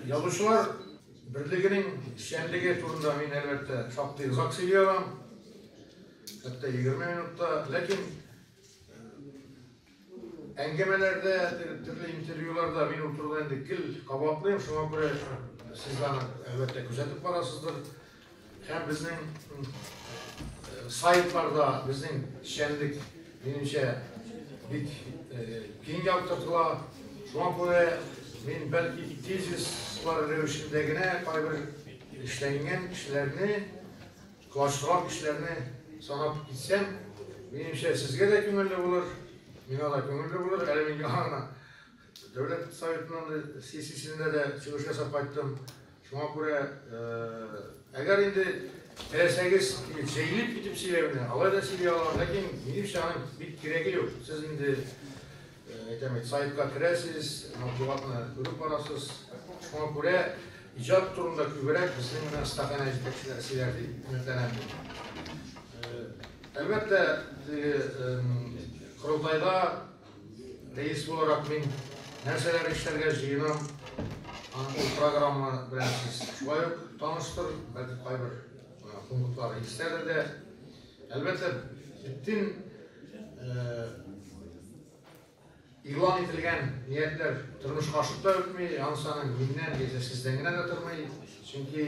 Язучылар берлегенең эшчәнлеге турында мин, әлбәттә, шактый озак сөйли алам. Хәтта 20 минутта. Ләкин әңгәмәләрдә, төрле интервьюларда мин ул турыда инде гел кабатлыйм, шуңа күрә сез аны, әлбәттә, күзәтеп барасыздыр. Һәм безнең сайтларда безнең эшчәнлек, минемчә, бик киң яктыртыла. Шуңа күрә мин, бәлки, тезислар рәвешендә генә кайбер эшләнгән эшләрне, колачлырак эшләрне санап китсәм, минемчә, сезгә дә күңелле булыр, миңа да күңелле булыр. Әле мин яңа гына Дәүләт Советының сессиясендә дә чыгыш ясап кайттым. Шуңа күрә, әгәр инде теләсәгез, җәелеп китеп сөйләүне, алай да сөйли алам, ләкин минемчә, аның бик кирәге юк. Сез инде, әйтәм бит, сайтка керәсез, матбугатны күреп барасыз. Шуңа күрә иҗат турында күбрәк безнең менә остаханә җитәкчеләре сөйләр дип өметләнәм мин. Әлбәттә, теге корылтайда рәис буларак мин нәрсәләр эшләргә җыенам, аны ул программа белән сез шулай ук таныштыр, бәлки, кайбер пунктлары истәдер дә. Әлбәттә, бөтен игълан ителгән ниятләр тормышка ашып та бетми, анысы аның миннән яисә сездән генә дә тормый, чөнки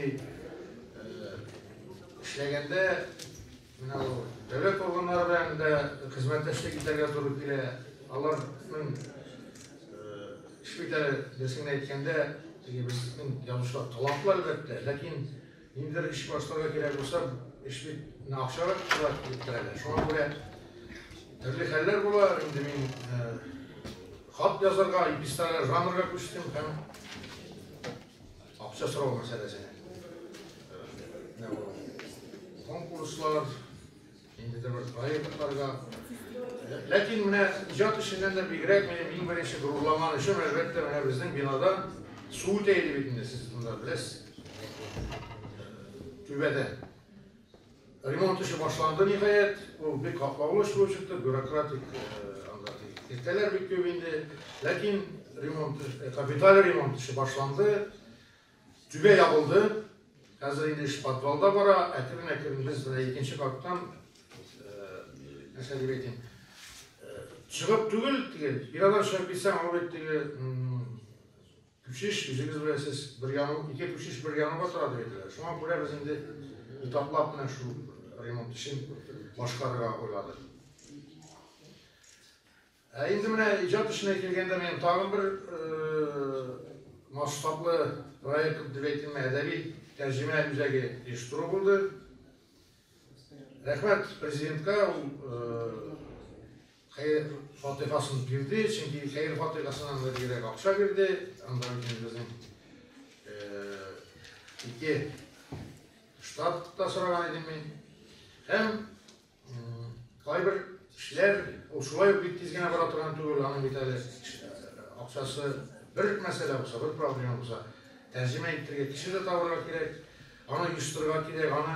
эшләгәндә менә ул дәүләт органнары белән дә хезмәттәшлек итәргә туры килә. Аларның эш бит әле, дөресен генә әйткәндә, теге безнең язучылар талантлы, әлбәттә, ләкин ниндидер эш башларга кирәк булса, эш бит менә акчага тура килеп терәлә. Шуңа күрә төрле хәлләр була. Инде мин хат язарга, эпистолярь жанрга күчтем һәм акча сорау мәсьәләсенә. Менә бу конкурслар, ниндидер бер проектларга. Ләкин менә иҗат эшеннән дә бигрәк минем иң беренче горурланган эшем, әлбәттә, менә безнең бинада су үтә иде бит инде, сез монда беләсез. Түбәдән. Ремонт эше башланды, ниһаять. Ул бик катлаулы эш булып чыкты, бюрократик анда киртәләр бик күп инде. Ләкин ремонт, капиталь ремонт эше башланды. Түбә ябылды. Хәзер инде эш подвалда бара. Әкрен-әкрен без менә икенче каттан, нәрсә дип әйтим, чыгып түгел, теге бинадан чыгып китсәң, ул бит теге күчеш, үзегез беләсез, бер яну, ике күчеш бер януга тора дип әйтәләр. Шуңа күрә без инде этаплап менә шул ремонт эшен башкарырга уйладык. Ә инде менә иҗат эшенә килгәндә, минем тагын бер масштаблы проект дип әйтимме, әдәби тәрҗемә үзәге оештыру булды. Рәхмәт президентка, ул хәер фатихасын бирде, чөнки хәер фатихасыннан да бигрәк акча бирде. Анда бит инде безнең ике штат та сораган идем мин. Һәм кайбер эшләр ул шулай ук бик тиз генә бара торган түгел, аның бит әле акчасы бер мәсьәлә булса, бер проблема булса, тәрҗемә иттерергә кеше дә табырга кирәк, аны оештырырга кирәк, аны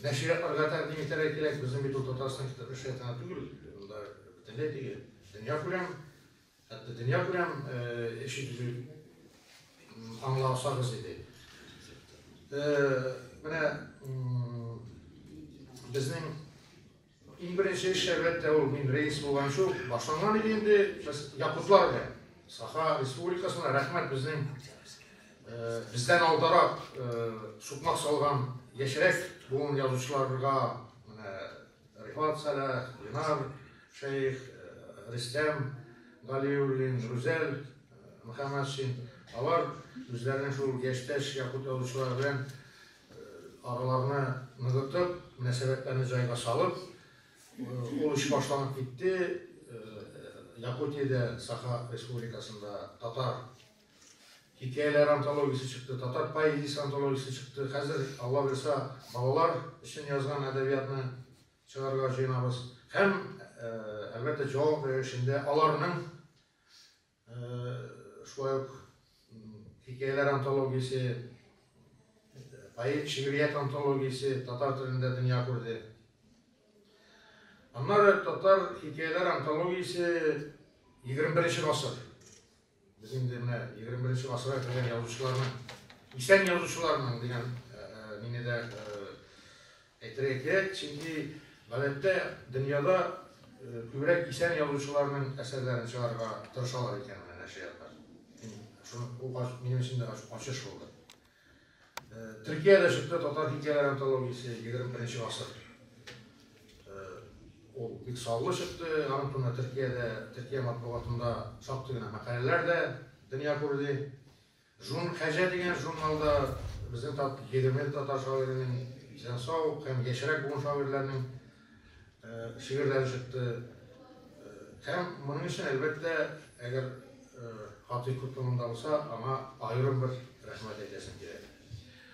нәшриятларга тәкъдим итәргә кирәк. Безнең бит ул Татарстан китап нәшриятына түгел, монда бөтенләй теге дөньякүләм, хәтта дөньякүләм эш итү, аңласагыз иде. Менә безнең иң беренче эш, әлбәттә, ул мин рәис булганчы ук башланган иде инде. Без якутлар белән Саха Республикасына рәхмәт, безнең бездән алдарак сукмак салган яшьрәк буын язучыларга, менә Рифат Сәлах, Ленар Шәех, Рөстәм Галиуллин, Рүзәл Мөхәммәтшин, алар үзләренең шул яшьтәш якут язучылары белән араларны ныгытып, мөнәсәбәтләрне җайга салып, ул эш башланып китте. Якутиядә, Саха Республикасында татар хикәяләре антологиясе чыкты, татар поэзиясе антологиясе чыкты. Хәзер, Алла боерса, балалар өчен язган әдәбиятны чыгарырга җыенабыз. Һәм, әлбәттә, җавап рәвешендә аларның шулай ук хикәяләр антологиясе, поэт шигърият антологиясе татар телендә дөнья күрде. Аннары татар хикәяләр антологиясе 21 гасыр. Без инде менә 21 гасырга кергән язучыларның, исән язучыларның дигән мине дә әйтергә кирәк, чөнки гадәттә дөньяда күбрәк исән язучыларның әсәрләрен чыгарырга тырышалар икән менә нәшриятлар. Шуны ул минем өчен дә ачыш булды. Төркиядә чыкты татар хикәяләре антологиясе 21 гасыр. Ул бик саллы чыкты, аның турында Төркиядә, Төркия матбугатында шактый гына мәкаләләр дә дөнья күрде. Жун Хәҗә дигән журналда безнең 20 татар шагыйренең исән сау һәм яшьрәк буын шагыйрьләренең шигырьләре чыкты. Һәм моның өчен, әлбәттә, әгәр Фатыйх Кутлы монда булса, аңа аерым бер рәхмәт әйтәсем килә.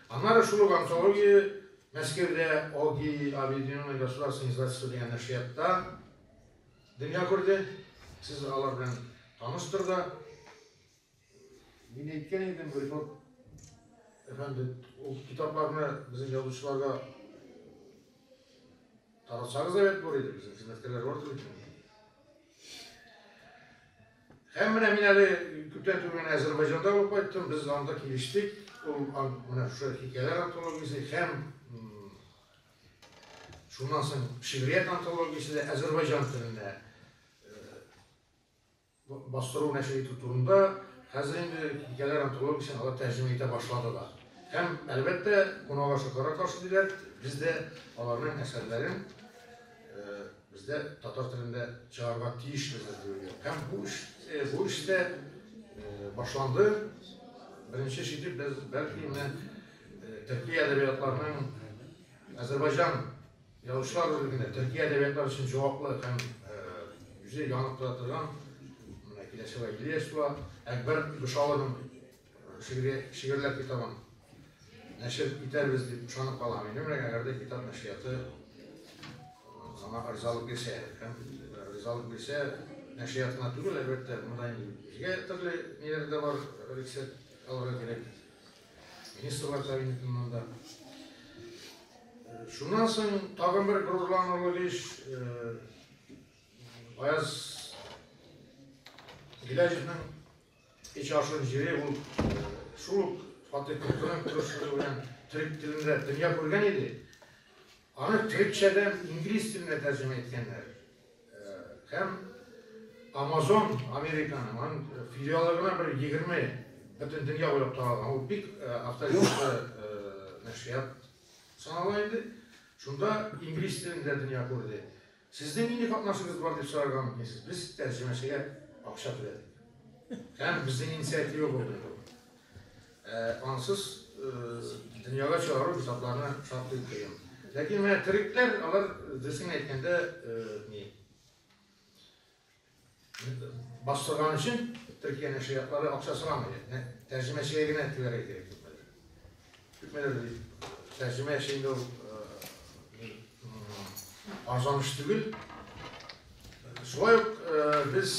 Аннары шул ук антология Мәскәүдә ОГИ, Объединенное государственное издательство дигән нәшриятта дөнья күрде. Сез алар белән таныштыр да. Мин әйткән идем, Рифат әфәнде, ул китапларны безнең язучыларга таратсагыз әйбәт булыр иде, безнең хезмәткәрләр бардыр бит. Һәм менә мин әле күптән түгел генә Әзербайҗанда булып кайттым. Без анда килештек. Ул менә шушы хикәяләр антологиясе һәм шуннан соң шигърият антологиясе дә Әзербайҗан телендә бастыру нәшер итү турында хәзер инде хикәяләр антологиясен алар тәрҗемә итә башладылар. Һәм, әлбәттә, кунак ашы кара каршы диләр, без дә аларның әсәрләрен бездә татар телендә чыгарырга тиешбездер дип уйлыйм. Һәм бу эш, бу эш тә башланды. Беренче эш итеп без бәлки менә төрки әдәбиятларның Азербайҗан язучылар берлегендә төрки әдәбиятлар өчен җаваплы һәм үзе янып тора торган менә киләсе ай Ильяс була, Әкбәр Гошалының шигырьләр китабын нәшер итәрбез дип ышанып калам инде. Менә әгәр дә китап нәшрияты аңа ризалык бирсә, һәм ризалык бирсә, нәшрият кына түгел, әлбәттә, монда инде безгә төрле ниләр дә бар, рөхсәт алырга кирәк. Министрлар кабинетыннан да. Шуннан соң тагын бер горурланырлык эш, Аяз Гиләҗевнең Эч ашын җире ул шул ук Фатыйх Кутуның тырышлыгы белән төрек телендә дөнья күргән иде. Аны төрекчәдән инглиз теленә тәрҗемә иткәннәр. Һәм Amazon Американың аның филиалы гына бер 20 бөтен дөнья буйлап таралган. Ул бик авторитетлы нәшрият санала инде. Шунда инглиз телендә дөнья күрде. Сезнең нинди катнашыгыз бар дип сорарга мөмкинсез. Без тәрҗемәчегә акча түләдек. Һәм безнең инициатива булды бу. Ансыз дөньяга чыгару китапларны шактый кыен. Ләкин менә төрекләр, алар дөресен әйткәндә, ни бастырган өчен Төркия нәшриятлары акча сорамый. Тәрҗемәчегә генә түләргә кирәк күпмедер. Күпмедер дип, тәрҗемә эше инде ул арзан эш түгел. Шулай ук без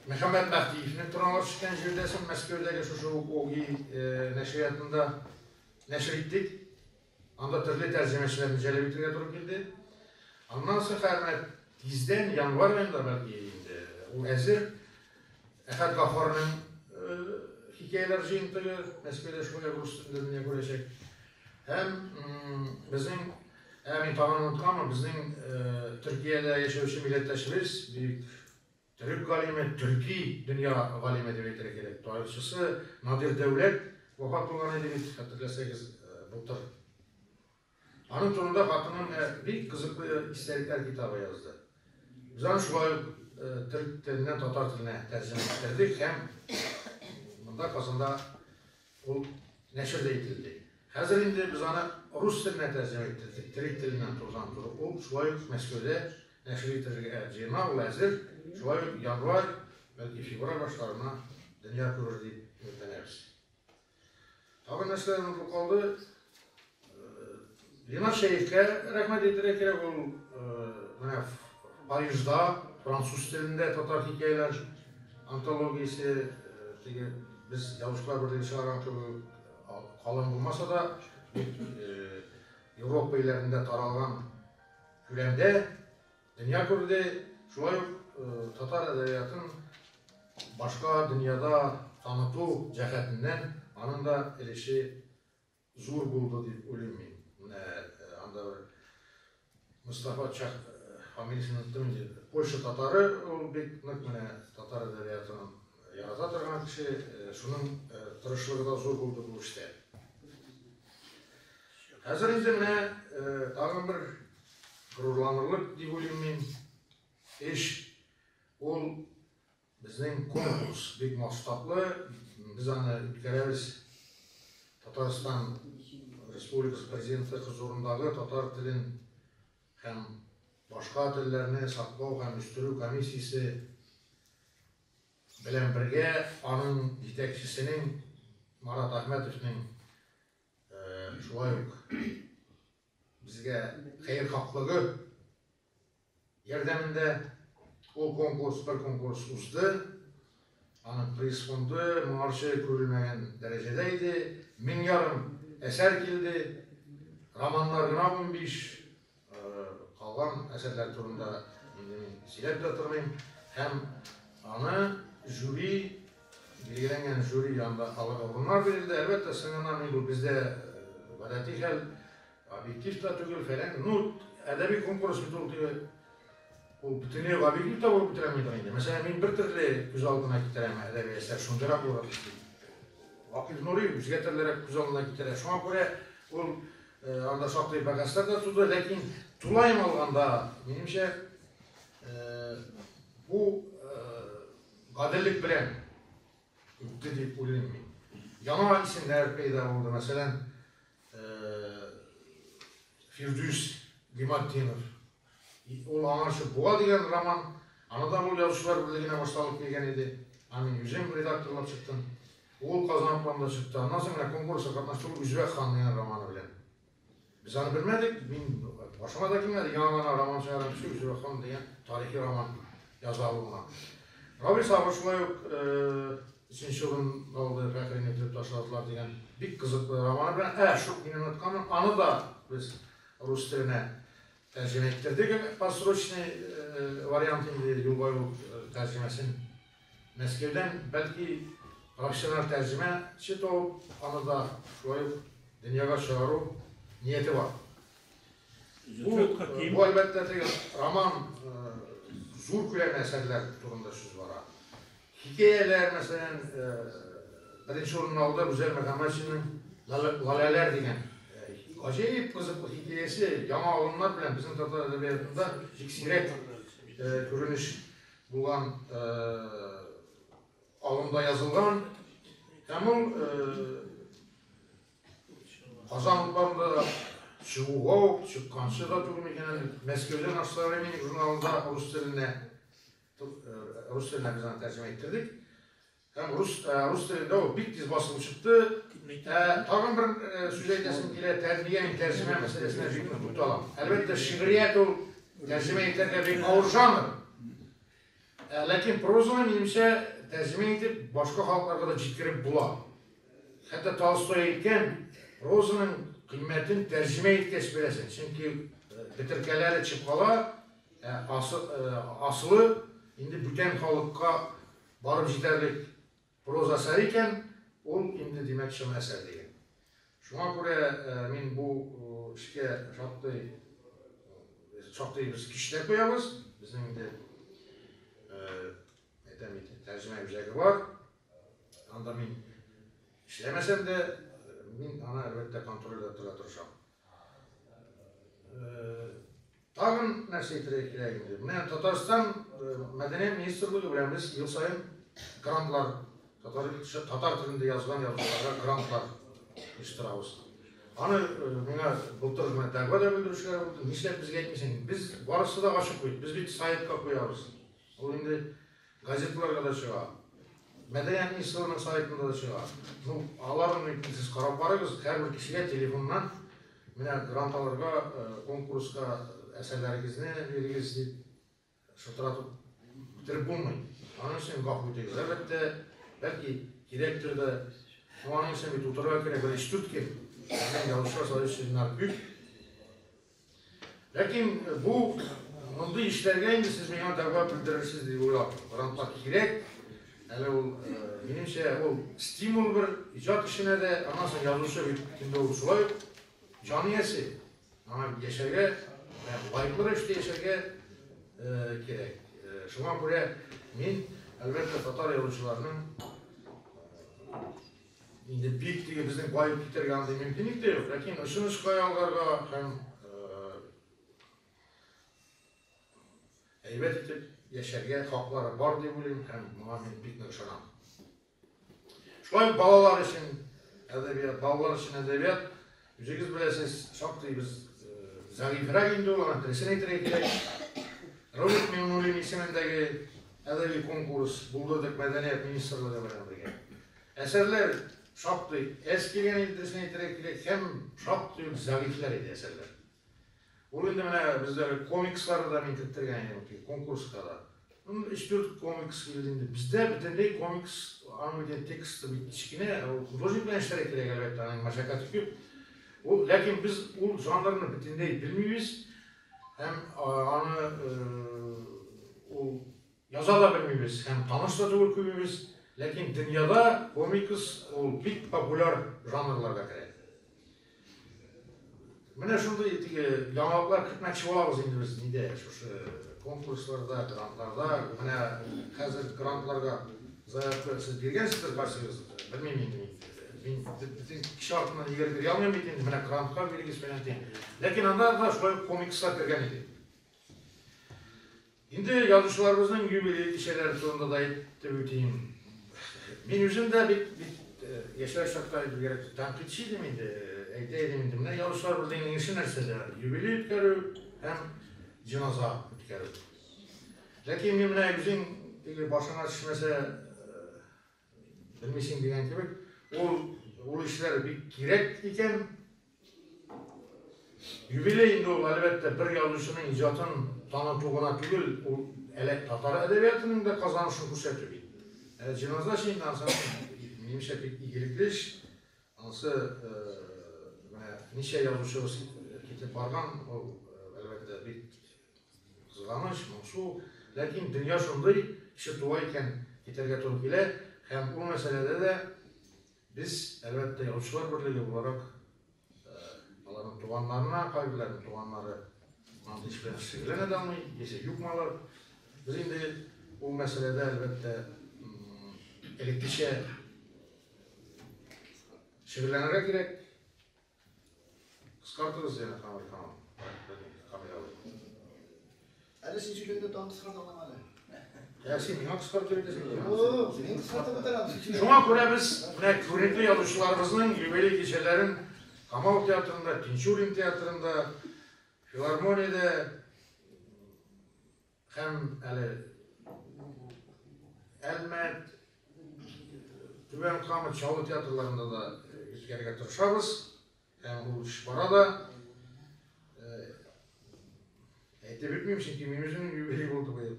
Мөхәммәт Мәһдиевнең торналар төшкән җирдәсен Мәскәүдәге шушы ук ОГИ нәшриятында нәшер иттек. Анда төрле тәрҗемәчеләрне җәлеп итәргә туры килде. Аннан соң хәзер менә тиздән, январь аенда бәлки инде ул әзер. Әхәт Гафарның хикәяләр җыентыгы Мәскәүдә шулай ук рус телендә дөнья күрәчәк. Һәм безнең, ә мин тагын онытканмын, безнең Төркиядә яшәүче милләттәшебез, бөек төрек галиме, төрки дөнья галиме дип әйтергә кирәк, тарихчысы Надир Дәүләт вафат булган иде бит, хәтерләсәгез, былтыр. Аның турында хатыным бик кызыклы истәлекләр китабы язды. Без аны шулай ук төрек теленнән татар теленә тәрҗемә иттердек һәм монда Казанда ул нәшер дә ителде. Хәзер инде без аны рус теленә тәрҗемә иттердек, төрек теленнән турыдан-туры. Ул шулай ук Мәскәүдә нәшер ителергә җыена, ул әзер. Шулай ук январь, бәлки февраль башларына дөнья күрер дип өметләнәбез. Тагын нәрсәләр онытылып калды? Ленар Шәехкә рәхмәт әйтергә кирәк, ул менә Парижда француз телендә татар хикәяләр антологиясе теге без Язучылар берлеге чыгарган кебек калын булмаса да, бик Европа илләрендә таралган күләмдә дөнья күрде. Шулай ук татар әдәбиятын башка дөньяда таныту җәһәтеннән аның да өлеше зур булды дип уйлыйм мин. Менә анда бер Мостафа Чах, фамилиясен оныттым инде, Польша татары, ул бик нык менә татар әдәбиятын ярата торган кеше, шуның тырышлыгы да зур булды бу эштә. Хәзер инде менә тагын бер горурланырлык дип уйлыйм мин эш, ул безнең конкурс бик масштаблы, без аны үткәрәбез Татарстан Республикасы Президенты хозурындагы татар телен һәм башка телләрне саклау һәм үстерү комиссиясе белән бергә аның җитәкчесенең Марат Әхмәтовның шулай ук безгә хәерхаһлыгы ярдәмендә ул конкурс, бер конкурс узды. Аның приз фонды моңарчы күрелмәгән дәрәҗәдә иде. 1500 әсәр килде. Романнар гына 15, калган әсәрләр турында инде мин сөйләп тә тормыйм. Һәм аны жюри, билгеләнгән жюри янында алырга урыннар бирелде. Әлбәттә, соңыннан инде бу бездә гадәти хәл, объектив та түгел, фәлән. Ну, әдәби конкурс бит ул теге, ул бөтенләй үк объектив та булып бетерә алмыйдыр инде. Мәсәлән, мин бер төрле күз алдына китерәм әдәби әсәр, шундыйрак булырга тиеш дип. Вакыйф Нури үзгә төрлерәк күз алдына китерә. Шуңа күрә ул анда шактый бәхәсләр дә туды, ләкин тулаем алганда, минемчә, бу гаделлек белән үтте дип уйлыйм мин. Яңа исемнәр пәйда булды, мәсәлән, Фирдүс Гыйматдинов. Ул аңарчы Буа дигән роман, аны да ул Язучылар берлегенә башта алып килгән иде. Аны мин үзем редакторлап чыктым. Ул Казан утларында чыкты. Аннан соң менә конкурска катнашты ул Үзбәк хан дигән романы белән. Без аны белмәдек, мин башыма да килмәде, яңа гына роман чыгарган кеше Үзбәк хан дигән тарихи роман яза алуына. Равил Сабыр шулай ук өченче урын алды, Фәхрине үтереп ташладылар дигән бик кызыклы романы белән. Ә, шул мин онытканмын, аны да без рус теленә тәрҗемә иттердек, посрочный вариант инде юлга-юл тәрҗемәсен Мәскәүдән бәлки профессиональ тәрҗемәче табып, аны да шулай ук дөньяга чыгару нияте бар. Бу, бу әлбәттә теге роман зур күләмле әсәрләр турында сүз бара. Хикәяләр, мәсәлән, беренче урынны алды Гүзәл Мөхәммәтшинның Лаләләр дигән гаҗәеп кызыклы хикәясе, яңа алымнар белән безнең татар әдәбиятында бик сирәк күренеш булган алымда язылган. Һәм ул Казан утларында чыгуга ук, чыкканчы да түгел микән әле, Мәскәүдә Наш современник журналында рус теленә без аны тәрҗемә иттердек. Һәм рус телендә ул бик тиз басылып чыкты. Тагын бер сүз әйтәсем килә, тәрбия мин тәрҗемә мәсьәләсенә бик нык тукталам. Әлбәттә, шигърият ул тәрҗемә итәргә бик авыр жанр. Ләкин прозаны, минемчә, тәрҗемә итеп башка халыкларга да җиткереп була. Хәтта Толстой әйткән, прозаның кыйммәтен тәрҗемә иткәч беләсең, чөнки бетеркәләре төшеп кала, ә асылы инде бүтән халыкка барып җитәрлек проза әсәре икән, ул инде, димәк, чын әсәр дигән. Шуңа күрә мин бу эшкә шактый шактый без көч тә куябыз. Безнең инде әйтәм бит, тәрҗемә үзәге бар. Анда мин эшләмәсәм дә, мин аны әлбәттә контрольдә тотарга тырышам. Тагын нәрсә әйтергә кирәк инде? Менә Татарстан мәдәният министрлыгы белән без ел саен грантлар, татар телендә язган язучыларга грантлар оештырабыз. Аны миңа былтыр менә дәгъва да белдерүчеләр булды. Нишләп безгә әйтмисең? Без барысы да ачык бит. Без бит сайтка куябыз. Ул инде газеталарга да чыга. Мәдәният министрлыгының сайтында да чыга. Ну, аларны сез карап барыгыз, һәрбер кешегә телефоннан менә грант алырга, конкурска әсәрләрегезне бирегез дип шылтыратып бетереп булмый. Аның өчен гафу итегез. Әлбәттә, бәлки кирәктер дә. Но аның өчен бит утырырга кирәк бер өч-дүрт көн. Безнең язучылар союзы членнары күп. Ләкин бу мондый эшләргә инде сез миңа дәгъва белдерерсез дип уйлап, грантлар кирәк. Әле ул, минемчә, ул стимул бер иҗат эшенә дә, аннан соң язучы бит инде ул шулай ук җан иясе. Аңа яшәргә, лаеклы рәвештә яшәргә кирәк. Шуңа күрә мин, әлбәттә, татар язучыларының инде бик теге безнең баеп китәргә андый мөмкинлек тә юк, ләкин очын очка ялгарга һәм әйбәт итеп яшәргә хаклары бар дип уйлыйм һәм моңа мин бик нык ышанам. Шулай ук балалар өчен әдәбият, балалар өчен әдәбият, үзегез беләсез, шактый без зәгыйфьрәк инде ул, аны дөресен әйтергә кирәк. Роберт Миңнуллин исемендәге әдәби конкурс булдырдык Мәдәният министрлыгы белән бергә. Әсәрләр шактый әз килгән иде, дөресен әйтергә кирәк, һәм шактый ук зәгыйфьләр иде әсәрләр. Ул инде менә бездә комиксларны да мин керттергән идем теге конкурска да. Ну, өч-дүрт комикс килде инде. Бездә бөтенләй комикс, аның бит инде тексты бик кечкенә, ул художник белән эшләргә кирәк, әлбәттә, аның мәшәкате күп. Ул, ләкин без ул жанрны бөтенләй белмибез һәм аны ул яза да белмибез һәм таныш та түгел күбебез. Ләкин дөньяда комикс ул бик популяр жанрларга керә. Менә шундый теге яңалыклар кертмәкче булабыз инде без нидә, шушы конкурсларда, грантларда. Менә хәзер грантларга заявка сез биргәнсездер кайсыгыз, белмим инде мин. Мин бөтен кеше артыннан йөгереп йөри алмыйм бит инде, менә грантка бирегез фәлән дигән. Ләкин анда да шулай ук комикслар кергән иде. Инде язучыларыбызның юбилей кичәләре турында да әйтеп үтим. Мин үзем дә бик бик яшьрәк чакта бигрәк тәнкыйтьче идем инде. Әйтә идем инде, менә язучылар берлегенең эше нәрсәдә? Юбилей үткәрү һәм җеназа үткәрү. Ләкин мин менә үзең теге башыңа төшмәсә, белмисең дигән кебек, ул ул эшләр бик кирәк икән. Юбилей инде ул, әлбәттә, бер язучының иҗатын таныту гына түгел, ул әле татар әдәбиятының да казанышын күрсәтү бит. Ә җеназа инде анысы, минемчә, бик игелекле эш. Анысы менә ничә язучыбыз китеп барган, ул, әлбәттә, бик кызганыч, моңсу. Ләкин дөнья шундый, кеше туа икән, китәргә туры килә. Һәм ул мәсьәләдә дә без, әлбәттә, Язучылар берлеге буларак, аларның туганнарына, кайберләренең туганнары андый эш белән шөгыльләнә дә алмый, яисә юкмы алар. Без инде ул мәсьәләдә, әлбәттә, элеккечә шөгыльләнергә кирәк. Кыскартыгыз янә Камил ханым, Камил абый. Әле син сөйләгәндә тагын кыскарта алам әле. Ә син миңа кыскартып әйтәсең. Юк, мин кыскартып бетерәм. Шуңа күрә без менә күренекле язучыларыбызның юбилей кичәләрен Камал театрында, Тинчурин театрында, филармониядә һәм әле Әлмәт, Түбән Кама, Чаллы театрларында да үткәрергә тырышабыз. Һәм ул эш бара да. Әйтеп бетмим, чөнки мин үземнең юбилей булды быел.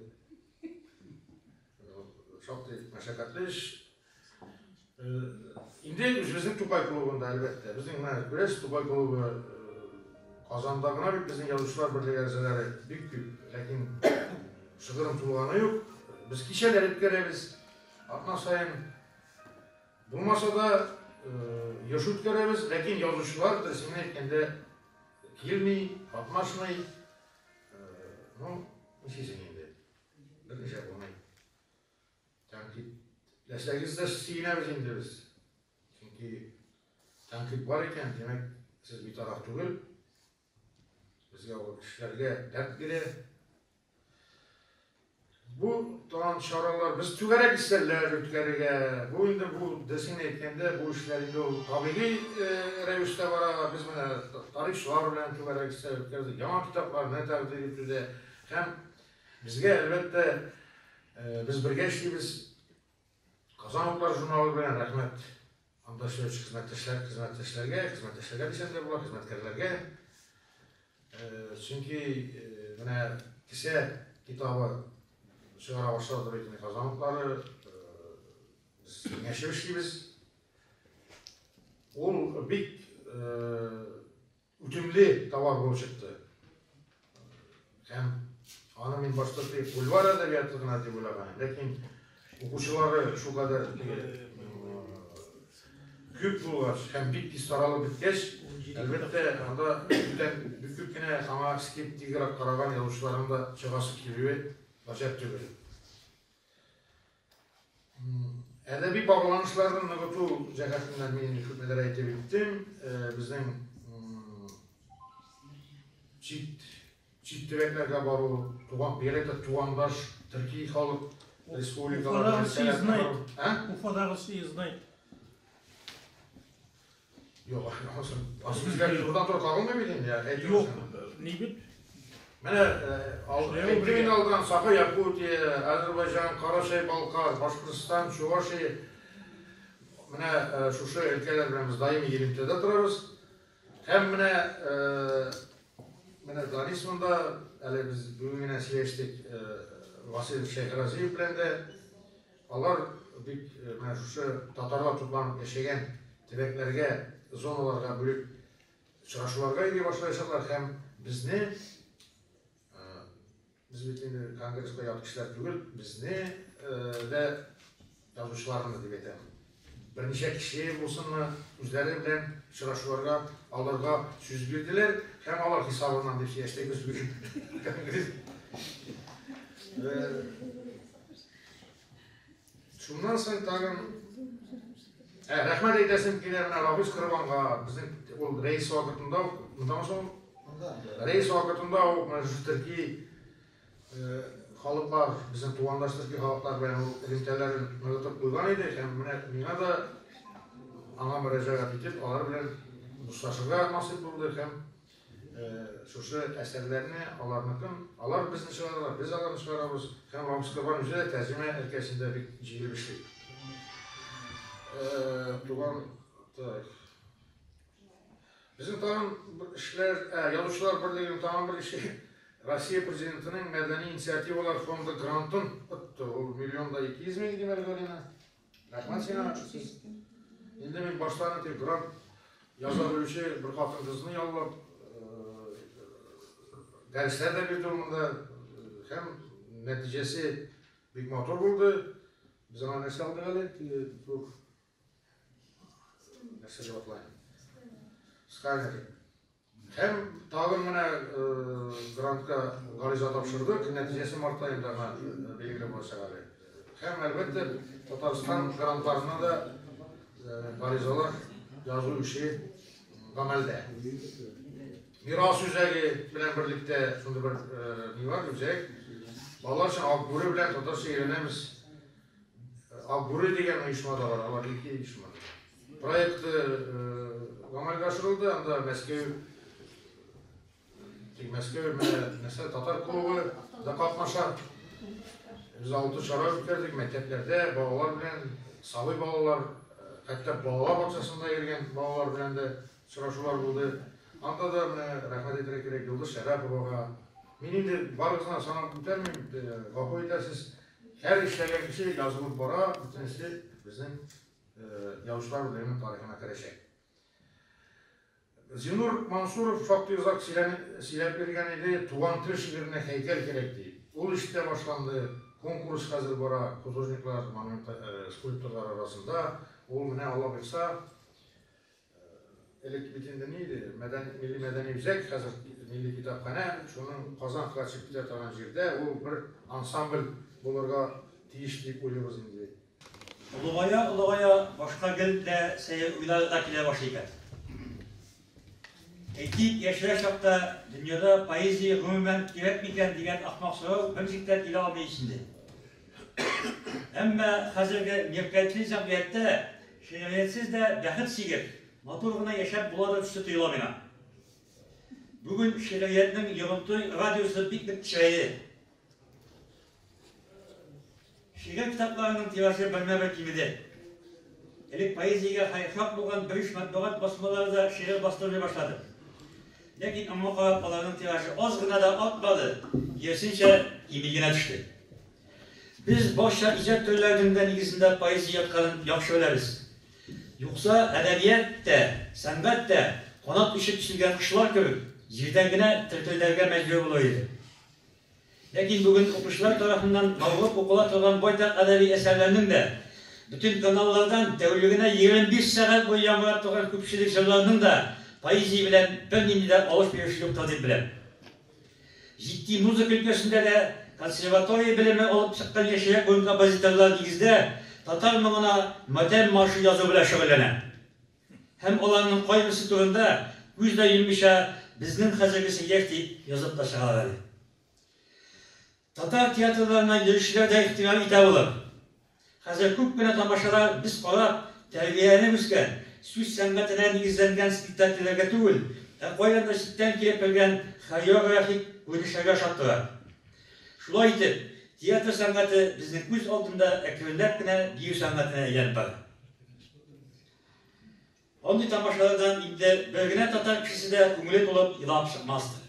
Шактый мәшәкатьле эш. Инде үзебезнең Тукай клубында, әлбәттә. Безнең менә күрәсез, Тукай клубы Казанда гына бит безнең язучылар берлеге әгъзалары бик күп. Ләкин шыгрым тулганы юк. Без кичәләр үткәрәбез. Атна саен булмаса да еш үткәрәбез, ләкин язучылар, дөресен генә әйткәндә, килми, катнашмый. Ну, нишлисең инде? Берничә булмый. Тәнкыйтьләсәгез дә сөенәбез инде без. Чөнки тәнкыйть бар икән, димәк, сез битараф түгел. Безгә ул эшләргә дәрт бирә. Бу тагын чаралар, без түгәрәк өстәлләр үткәрергә, бу инде бу дөресен әйткәндә, бу эшләр инде ул табигый рәвештә бара. Без менә тарихчылар белән түгәрәк өстәл үткәрдек, яңа китапларны тәкъдим итүдә һәм безгә, әлбәттә, без бергә эшлибез. Казан утлары журналы белән рәхмәт. Анда эшләүче хезмәттәшләр, хезмәттәшләргә, хезмәттәшләргә дисәм дә була, хезмәткәрләргә. Чөнки менә кесә китабы чыгара башлады бит инде Казан утлары. Без киңәшеп эшлибез. Ул бик үтемле товар булып чыкты. Һәм аны мин башта тик бульвар әдәбияты гына дип уйлаган идем. Ләкин Укучылары шулкадәр теге күп булгач һәм бик тиз таралып беткәч, әлбәттә, анда бүтән бик күп кенә аңа скептиграк караган язучыларның да чыгасы килүе гаҗәп түгел. Әдәби багланышларны ныгыту җәһәтеннән мин инде күпмедер әйтеп үттем. Безнең чит чит төбәкләргә бару, туган, бигрәк тә тугандаш төрки халык республикалары. Уфадагы съездны әйт. Уфадагы съездны әйт. Юк, анысы безгә турыдан туры кагылмый бит инде. Юк, ни бит? Менә әйттем инде алдан, Саха, Якутия, Азербайҗан, Карачай, Балкар, Башкортстан, Чувашия. Менә шушы өлкәләр белән без даими элемтәдә торабыз. Һәм менә менә Данис монда, әле без бүген генә сөйләштек Васил Шәйхразиев белән дә. Алар бик менә шушы татарлар тупланып яшәгән төбәкләргә, зоналарга бүлеп очрашуларга йөри башлаячаклар һәм безне, без бит инде конгресска ят кешеләр түгел, безне дә язучыларны дип әйтәм. Берничә кеше булсынмы, үзләре белән очрашуларга алырга сүз бирделәр һәм алар хисабыннан дип сөйләштек без бүген. Конгресс. Шуннан соң тагын Ә, рәхмәт әйтәсем килә менә Рафис Корбанга, безнең ул рәис вакытында ук, моннан соң рәис вакытында ук менә шушы төрки халыклар, безнең тугандаш төрки халыклар белән ул элемтәләрен ныгытып куйган иде һәм менә миңа да аңа мөрәҗәгать итеп, алар белән дуслашырга насыйп булды һәм Шушы әсәрләрне аларныкын, алар безне чыгаралар, без аларны чыгарабыз. Һәм Рамис Корбан үзе дә тәрҗемә өлкәсендә бик җигелеп эшли. Туган так. Безнең тагын бер эшләр, язучылар берлегенең тагын бер эше Россия президентының мәдәни инициативалар фонды грантын отты. Ул миллион да 200 мең димәк, Галина. Рәхмәт сиңа. Инде мин баштан итеп грант яза белүче бер хатын-кызны яллап, дәресләр дә бирде ул монда. Һәм нәтиҗәсе бик матур булды. Без аңа нәрсә алдык әле? Теге зур нәрсә дип атала? Сканер. Һәм тагын менә грантка гариза тапшырдык, нәтиҗәсе март аенда гына билгеле булачак әле. Һәм, әлбәттә, Татарстан грантларына да гаризалар язу эше гамәлдә. Мирас үзәге белән берлектә шундый бер ни бар, үзәк. Балалар өчен Ак бүре белән татарча өйрәнәбез. Ак бүре дигән оешма да бар, алар ике оешма. Проекты гамәлгә ашырылды, анда Мәскәү тик Мәскәү менә нәрсә татар клубы да катнаша. Без алты чара үткәрдек мәктәпләрдә балалар белән, сабый балалар, хәтта балалар бакчасында йөргән балалар белән дә очрашулар булды. Анда да менә рәхмәт әйтергә кирәк Йолдыз Шәрәповага. Мин инде барыгызны санап үтәлмим, гафу итәрсез. Һәр эшләгән кеше язылып бара, бөтенесе безнең Язучылар берлегенең тарихына керәчәк. Зинур Мансуров шактый озак сөйләп йөргән иде, туган тел шигыренә һәйкәл кирәк дип. Ул эш тә башланды, конкурс хәзер бара художниклар, монумент скульпторлар арасында. Ул менә Алла боерса, элек бит инде ни иде, мәдәни, милли мәдәни үзәк, хәзер милли китапханә, шуның Казан качып китә торган җирдә ул бер ансамбль булырга тиеш дип уйлыйбыз инде. Олыгая-олыгая башка гел дә сәер уйлар да килә башлый икән. Әйтик, яшьрәк чакта дөньяда поэзия гомумән кирәк микән дигән ахмак сорау берничек тә килә алмый ич инде. Әмма хәзерге меркантиль җәмгыятьтә шигъриятсез дә бәхет чигеп, матур гына яшәп буладыр төсле тоела миңа. Бүген шигъриятнең йогынты радиусы бик нык кечерәйде. Шигырь китапларының тиражы бермә-бер кимеде. Элек поэзиягә хәерхак булган бериш матбугат басмалары да шигырь бастырмый башлады. Ләкин аңа карап аларның тиражы аз гына да артмады, киресенчә, кими генә төште. Без барча иҗат төрләренең дә нигезендә поэзия ятканын яхшы беләбез. Юкса, әдәбият тә, сәнгать тә, канат ишеп төшелгән кошлар кебек, җирдән генә теркелдәргә мәҗбүр булыр иде. Ләкин бүген укучылар тарафыннан мавыгып укыла торган байтак әдәби әсәрләрнең дә, бөтен каналлардан тәүлегенә 25 сәгать буе яңгырап торган күпчелек җырларның да поэзия белән бернинди дә алыш-биреше юктыр дип беләм. Җитди музыка өлкәсендә дә консерватория белеме алып чыккан яшьрәк буын композиторлар нигездә татар моңына матәм маршы язу белән шөгыльләнә. Һәм аларның кайберсе турында күз дә йоммыйча безнең хәзергесе яшь дип язып та чыгалар әле. Татар театрларына йөрүчеләр дә игътибар итә булыр. Хәзер күп кенә тамашалар без карап, тәрбияләнеп үскән, сүз сәнгатенә нигезләнгән спектакльләргә түгел, ә кайдандыр читтән килеп кергән хореографик күренешләргә ошап тора. Шулай итеп, театр сәнгате безнең күз алдында әкренләп кенә бию сәнгатенә әйләнеп бара. Андый тамашалардан инде бер генә татар кешесе дә күңеле тулып елап чыкмастыр.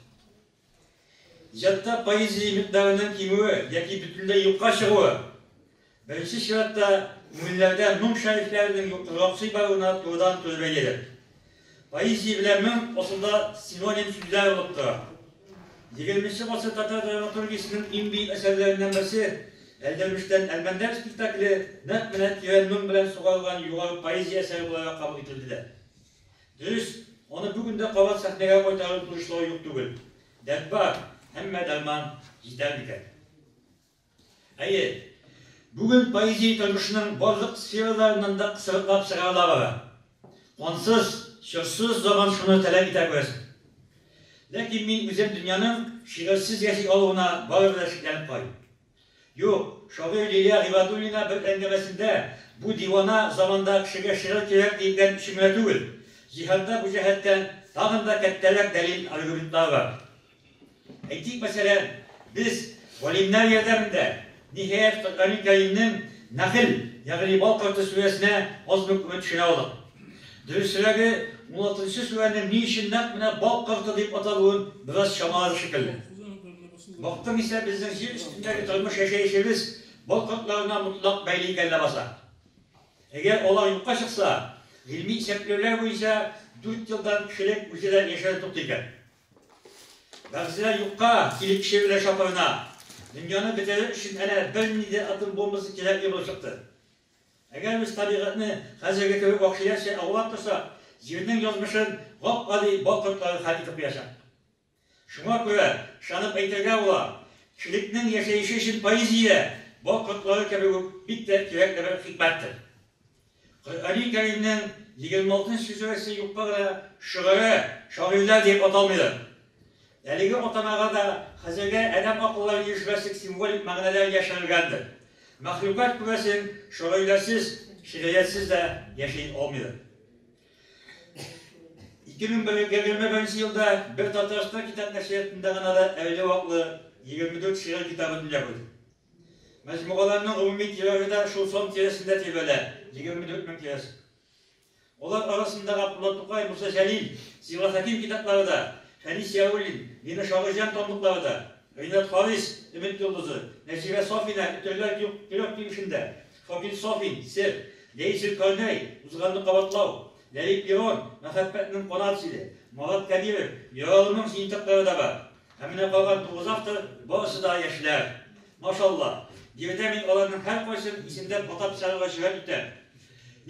Иҗатта поэзия микъдарының кимүе яки бөтенләй юкка чыгуы, беренче чиратта, күңелләрдә моң шәрифләренең юкраксый баруына турыдан-туры бәйледер. Поэзия белән моң асылда синоним сүзләр булып тора. Егерменче гасыр татар драматургиясенең иң бөек әсәрләреннән берсе, Әлдермештән Әлмәндәр спектакле нәкъ менә тирән моң белән сугарылган югары поэзия әсәре буларак кабул ителде дә. Дөрес, аны бүген дә кабат сәхнәгә кайтару омтылышлары юк түгел. Дәрт бар, әмма дәрман җитәр микән? Әйе, бүген поэзия тормышның барлык сфераларыннан да кысрыклап чыгарыла бара. Кансыз, чорсыз заман шуны таләп итә, күрәсең. Ләкин мин үзем дөньяның шигырьсез яши алуына барыбер дә шикләнеп карыйм. Юк, шагыйрь Лилия Гыйбадуллина бер әңгәмәсендә бу дивана заманда кешегә шигырь кирәк диелгән өчен генә түгел, җиһанда бу җәһәттән тагын да кәттәрәк дәлил-аргументлар бар. Әйтик, мәсәлән, без, галимнәр ярдәмендә, ниһаять, Коръәни Кәримнең Нәхел, ягъни бал корты сүрәсенә азмы-күпме төшенә алдык. Дөресрәге, уналтынчы сүрәнең ни өчен нәкъ менә бал корты дип аталуын бераз чамаладык шикелле. Бактың исә, безнең җир өстендәге тормыш-яшәешебез бал кортларына мотлак бәйле икән ләбаса. Әгәр алар юкка чыкса, гыйльми исәпләүләр буенча, дүрт елдан кешелек үзе дә яшәүдән туктый икән. Бәгъзеләр юкка килеп кеше белән шапырына. Дөньяны бетерер өчен әнә бернинди дә атом бомбасы кирәкми булып чыкты. Әгәр без табигатьне хәзерге кебек вәхшиләрчә агулап торсак, җирнең язмышын гап-гади бал кортлары хәл итеп куячак. Шуңа күрә, ышанып әйтергә була, кешелекнең яшәеше өчен поэзия, бал кортлары кебек үк, бик тә кирәкле бер хикмәттер. Коръәни Кәримнең 26 нчы сүрәсе юкка гына Шөгара, шагыйрьләр диеп аталмыйдыр. Әлеге атамага да хәзергә адәм акыллары ирешмәслек символик мәгънәләр яшерелгәндер. Мәхлукат, күрәсең, шагыйрьләрсез, шигъриятсез дә яши алмыйдыр. 2021 елда бер Татарстан китап нәшриятында гына да әрле-ваклы 24 шигырь китабы дөнья күрде. Мәҗмугаларның гомуми тиражы да шул сан тирәсендә тирбәлә, 24 мең тирәсе. Алар арасында Габдулла Тукай, Муса Җәлил, Сибгат Хәким китаплары да, Фәнис Яруллин, Лина Шагыйрьҗан томлыклары да, Ринат Харис, Өмет йолдызы, Нәҗибә Сафина, Өтерләр йөрәк тибешендә, Факил Сафин, Сер, Ләис Зөлкарнәй, Узганны кабатлау, Ләбиб Лерон, Мәхәббәтнең канат җиле, Марат Кәбиров, Яралының җыентыклары да бар. Ә менә калган тугыз автор барысы да яшьләр. Машалла! Биредә мин аларның һәркайсын исемләп атап чыгарга җөрьәт итәм.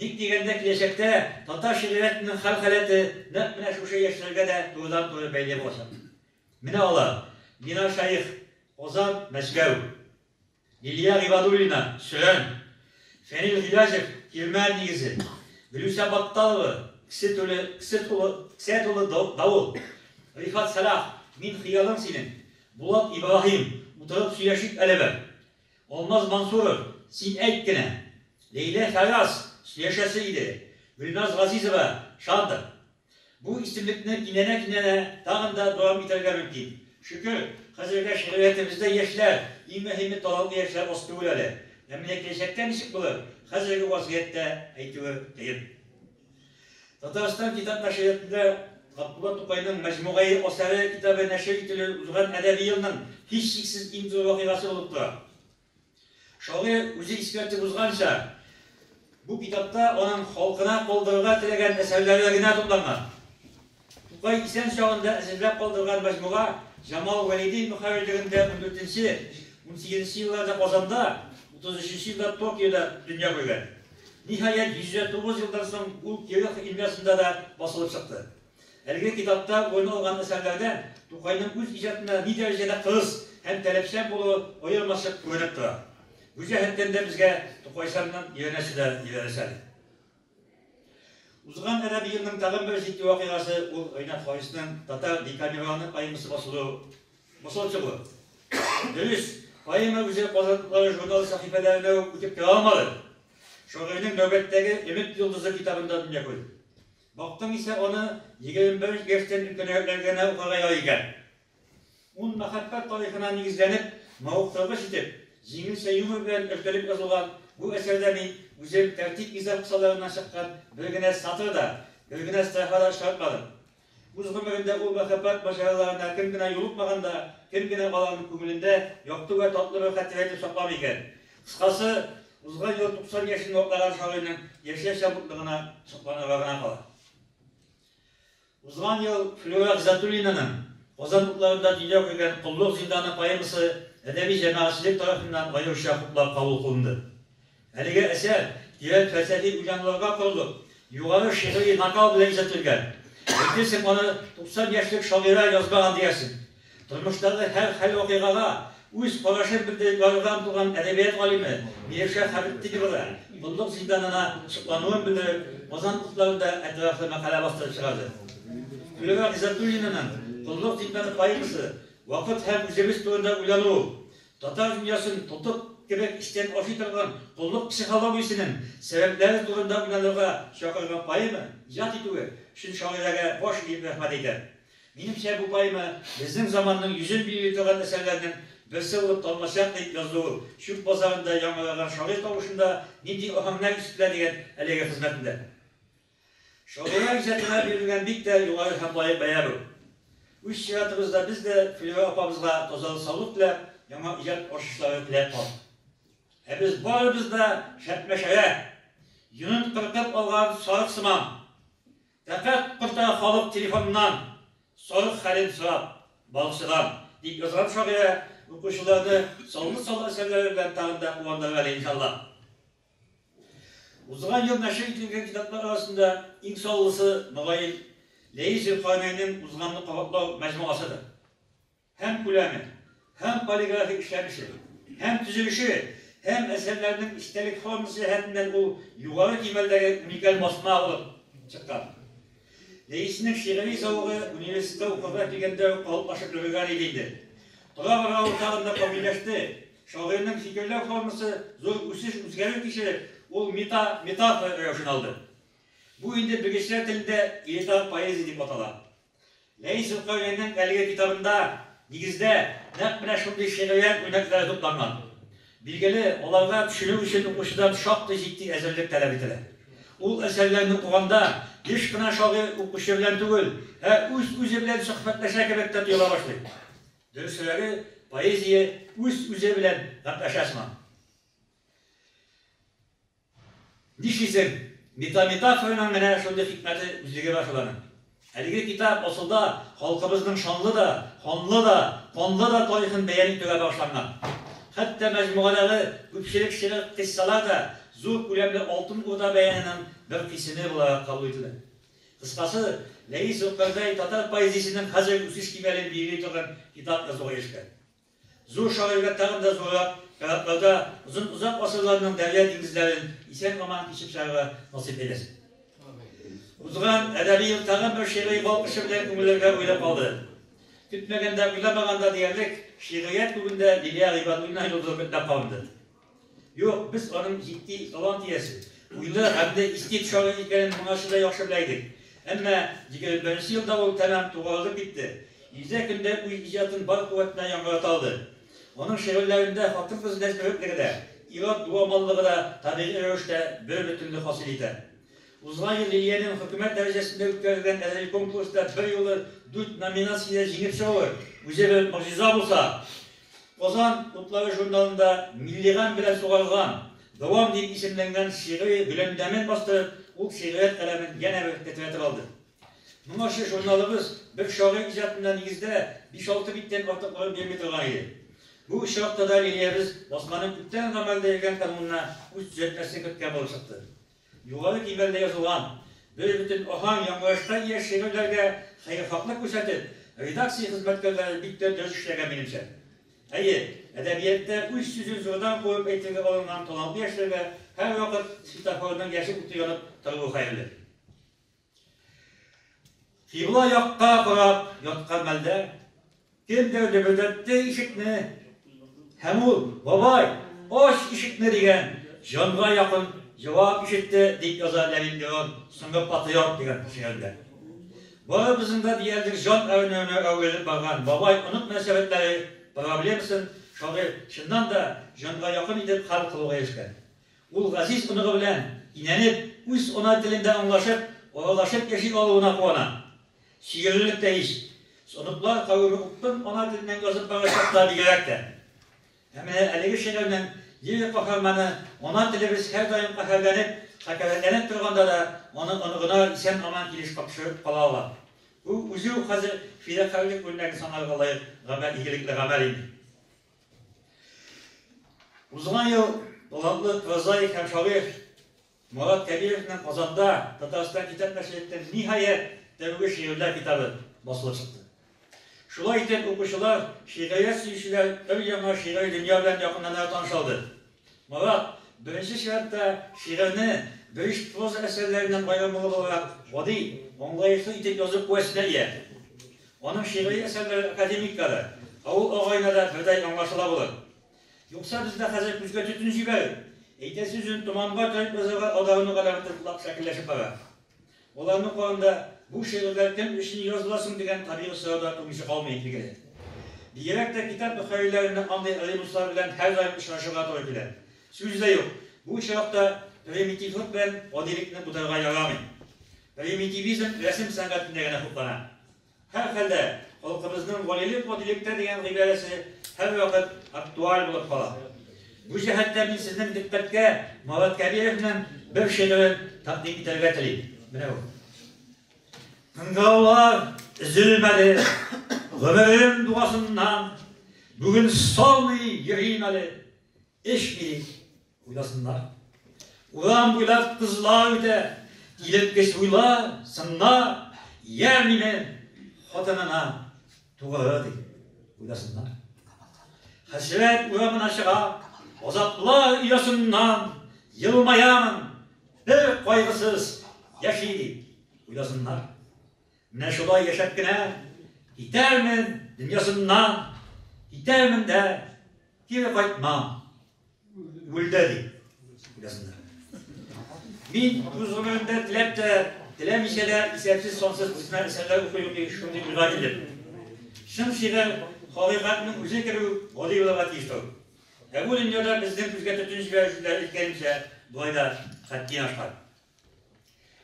Ник дигәндә, киләчәктә татар шигъриятенең хәл-халәте нәкъ менә шушы яшьләргә дә турыдан-туры бәйле булачак. Менә алар, Динар Шәех, Казан, Мәскәү. Лилия Гыйбадуллина, Сөрән, Фәнил Гыйләҗев, Кирмән нигезе, Гөлүсә Батталова, Кесе тулы, кесе тулы, кесә тулы давыл, Рифат Сәлах, Мин хыялың синең, Булат Ибраһим, Утырып сөйләшик әле бер, Алмаз Мансуров, Син әйт кенә, Ләйлә Фәрраз, Сөйләшәсе иде, Гөлназ Газизова, Шандр. Бу исемлекне кинәнә-кинәнә тагын да дәвам итәргә мөмкин. Шөкер, хәзергә шигъриятебездә яшьләр, иң мөһиме талантлы яшьләр аз түгел әле. Ә менә киләчәктә ничек булыр, хәзерге вазгыятьтә әйтүе кыен. Татарстан китап нәшриятында Габдулла Тукайның Мәҗмугаи асаре китабы нәшер ителү узган әдәби елның һичшиксез иң зур вакыйгасы булып тора. Шагыйрь үзе искәртеп узганча, бу китапта аның халкына калдырырга теләгән әсәрләре генә тупланган. Тукай исән чагында әзерләп калдырган мәҗмуга Җамал Вәлиди мөхәррирлегендә ундүртенче, унсигезенче елларда Казанда, 33 елда Токиода дөнья күргән. Ниһаять, 109 елдан соң ул кирилл имлясында да басылып чыкты. Әлеге китапта урын алган әсәрләрдән Тукайның үз иҗатына ни дәрәҗәдә кырыс һәм таләпчән булуы аермачык күренеп тора. Бу җәһәттән дә безгә Тукайчанның иганәсе дә иганәсе әле. Узган әдәби елның тагын бер җитди вакыйгасы ул Ринат Харисның Татар Декамераны поэмасы басылу басылып чыгуы. Дөрес, поэма үзе Казан утлары журналы сәхифәләренә үк үтеп керә алмады. Шагыйрьнең нәүбәттәге Өмет йолдызы китабында дөнья күрде. Бактың исә аны 21 яшьтән өлкәнрәкләргә генә укырга ярый икән. Ун мәхәббәт тарихына нигезләнеп, мавыктыргыч итеп, җиңелчә юмор белән өртелеп язылган бу әсәрдә мин үзем тәртип-низам кысаларыннан чыккан бер генә сатр да, бер генә строфа да очратмадым. Үз гомерендә ул мәхәббәт маҗараларына кем генә юлыкмаган да, кем генә аларны күңелендә якты вә татлы бер хатирә итеп сакламый икән? Кыскасы, узган ел 90 яшен ваклаган шагыйрьнең яшьләрчә мутлыгына сокланырга гына кала. Узган ел Флюра Гыйззәтуллинаның Казан утларында дөнья күргән Коллык зинданы поэмасы әдәби җәмәгатьчелек тарафыннан аеруча хуплап кабул кылынды. Әлеге әсәр тирән фәлсәфи уйлануларга корылып, югары шигъри накал белән иҗат ителгән. Әйтерсең, аны 90 яшьлек шагыйрә язмаган диярсең. Тормыштагы һәр хәл-вакыйгага үз карашын белдереп язарга омтылган әдәбият галиме Миләүшә Хәбетдинова да коллык зинданына соклануын белдереп, Казан утларында әтрафлы мәкалә бастырып чыгарды. Флюра Гыйззәтуллинаның Коллык зинданы поэмасы вакыт һәм үзебез турында уйлану ул. Татар дөньясын тотык кебек эчтән ашый торган коллык психологиясенең сәбәпләре турында уйланырга чакырган поэма иҗат итүе өчен шагыйрәгә баш иеп рәхмәт әйтәм. Минемчә, бу поэма безнең заманның йөзен билгели торган әсәрләрнең берсе булып танылачак, дип язды ул Чүп базарында яңгыраган шагыйрь тавышында нинди аһәңнәр ишетелә дигән әлеге хезмәтендә. Шагыйрә иҗатына бирелгән бик тә югары һәм лаек бәя бу. Үз чиратыбызда без дә Флюра апабызга тазалык-саулык теләп, яңа иҗат ачышлары теләп калдык. Ә без барыбыз да шәпмәшәрә, йонын кыркып алган сарык сыман. Тәкать корта халык телефоннан, сарык хәлен сорап, балыкчыдан, дип язган шагыйрә укучыларны саллы-саллы әсәрләре белән тагын да куандырыр әле, иншалла. Узган ел нәшер ителгән китаплар арасында иң саллысы, мөгаен, Ләис Зөлкарнәйнең Узганны кабатлау мәҗмугасыдыр. Һәм күләме, һәм полиграфик эшләнеше, һәм төзелеше, һәм әсәрләрнең эчтәлек формасы җәһәтеннән ул югары кимәлдәге уникаль басма булып чыккан. Ләиснең шигъри зәвыгы университетта укырга килгәндә үк калыплашып өлгергән иде инде. Тора-бара ул тагын да камилләште. Шагыйрьнең фикерләү формасы зур үсеш-үзгәрү кичереп, ул мета, метафора рәвешен алды. Бу инде белгечләр телендә элитар поэзия дип атала. Ләис Зөлкарнәйнең әлеге китабында, нигездә, нәкъ менә шундый шигърият үрнәкләре тупланган. Билгеле, аларга төшенү өчен укучыдан шактый җитди әзерлек таләп ителә. Ул әсәрләрне укыганда, еш кына шагыйрь укучы белән түгел, ә үз-үзе белән сөхбәтләшә кебек тә тоела башлый. Дөресрәге, поэзия үз-үзе белән гәпләшә сыман. Нишлисең, мета-метафораның менә шундый хикмәте, үзлеге бар шул аның. Әлеге китап, асылда, халкыбызның шанлы да, ханлы да, канлы да тарихын бәян итүгә багышланган. Хәтта мәҗмугадагы күпчелек шигырь-кыйссалар да зур күләмле Алтын Урда бәянының бер кисеме буларак кабул ителә. Кыскасы, Ләис Зөлкарнәй татар поэзиясенең хәзерге үсеш кимәлен билгели торган китап язуга ирешкән. Зур шагыйрьгә тагын да зуррак корабларда озын-озак гасырларның дәрья-диңгезләрен исән-аман кичеп чыгарга насыйп әйләсен. Узган әдәби ел тагын бер шигъри балкышы белән күңелләргә уелып калды. Көтмәгәндә, уйламаганда диярлек, шигърият күгендә Лилия Гыйбадуллина йолдызы бөтнәп кабынды. Юк, без аның җитди талант иясе, уйлы, гамьле эстет шагыйрь икәнен моңарчы да яхшы белә идек. Әмма 21 нче елда ул тәмам тугарылып китте, илдә-көндә үз иҗатын бар куәтенә яңгырата алды. Аның шигырьләрендә хатын-кыз нәзбереклеге дә, ир-ат дуамаллыгы да табигый рәвештә бербөтенлек хасил итә. Узган ел Лилиянең хөкүмәт дәрәҗәсендә үткәрелгән әдәби конкурста берьюлы дүрт номинациядә җиңеп чыгуы үзе бер могҗиза булса, Казан утлары журналында милли гамь белән сугарылган Дәвам дип исемләнгән шигъри гөләндәмен бастырып, ул шигърият каләмен янә бер тетрәтеп алды. Моңарчы журналыбыз бер шагыйрь иҗатына нигездә биш-алты биттән артык урын бирми торган иде. Бу очракта да Лилиябез басманың күптән гамәлдә йөргән канунына үз төзәтмәсен керткән булып чыкты. Югары кимәлдә язылган, бербөтен аһәң, яңгырашка ия шигырьләргә хәерхаһлык күрсәтеп, редакция хезмәткәрләре бик тә дөрес эшләгән, минемчә. Әйе, әдәбиятта үз сүзен зурдан куеп әйтергә алынган талантлы яшьләргә һәрвакыт светофорның яшел уты янып торуы хәерле. Кыйбла якка карап яткан мәлдә кемдер дөбердәтте ишекне һәм ул, Бабай, ач ишекне дигән җанга якын җавап ишетте, дип яза Ләбиб Лерон Соңгы патриот дигән шигырендә. Барыбызның да диярлек җан әрнүенә әверелеп барган бабай-онык мөнәсәбәтләре проблемасын шагыйрь чыннан да җанга якын итеп хәл кылуга ирешкән. Ул газиз оныгы белән кинәнеп, үз ана телендә аңлашып, аралашып яши алуына куана. Сөйләрлек тә ич, оныклар кавеме упкын ана теленнән язып барачак та бигрәк тә. Ә менә әлеге шигырьнең лирик каһарманы ана телебез һәрдаим каһәрләнеп, хакәрәтләнеп торганда да аны оныгына исән-аман килеш тапшырып кала ала. Бу үзе үк хәзер фидакарьлек үрнәге санарга лаек гамәл, игелекле гамәл инде. Узган ел талантлы прозаик һәм шагыйрь Марат Кәбировның Казанда Татарстан китап нәшриятында ниһаять тәүге шигырьләр китабы басылып чыкты. Шулай итеп, укучылар, шигърият сөючеләр өр-яңа шигъри дөнья белән якыннанрак таныша алды. Марат, беренче чиратта, шигырьне бериш проза әсәрләреннән аермалы буларак, гади, аңлаешлы итеп язу куәсенә ия. Аның шигъри әсәрләре академикка да, авыл агаена да бердәй аңлашыла булыр. Юкса бездә хәзер күзгә төтен җибәреп, әйтәсе сүзен томанга төреп язарга адарыну галәмәте ныклап шәкелләшеп бара. Аларны укыганда, бу шигырьләр кем өчен языла соң дигән табигый сорау да тумыйча калмый, билгеле. Бигрәк тә китап мөхәррирләренә андый ребуслар белән һәрдаим очрашырга туры килә. Сүз дә юк, бу очракта примитивлык белән гадилекне бутарга ярамый. Примитивизм рәсем сәнгатендә генә хуплана. Һәрхәлдә, халкыбызның галилек гадилектә дигән гыйбарәсе һәрвакыт актуаль булып кала. Бу җәһәттә мин сезнең дикъкатькә Марат Кәбировның бер шигырен тәкъдим итәргә телим. Менә ул. Кыңгыраулар өзелмәде гомерем дугасыннан, бүген салмый йөрим әле, эчми дип Уйласыннар. Урам буйлап кызлар үтә, Килеткеч уйлар, сыннар, Йә мине хатынына тугры дип уйласыннар. Хәсрәт урамына чыга, Азаплар оясыннан Елмаямын, бер кайгысыз яши дип уйласыннар. Менә шулай яшәп кенә китәрмен дөньясыннан, китәрмен дә кире кайтмам. Үлде дип уйласыннар. Мин үз гомеремдә теләп тә, теләмичә дә исәпсез-сансыз күчмә әсәрләр укый-укый шундый уйга килдем. Чын шигырь хакыйкатьнең үзе кебек үк гади булырга тиеш ул. Ә бу дөньяда безнең күзгә төтен җибәрүчеләр әйткәнемчә, болай да хәттин ашкан.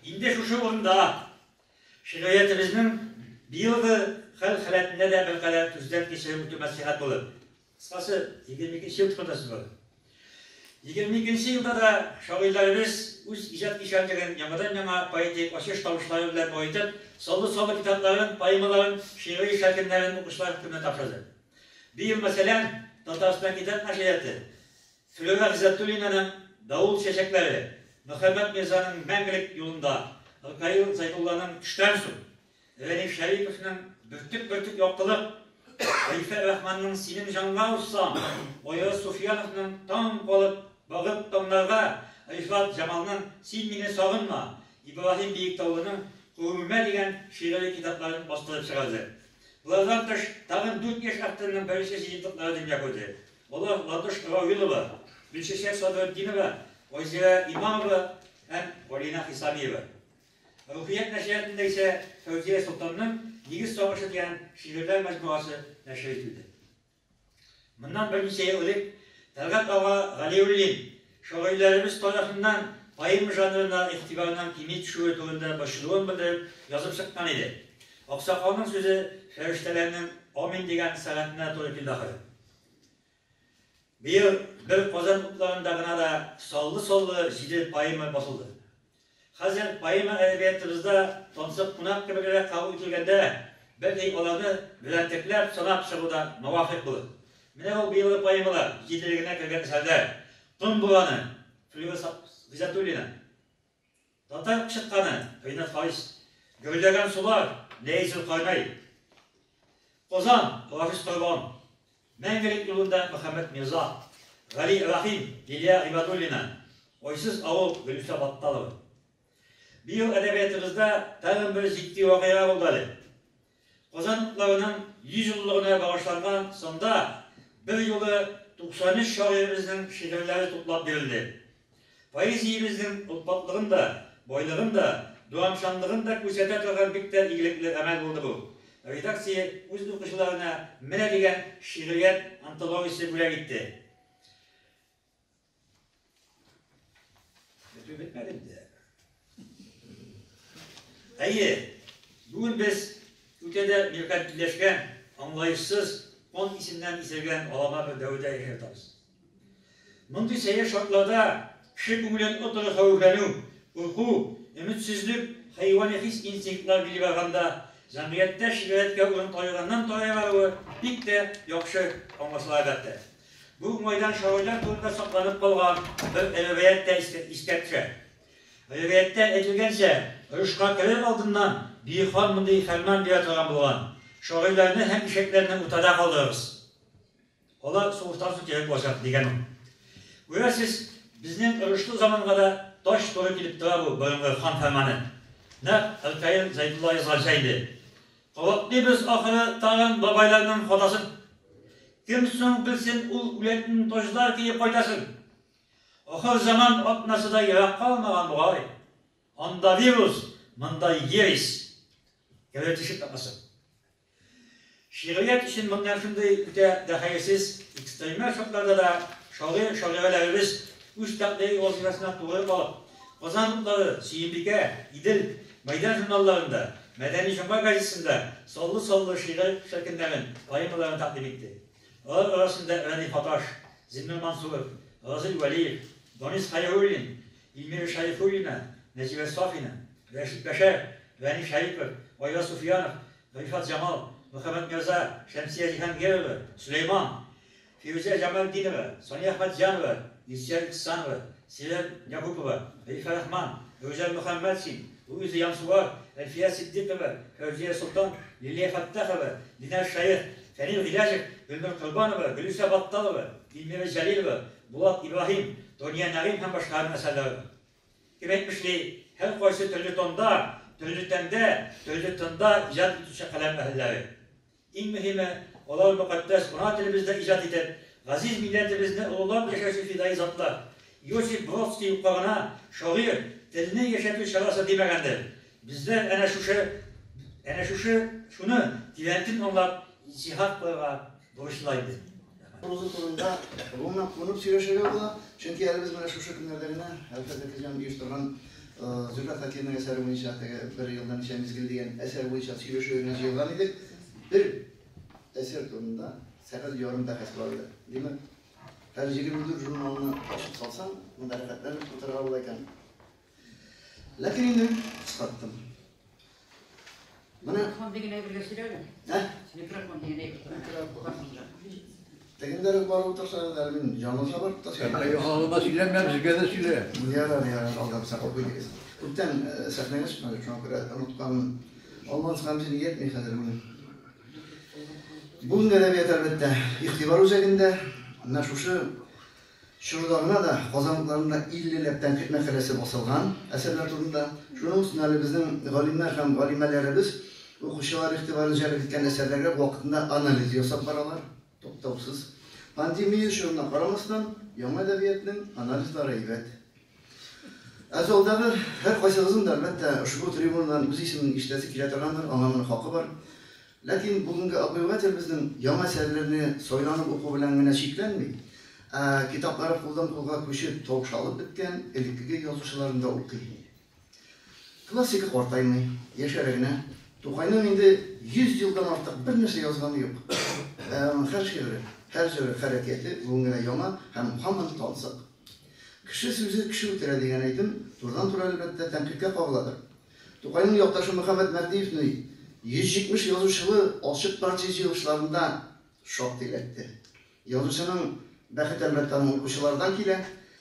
Инде шушы урында шигъриятебезнең быелгы хәл-халәтенә дә беркадәр күздән кичереп үтү мәслихәт булыр. Кыскасы, 22 нче ел турында сүз бара. 22 нче елда да шагыйрьләребез үз иҗат кишәрлеген яңадан-яңа поэтик ачыш табышлары белән баетып, саллы-саллы китапларын, поэмаларын, шигъри шәлкемнәрен укучылар хөкеменә тапшырды. Быел, мәсәлән, Татарстан китап нәшрияты Флера Гыйззәтуллинаның Давыл чәчәкләре, Мөхәммәт Мирзаның Мәңгелек юлында, Ркаил Зәйдулланың Төштән соң, Рәниф Шәриповның Бөртек-бөртек яктылык, Рифә Рахманның Синең җанга узсам, Айрат Суфияновның Таң калып багып таңнарга, Рифат Җамалның Син мине сагынма, Ибраһим Биектаулының Күрмә дигән шигъри китапларын бастырып чыгарды. Болардан тыш, тагын дүрт яшь авторның беренче җыентыклары дөнья күрде. Алар Ландыш Равилова, Гөлчәчәк Садретдинова, Айзирә Имамова һәм Алинә Хисамиева. Рухият нәшриятында исә Фәүзия Солтанның Нигез сагышы дигән шигырьләр мәҗмугасы нәшер ителде. Моннан берничә ел элек Тәлгать ага Галиуллин шагыйрьләребез тарафыннан поэма жанрына игътибарның кими төшүе турында борчылуын белдереп язып чыккан иде. Аксакалның сүзе фәрештәләрнең амин дигән сәгатенә туры килде ахры. Быел бер Казан утларында гына да саллы-саллы җиде поэма басылды. Хәзер поэма әдәбиятыбызда тансык кунак кебегрәк кабул ителгәндә, бәлки аларны берәмтекләп санап чыгу да мавафыйк булыр. Менә ул быелгы поэмалар җиделегенә кергән әсәрләр, Ком бураны, Флюра Гыйззәтуллина, Татар кычытканы, Ринат Харис, Гөрләгән сулар, Ләис Зөлкарнәй, Казан, Рафис Корбан, Мәңгелек юлында Мөхәммәт Мирза, Гали Рәхим, Лилия Гыйбадуллина, Айсыз авыл, Гөлүсә Батталова. Быел әдәбиятыбызда тагын бер җитди вакыйга булды әле. Казан утларының 100 еллыгына багышланган санда бер юлы 93 шагыйребезнең шигырьләре туплап бирелде. Поэзиябезнең олпатлыгын да, байлыгын да, дәвамчанлыгын да күрсәтә торган бик тә игелекле гамәл булды бу. Редакция үз укучыларына менә дигән шигърият антологиясе бүләк итте. Бетү бетмәде инде. Әйе, бүген без үтә дә меркантильләшкән, аңлаешсыз, кан исеннән исергән алама бер дәвердә яшәп ятабыз. Мондый сәер шартларда кеше күңелен отыры хәвефләнү, курку, өметсезлек, хайвани хис-инстинктлар били барганда, җәмгыятьтә шигърияткә урын тарайганнан-тарая баруы бик тә яхшы аңлашыла, әлбәттә. Бу уңайдан шагыйрьләр турында сакланып калган бер риваять тә искә төшә. Риваятьтә әйтелгәнчә, орышка керер алдыннан Бөек хан мондый фәрман бирә торган булган, Шагыйрьләрне һәм ишәкләрне уртада калдырыгыз. Алар сугыштан соң кирәк булачак, дигән ул. Күрәсез, безнең орышлы заманга да тач туры килеп тора бу борынгы хан фәрманы. Нәкъ Ркаил Зәйдулла язганча инде. Кабатлыйбыз ахыры тагын бабайларның хатасын. Кем соң белсен ул үләтен таҗлар киеп кайтасын? Ахыр заман атнасы да ерак калмаган бугай. Анда вирус, монда ересь. Керә тишек тапмасын. Шигърият өчен моннан шундый үтә дә хәерсез, экстремаль шартларда да шагыйрь-шагыйрәләребез үз тәкъдири вазыйфасына тугры калып, Казан утлары, Сөембикә, Идел, Мәйдан журналларында, Мәдәни җомга газетасында саллы-саллы шигырь шәкеннәрен, поэмаларын тәкъдим итте. Алар арасында Рәдиф Гаташ, Зиннур Мансуров, Разил Вәлиев, Данис Хәйруллин, Эльмира Шәрифуллина, Нәҗибә Сафина, Рәшит Бәшәр, Рәниф Шәрипов, Айваз Суфиянов, Рифат Җамал, Мөхәммәт Мирза, Шәмсия Җиһангирова, Сөләйман, Фирүзә Җамалетдинова, Сания Әхмәтҗанова, Илсөяр Ихсанова, Сирәл Якупова, Рифә Рахман, Рүзәл Мөхәммәтшин, Луиза Янсуар, Әлфия Ситдыйкова, Фәүзия Солтан, Лилия Фәттахова, Динар Шәех, Фәнил Гыйләҗев, Гөлнур Корбанова, Гөлүсә Батталова, Илмира Җәлилова, Булат Ибраһим, Дания Нәгыйм һәм башкаларның әсәрләре бар. Кем әйтмешли, һәркайсы төрле тонда, төрле тәндә, төрле тында иҗат итүче каләм әһелләре. Иң мөһиме, алар мөкатдәс ана телебездә иҗат итеп, газиз милләтебезне олылап яшәүче фидаи затлар. Иосиф Бродский юкка гына, Шагыйрь, телне яшәтү чарасы димәгәндер. Безләр әнә шушы, әнә шушы, шуны тирәнтен аңлап, иҗтиһад кылырга бурычлы инде. Проза турында гомумән куынып сөйләшергә була, чөнки әле без менә шушы көннәрдә генә Әлфәт Зәкирҗан оештырган Зөфәр Хәкимнең әсәре буенча теге Бер елда ничә мизгел дигән әсәр буенча сөйләшүгә генә җыелган идек. Бер әсәр турында сәгать ярым бәхәс барды. Димәк, хәзер 24 журналны ачып салсаң, монда рәхәтләнеп утырырга була икән. Ләкин инде кыскарттым. Менә Микрофон дигән әйбергә сөйлә әле. Ә? Микрофон дигән әйбер. Тегендә үк барып утырсагыз әле мин җанласа барып та сөйләм. Алма сөйләмә, безгә дә сөйлә. Ярар, ярар, алдап сакал куйдыгыз. Күптән сәхнәгә чыкмадык, шуңа күрә онытканмын. Алманскан җир ияртми хәзер мине. Бүгенге әдәбият, әлбәттә, игътибар үзәгендә. Менә шушы Чорда гына да Казан утларында 50 ләп тәнкыйть мәкаләсе басылган әсәрләр турында. Шуның өстенә әле безнең галимнәр һәм галимәләребез укучылар игътибарын җәлеп иткән әсәрләргә вакытында анализ ясап баралар, туктаусыз. Пандемия чорына карамастан, яңа әдәбиятның анализлары әйбәт. Ә залдагы һәркайсыгызның да, әлбәттә, ошбу трибунадан үз исемен ишетәсе килә торгандыр, аңа моның хакы бар. Ләкин бүгенге обыватель безнең яңа әсәрләрне сайланып уку белән генә чикләнми, ә китаплары кулдан-кулга күчеп, таушалып беткән элеккеге язучыларын да укый. Классика картаймый, яшәрә генә. Тукайның инде 100 елдан артык бернәрсә язганы юк. Ә аның һәр шигыре, һәр җыры, һәр әкияте бүгенгедәй яңа һәм һаман тансык. Кеше сүзе кеше үтерә дигән әйтем турыдан-туры, әлбәттә, тәнкыйтькә кагыладыр. Тукайның якташы Мөхәммәт Мәһдиевне 170 язучылы ачык партия җыелышларында шактый эләкте. Язучының бәхете, әлбәттә, аның укучылардан килә.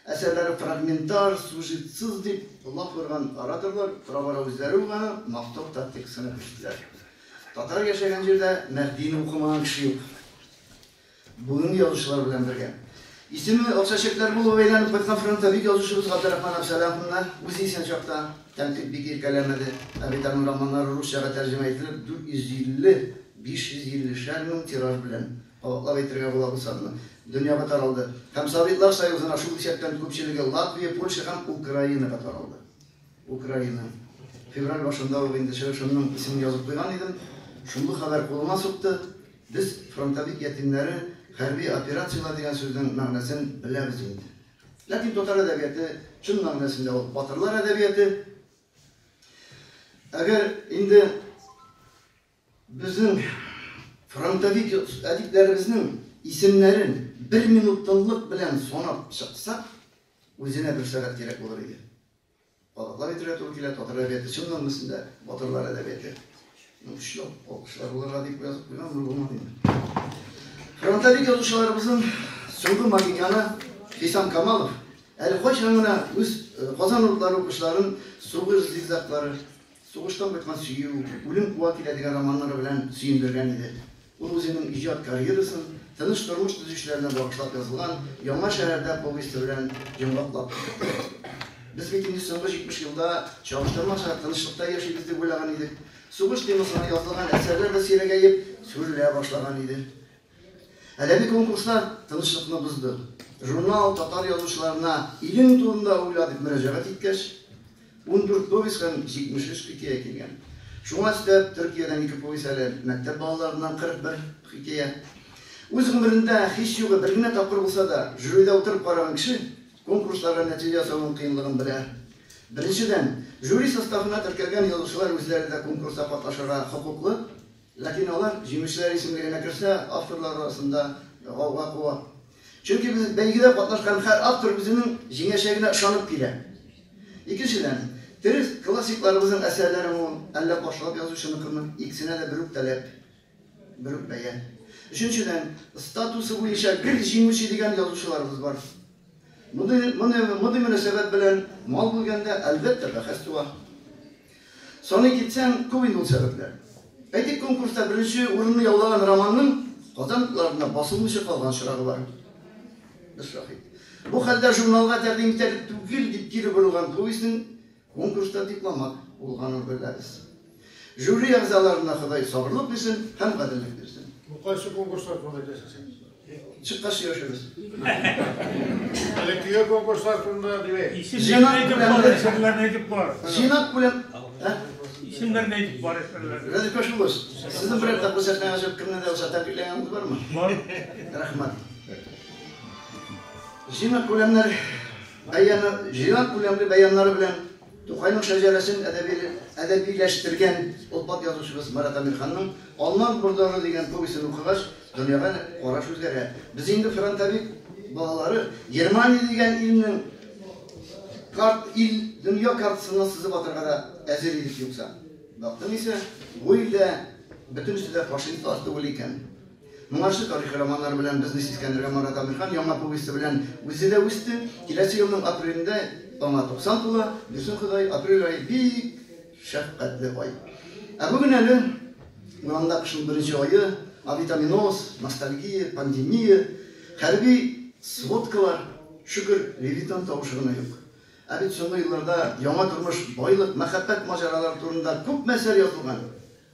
Әсәрләре фрагментар, сюжетсыз дип лаф орган ораторлар тора-бара үзләре үк аны мактау тактикасына күчтеләр. Татар яшәгән җирдә Мәһдине укымаган кеше юк. Бүгенге язучылар белән бергә. Исеме Акчәчәкләр булып әйләнеп кайткан фронтовик язучыбыз Габдерахман Әбсәләмовны да үзе исән чакта тәнкыйть бик иркәләмәде. Ә бит аның романнары русчага тәрҗемә ителеп, 450, 550 шәр мең тираж белән, кабатлап әйтергә була бу санны, дөньяга таралды. Һәм Советлар Союзына, шул исәптән күпчелеге Латвия, Польша һәм Украинага таралды. Украина. Февраль башында ук инде чыгышымның исемен язып куйган идем. Шомлы хәбәр кулыма сукты. Без, фронтовик ятимнәре, хәрби операцияләр дигән сүзнең мәгънәсен беләбез инде. Ләкин татар әдәбияты чын мәгънәсендә ул батырлар әдәбияты. Әгәр инде безнең фронтовик әдипләребезнең исемнәрен бер минут тынлык белән санап чыксак, үзенә бер сәгать кирәк булыр иде. Кабатлап әйтергә туры килә, татар әдәбияты чын мәгънәсендә батырлар әдәбияты. Ну, көчле алкышлар булырга дип язып куйган, бу булмады инде. Фронтовик язучыларыбызның соңгы магиканы Хисам Камалов әле кайчан гына үз Казан утлары укучыларын сугыш зигзаглары, Сугыштан кайткан сөю, Үлем куа килә дигән романнары белән сөендергән иде. Ул үзенең иҗат карьерасын тыныч тормыш төзүчеләренә багышлап язылган Яңа шәһәрдә повесте белән йомгаклап китте. Без бит инде соңгы 70 елда чагыштырмача тынычлыкта яшибез дип уйлаган идек. Сугыш темасына язылган әсәрләр дә сирәгәеп, сүрелә башлаган иде. Әдәби конкурслар тынычлыкны бозды. Журнал татар язучыларына илең турында уйла дип мөрәҗәгать иткәч, 14 повесть һәм 73 хикәя килгән. Шуңа өстәп, Төркиядән ике повесть әле, мәктәп балаларыннан 41 хикәя. Үз гомерендә һич югы бер генә тапкыр булса да жюрида утырып караган кеше конкурсларга нәтиҗә ясауның кыенлыгын белә. Беренчедән, жюри составына теркәлгән язучылар үзләре дә конкурста катнашырга хокуклы. Ләкин алар җиңүчеләр исемлегенә керсә, авторлар арасында гауга куа. Чөнки без бәйгедә катнашкан һәр автор үзенең җиңәчәгенә ышанып килә. Икенчедән, тере классикларыбызның әсәрләреме ул, әллә башлап язучыныкымы, икесенә дә бер үк таләп, бер үк бәя. Өченчедән, статусы буенча гел җиңүче дигән язучыларыбыз бар. Мондый, мондый мөнәсәбәт белән мал бүлгәндә, әлбәттә, бәхәс туа. Саный китсәң, күп инде ул сәбәпләр. Әйтик, конкурста беренче урынны яулаган романның Казан утларында басылмыйча калган очрагы бар. Без шаһит. Бу хәлдә журналга тәкъдим итәрлек түгел дип кире борылган повестьнең конкурста дипломат булганын беләбез. Жюри әгъзаларына Ходай сабырлык бирсен һәм гаделлек бирсен. Бу кайсы конкурслар турында әйтәсең син? Чыккач сөйләшербез. Элеккеге конкурслар турында дип әйт. Исемнәрен әйтеп бар, әсәрләрен әйтеп бар. Җыйнак күләм... Ә? Исемнәрен әйтеп бар әсәрләрен. Рәдиф Кашулович, сезнең берәр тапкыр сәхнәгә чыгып кемне дә булса тәбрикләгәнегез бармы? Бар. Рәхмәт. Җыйнак күләмнәр бәяны, җыйнак күләмле бәяннары белән Тукайның шәҗәрәсен әдәбиләштергән олпат язучыбыз Марат Әмирханның Алман бордары дигән повестен укыгач, дөньяга караш үзгәрә. Без инде фронтовик балалары Германия дигән илнең карт ил дөнья картасыннан сызып атарга да әзер идек юкса. Бактың исә, бу илдә бөтенесе дә фашистлар түгел икән. Моңарчы тарихи романнары белән безне сискәндергән Марат Әмирхан яңа повесте белән үзе дә үсте. Киләсе елның апрелендә аңа 90 тула. Бирсен Ходай, апрель ае бик шәфкатьле ай. Ә бүген әле урамда кышның беренче ае, авитаминоз, ностальгия, пандемия, хәрби сводкалар, шөкер, Левитан тавышы гына юк. Ә бит соңгы елларда яңа тормыш, байлык, мәхәббәт маҗаралары турында күп әсәр язылган.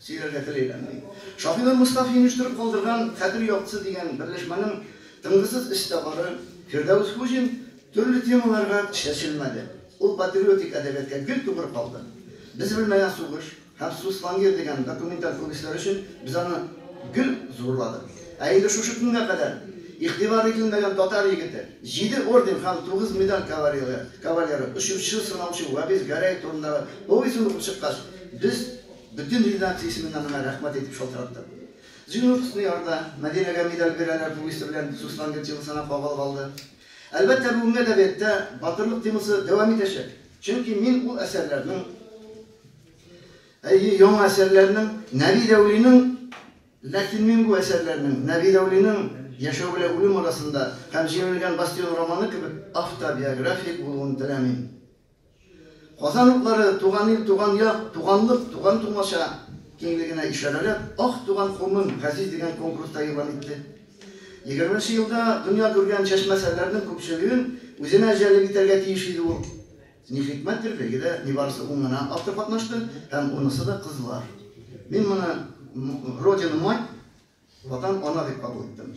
Сөйләргә тел әйләнми. Шаһинур Мостафин оештырып калдырган Хәтер яктысы дигән берләшмәнең тынгысыз эзтабары Фирдәвес Хуҗин төрле темаларга чәчелмәде. Ул патриотик әдәбиятка гел тугры калды. Без белмәгән сугыш һәм Суслонгер дигән документаль повестьләре өчен без аны гел зурладык. Ә инде шушы көнгә кадәр игътибар ителмәгән татар егете, җиде орден һәм тугыз медаль кавалеры, очучы-сынаучы Вәгыйзь Гәрәев турындагы повестен укып чыккач, без Бөтен редакция исеменнән аңа рәхмәт әйтеп шалтыраттым. Зиннур Хөсни Арда, Мәдинәгә медаль бирәләр повесте белән Суслонгер темасына кагылып алды. Әлбәттә, бүгенге әдәбиятта батырлык темасы дәвам итәчәк. Чөнки мин ул әсәрләрнең, әйе, яңа әсәрләрнең, Нәби Дәүлинең, ләкин мин бу әсәрләрнең Нәби Дәүлинең Яшәү белән үлем арасында һәм Җимерелгән бастион романы кебек автобиографик булуын теләмим. Казан утлары, туган ил, туган як, туганлык, туган-тумача киңлегенә ишарәләп, Ах, туган комым, газиз дигән конкурста игълан итте. Егерменче елда дөнья күргән чәчмә әсәрләрнең күпчелеген үзенә җәлеп итәргә тиеш иде ул. Ни хикмәттер, бәйгедә нибарысы ун гына автор катнашты һәм унысы да кызлар. Мин моны Родина-мать, Ватан ана дип кабул иттем.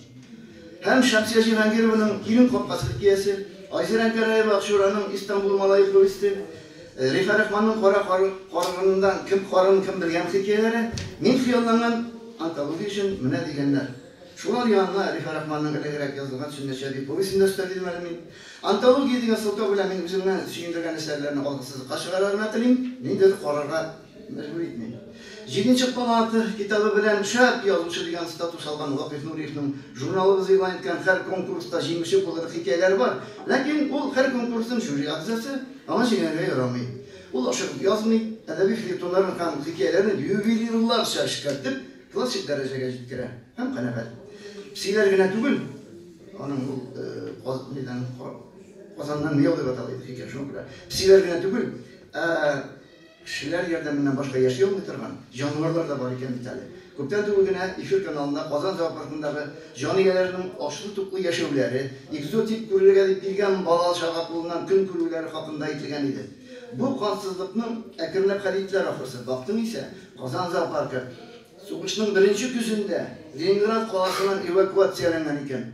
Һәм Шәмсия Җиһангированың Килен капкасы хикәясе, Айзир Әнкәраева Акчураның Истанбул малае повесте, Рифә Рахманның Кара каргыннан кем карын кем белгән хикәяләре мин хыялланган антология өчен менә дигәннәр. Шулар янына Рифә Рахманның элегрәк язылган Сөннәтче әби повестен дә өстәр идем әле мин. Антология дигән сылтау белән мин үземне сөендергән әсәрләрне алгы сызыкка чыгарырга гына телим, ниндидер карарга Мәҗбүр итмим. Җиденче палата китабы белән шәп язучы дигән статус алган Вакыйф Нуриевның журналыбыз игълан иткән һәр конкурста җиңүче булырлык хикәяләре бар. Ләкин ул һәр конкурсның жюри әгъзасы, аңа җиңәргә ярамый. Ул ашыгып язмый, әдәби фельетоннарын һәм хикәяләрен ювелирларча эшкәртеп, классик дәрәҗәгә җиткерә һәм канәгать. Песиләр генә түгел, аның ул нидән Казаннан Мияу дип атала иде хикәя, шуңа күрә. Песиләр генә түгел, ә Кешеләр ярдәменнән башка яши алмый торган җанварлар да бар икән бит әле. Күптән түгел генә Эфир каналында Казан зоопаркындагы җан ияләренең ачлы-туклы яшәүләре, экзотик күрергә дип килгән бала-чага кулыннан көн күрүләре хакында әйтелгән иде. Бу кансызлыкны әкренләп хәл иттеләр ахрысы. Бактың исә, Казан зоопаркы сугышның беренче көзендә Ленинград каласыннан эвакуацияләнгән икән.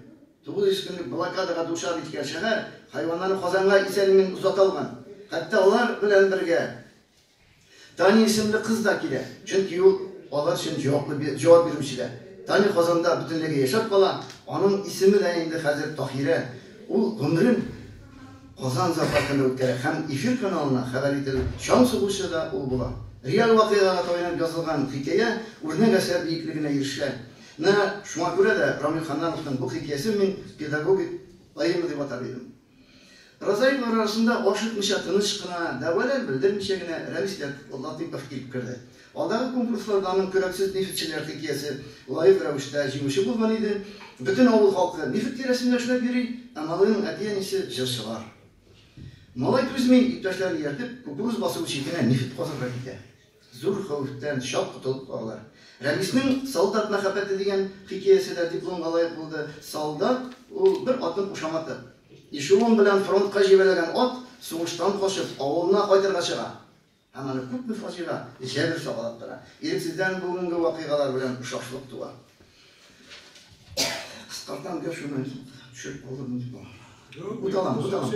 900 көнлек блокадага дучар иткән шәһәр хайваннарны Казанга исән-имин озата алган. Хәтта алар белән бергә Таня исемле кыз да килә, чөнки ул алар өчен җаваплы җавап бирүче дә. Таня Казанда бөтенләйгә яшәп кала, аның исеме дә инде хәзер Таһирә. Ул гомерен Казан зоопаркында үткәрә һәм Эфир каналына хәбәр ителеп чаң сугучы да ул була. Реаль вакыйгага таянып язылган хикәя үрнәк әсәр биеклегенә ирешә. Менә шуңа күрә дә Рамил Ханнановның бу хикәясен мин педагогик поэма дип атар идем. Прозаиклар арасында ашыкмыйча, тыныч кына, дәгъвалар белдермичә генә Рәмис Латыйпов килеп керде. Алдагы конкурсларда аның Көрәксез нефтьчеләр хикәясе лаек рәвештә җиңүче булган иде. Бөтен авыл халкы нефть тирәсендә эшләп йөри, ә малайның әти-әнисе җырчылар. Малай түзми, иптәшләрен ияртеп, кукуруз басуы читенә нефть казырга китә. Зур хәвефтән чак котылып калалар. Рәмиснең Солдат мәхәббәте дигән хикәясе дә дипломга лаек булды. Солдат, ул бер атның кушаматы. Эшелон белән фронтка җибәрелгән ат, сугыштан качып, авылына кайтырга чыга. Һәм аны күпме фаҗига, җәбер сагалап тора. Ирексездән бүгенге вакыйгалар белән охшашлык туа. Кыскартам гел шуны төшереп калдырдым дип. Буталам, буталам.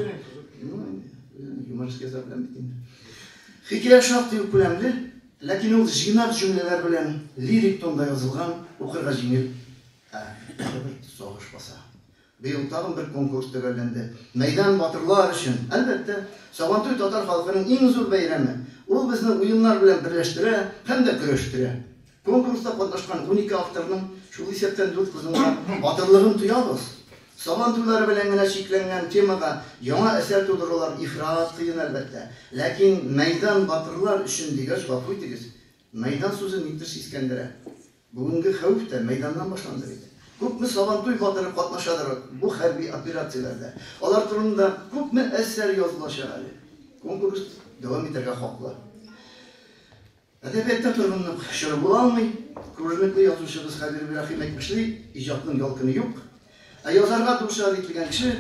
Ну, юморист яза беләм бит инде. Хикәя шактый ук күләмле, ләкин ул җыйнак җөмләләр белән лирик тонда язылган, укырга җиңел, ә барыбер сагыш баса. Быел тагын бер конкурс төгәлләнде. Мәйдан батырлар өчен! Әлбәттә, Сабантуй татар халкының иң зур бәйрәме. Ул безне уеннар белән берләштерә һәм дә көрәштерә. Конкурста катнашкан 12 авторның, шул исәптән дүрт кызның да батырлыгын тоябыз. Сабан туйлары белән генә чикләнгән темага яңа әсәр тудырулар ифрат кыен, әлбәттә. Ләкин мәйдан батырлар өчен дигәч, гафу итегез, мәйдан сүзе никтер сискәндерә. Бүгенге хәвеф тә мәйданнан башланды бит. Күпме Сабантуй батыры катнашадыр бу хәрби операцияләрдә? Алар турында күпме әсәр язылачак әле? Конкурс дәвам итәргә хаклы. Әдәбиятта торгынлык чоры була алмый. Күренекле язучыбыз Хәбир Ибраһим әйтмешли, иҗатның ялкыны юк. Ә язарга дучар ителгән кеше,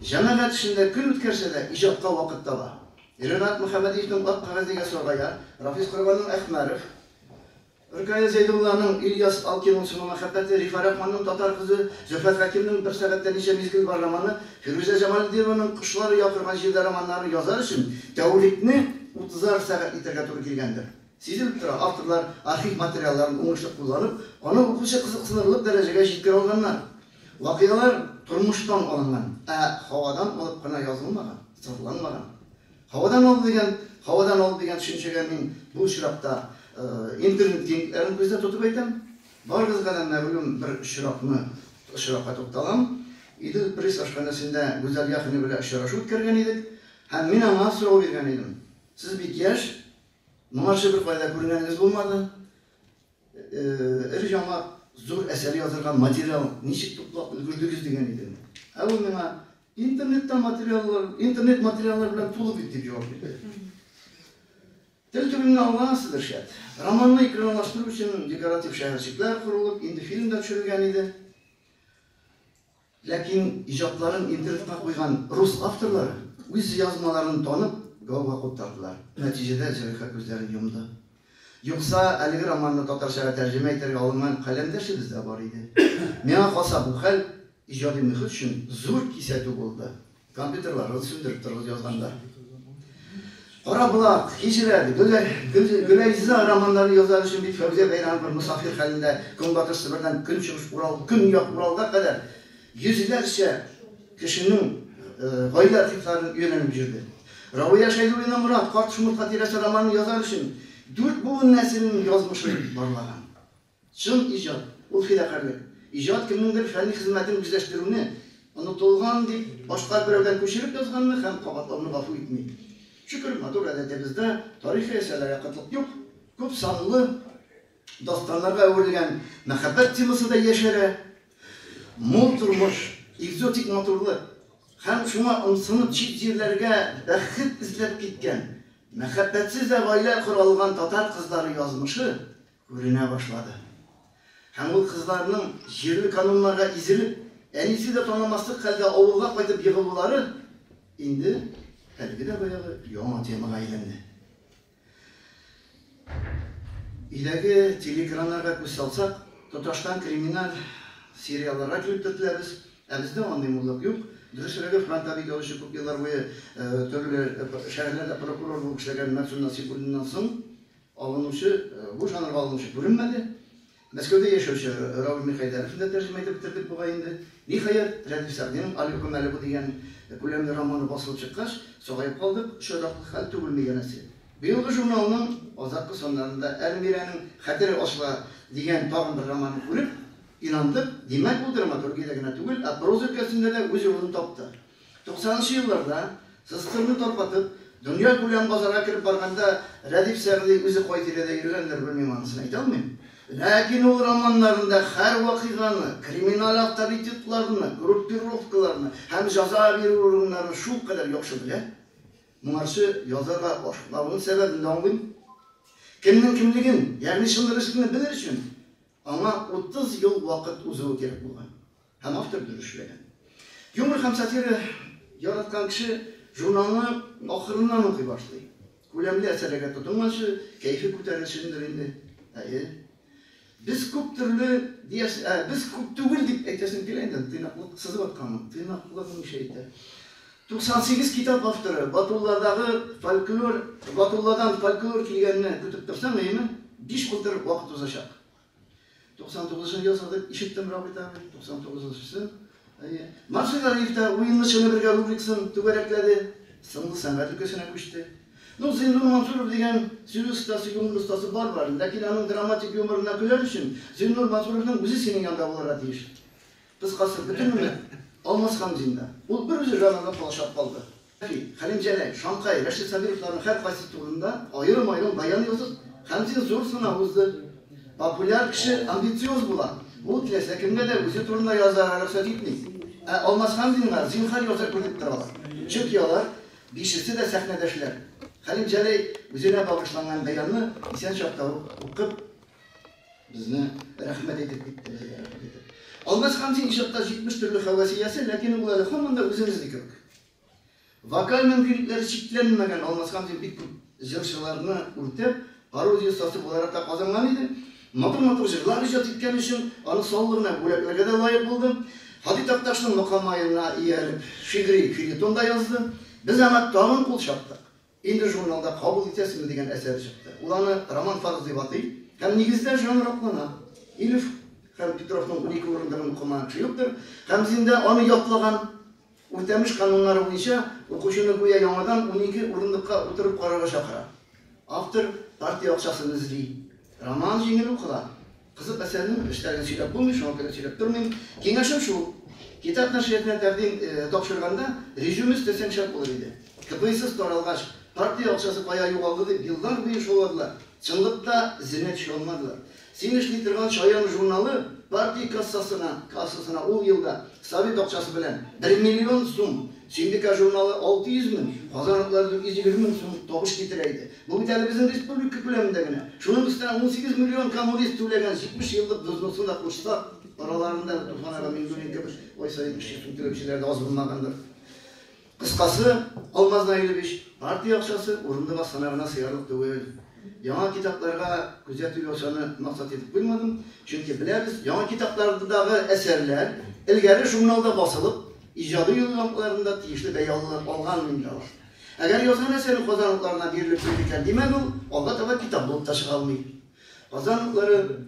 җәмәгать эшендә көн үткәрсә дә, иҗатка вакыт таба. Ренат Мөхәммәдиевның Ак кәгазь дигән саргая, Рафис Корбанның Әхмәров, Ркая Зәйдулланың Ильяс Алкинның Соңгы мәхәббәте, Рифа Рахманның Татар кызы, Зөфәр Хәкимнең Бер сәгатьтә ничә мизгел бар романы, Фирүзә Җамалетдинованың Кошлар оя корган җирдә романнарын язар өчен тәүлекне утызар сәгать итәргә туры килгәндер. Сизелеп тора, авторлар архив материалларын уңышлы кулланып, аны укучы кызыксынырлык дәрәҗәгә җиткерә алганнар. Вакыйгалар тормыштан алынган, ә һавадан алып кына язылмаган, сырланмаган. Һавадан алу дигән, һавадан алу дигән төшенчәгә мин бу очракта интернет киңлекләрен күздә тотып әйтәм. Барыгызга да мәгълүм бер очракны, очракка тукталам. Идел Пресс ашханәсендә Гүзәл Яхина белән очрашу үткәргән идек һәм мин аңа сорау биргән идем. Сез бик яшь, моңарчы беркайда күренгәнегез булмады. Өр-яңа зур әсәр язырга материал ничек туплап өлгердегез дигән идем. Ә ул миңа интернетта материаллар, интернет материаллар белән тулы бит дип җавап бирде. Тел төбемне аңлагансыздыр, шәт. Романны экранлаштыру өчен декоратив шәһәрчекләр корылып, инде фильм да төшерелгән иде. Ләкин иҗатларын интернетка куйган рус авторлары үз язмаларын танып, гауга куптардылар. Нәтиҗәдә Зөләйха күзләрен йомды. Юкса, әлеге романны татарчага тәрҗемә итәргә алынган каләмдәшебез дә бар иде. Миңа калса, бу хәл иҗади мөхит өчен зур кисәтү булды. Компьютерларыгызны сүндереп торыгыз язганда. Кара Болак, Һиҗрәт, Гөләйза романнарын язар өчен бит Фәүзия Бәйрәмова мосафир хәлендә Көнбатыш Себердән Көнчыгыш Урал, Көньяк Уралга кадәр йөзләрчә кешенең гаилә архивларын өйрәнеп йөрде. Равия Шәйдуллина Морат, Карт шомыртка тирәсе романын язар өчен дүрт буын нәселенең язмышын барлаган. Чын иҗат, ул фидакарьлек. Иҗат кемнеңдер фәнни хезмәтен үзләштерүне, онытылган дип башка берәүдән күчереп язганны һәм кабатлауны гафу итми. Шөкер, матур гадәтебездә тарихи әсәрләргә кытлык юк. Күп санлы дастаннарга әверелгән мәхәббәт темасы да яшәрә. Мул тормыш, экзотик матурлык һәм шуңа ымсынып чит җирләргә бәхет эзләп киткән, мәхәббәтсез дә гаилә кора алган татар кызлары язмышы Күренә башлады. Һәм ул кызларның җирле кануннарга изелеп, әнисе дә танымаслык хәлдә авылга кайтып егылулары инде әлеге дә баягы яңа темага әйләнде. Өйдәге телеэкраннарга күз салсак, тоташтан криминаль сериалларга килеп төртеләбез. Ә бездә андый муллык юк. Дөресрәге, фронтовик язучы күп еллар буе төрле шәһәрләрдә прокурор булып эшләгән Мәгъсүм Насыйбуллиннан соң Алынучы, бу жанрга алынучы күренмәде. Мәскәүдә яшәүче Равил Мирхәйдәровны да тәрҗемә итеп бетердек бугай инде. Ниһаять, Рәдиф Сәгъдинең Алюком әле бу дигән күләмле романы басылып чыккач, сагаеп калдык, очраклы хәл түгелме, янәсе. Быелгы журналның азаккы саннарында Әлмирәнең Хәтере ачыла дигән тагын бер романын күреп, инандык, димәк, ул драматургиядә генә түгел, ә проза өлкәсендә дә үз урынын тапты. Туксанынчы елларда СССРны таркатып, дөньякүләм базарга кереп барганда Рәдиф Сәгъди үзе кай тирәдә йөргәндер, белмим, анысын әйтә алмыйм. Ләкин ул романнарында һәр вакыйганы, криминаль авторитетларны, группировкаларны һәм җәза бирү урыннарын шулкадәр яхшы белә, моңарчы язарга ашыкмавының сәбәбен дә аңлыйм. Кемнең кемлеген, ягъни чын дөреслекне белер өчен аңа 30 ел вакыт узуы кирәк булган. Һәм автор дөрес эшләгән. Юмор һәм сатира яраткан кеше журналны ахырыннан укый башлый. Күләмле әсәрләргә тотынганчы, кәефе күтәрелсендер инде. Әйе. Без күп төрле дияс, ә, без күп түгел дип әйтәсем килә инде, тыйнаклык сызып атканмын. Тыйнаклыгым ничә әйтә. 98 китап авторы, Батулладагы фольклор, Батулладан фольклор килгәнне көтеп торсаң, әйеме, биш былтыр вакыт узачак. 99-нчы язга дип ишеттем Рабит абый, 99-нчысы. Әйе. Марсель Галиев та уенны чыны бергә рубрикасын түгәрәкләде, сынлы сәнгать өлкәсенә күчте. Ну, Зиннур Мансуров дигән сүз остасы, юмор остасы бар бар, ләкин аның драматик юморына көләр өчен Зиннур Мансуровның үзе синең янда булырга тиеш. Кыскасы, бөтен өмет Алмаз Хәмзинда. Ул бер үзе жанрда калышап калды. Хәлим Җәләй, Шамкай, Рәшит Сабировларның һәркайсы турында аерым-аерым баян язып, Хәмзин зур сынау узды. Популяр кеше амбициоз була. Ул теләсә кемгә дә үзе турында язарга рөхсәт итми. Ә Алмаз Хәмзинга зинһар яза күр дип торалар. Чөнки алар бишесе дә сәхнәдәшләр. Хәлим Җәләй үзенә багышланган бәянны исән чакта ук укып, безне рәхмәт әйтеп китте, безгә рәхмәт әйтеп. Алмаз Хәмзин иҗатта 70 төрле һәвәс иясе, ләкин ул әле һаман да үзен эзли кебек. Вокаль мөмкинлекләре чикләнмәгән Алмаз Хәмзин бик күп җырчыларны үртәп, пародия остасы буларак та казанган иде. Матур-матур җырлар иҗат иткән өчен аны саллы гына бүләкләргә дә лаек булды. Һади Такташның Мокамаена ияреп, шигъри фельетон да язды. Без аңа тагын кул чаптык. Инде журналда Кабул итәсеңме дигән әсәре чыкты. Ул аны роман фарыз дип атый һәм нигездә жанр аклана. Ильф һәм Петровның 12 урындыгын укымаган кеше юктыр. Хәмзин дә аны ятлаган. Үртәмеш кануннары буенча укучыны гүя яңадан 12 урындыкка утырып карарга чакыра. Автор партия акчасын эзли. Роман җиңел укыла. Кызык әсәрнең эчтәлеген сөйләп булмый, шуңа күрә сөйләп тормыйм. Киңәшем шул, китап нәшриятына тәкъдим тапшырганда резюме өстәсәң шәп булыр иде. КПСС таралгач, партия акчасы кая югалды дип еллар буе шауладылар. Чынлыкта эзенә төшә алмадылар. Син эшли торган Чаян журналы партия кассасына, кассасына ул елда совет акчасы белән 1 миллион сум, Сөембикә журналы 600 мең, Казан утлары 420 мең сум табыш китерә иде. Бу бит әле безнең республика күләмендә генә. Шуның өстенә 18 миллион коммунист түләгән 70 еллык взносын да кушсак, араларында Туфан ага Миннуллин кебек ай саен 300 сум түләүчеләр дә аз булмагандыр. Кыскасы, Алмаз Наилевич, партия акчасы урындык астына гына сыярлык түгел. Яңа китапларга күзәтү ясауны максат итеп куймадым, чөнки беләбез, яңа китаплардагы әсәрләр элгәре журналда басылып, иҗади юлламаларында тиешле бәя алган инде алар. Әгәр язган әсәрең Казан утларына бирелеп куйды икән, димәк ул алга таба китап булып та чыга алмый. Казан утлары,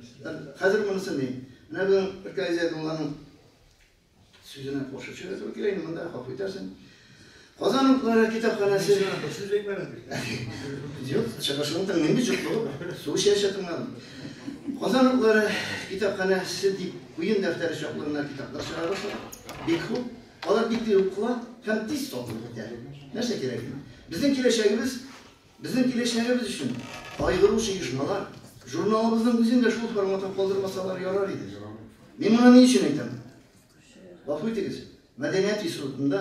хәзер монысы ни? Менә безнең Ркаил Зәйдулланың сүзенә каршы чыгарга туры килә инде монда, гафу итәрсең. Казан утлары китапханәсе. Сүз әйтмәдем бит. Юк, чыгышын тыңлыйм бит, юк, су эчә-эчә тыңладым. Казан утлары китапханәсе дип куен дәфтәре чаклы гына китаплар чыгара башлады. Бик күп. Алар бик тиз укыла һәм тиз сатылып бетә. Нәрсә кирәк инде? Безнең киләчәгебез, безнең киләчәгебез өчен кайгыручы оешмалар журналыбызның үзен дә шул форматта калдырмасалар ярар иде. Мин моны ни өчен әйтәм? Гафу итегез, мәдәният институтында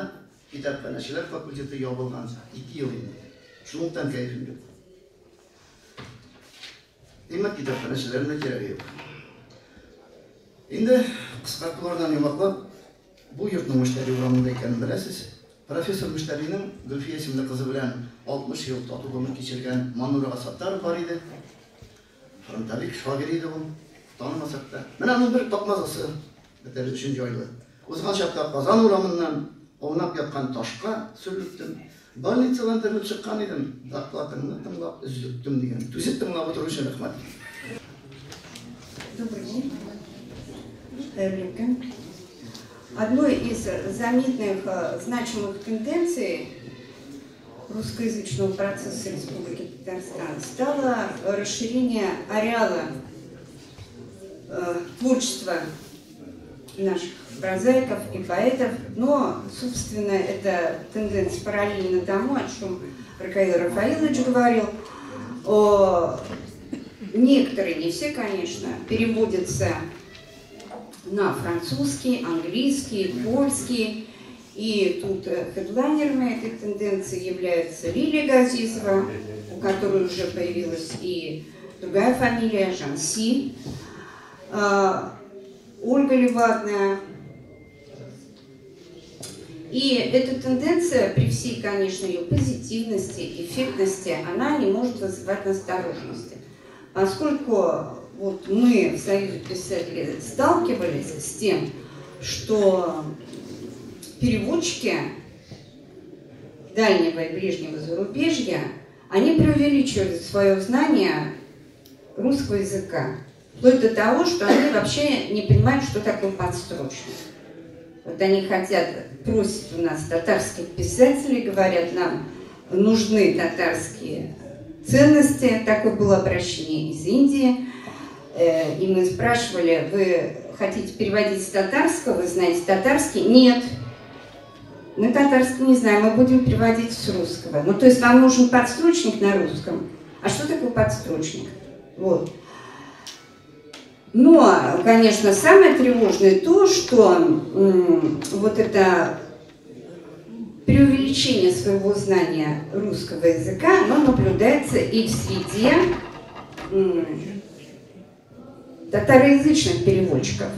китапханәчеләр факультеты ябылган 2 ел инде. Шунлыктан кәефем юк. Димәк, китапханәчеләрнең дә кирәге юк. Инде кыскартулардан йомгаклап, бу йортның Мөштәри урамында икәнен беләсез. Профессор Мөштәринең Гөлфия исемле кызы белән 60 ел тату гомер кичергән Маннур ага Саттаров бар иде. Фронтовик шагыйрь иде ул, танымасак та. Менә аның бер такмазасы бетерер өчен җайлы. Узган чакта Казан урамыннан аунап яткан ташка сөрлектем. Больницадан терелеп чыккан идем, докладыңны тыңлап өзлектем дигән. Түзеп тыңлап утыру өчен рәхмәт. Добрый день. Хәерле көн. Одной из заметных, значимых тенденций русскоязычного процесса Республики Татарстан стало расширение ареала творчества наших прозаиков и поэтов, но, собственно, эта тенденция параллельна тому, о чем Ркаил Рафаилович говорил. Некоторые, не все, конечно, переводятся на французский, английский, польский. И тут хедлайнерами этой тенденции является Лилия Газизова, у которой уже появилась и другая фамилия, Жанси, Ольга Левадная. И эта тенденция, при всей, конечно, ее позитивности, эффектности, она не может вызывать настороженности. Поскольку вот мы в Союзе писателей сталкивались с тем, что переводчики дальнего и ближнего зарубежья, они преувеличивают свое знание русского языка, вплоть до того, что они вообще не понимают, что такое подстрочник. Вот они хотят, просят у нас татарских писателей, говорят, нам нужны татарские ценности. Такое было обращение из Индии. И мы спрашивали, вы хотите переводить с татарского, вы знаете татарский? Нет. Мы татарский не знаем, мы будем переводить с русского. Ну, то есть вам нужен подстрочник на русском. А что такое подстрочник? Вот. Но, конечно, самое тревожное то, что вот это преувеличение своего знания русского языка, оно наблюдается и в среде татароязычных переводчиков.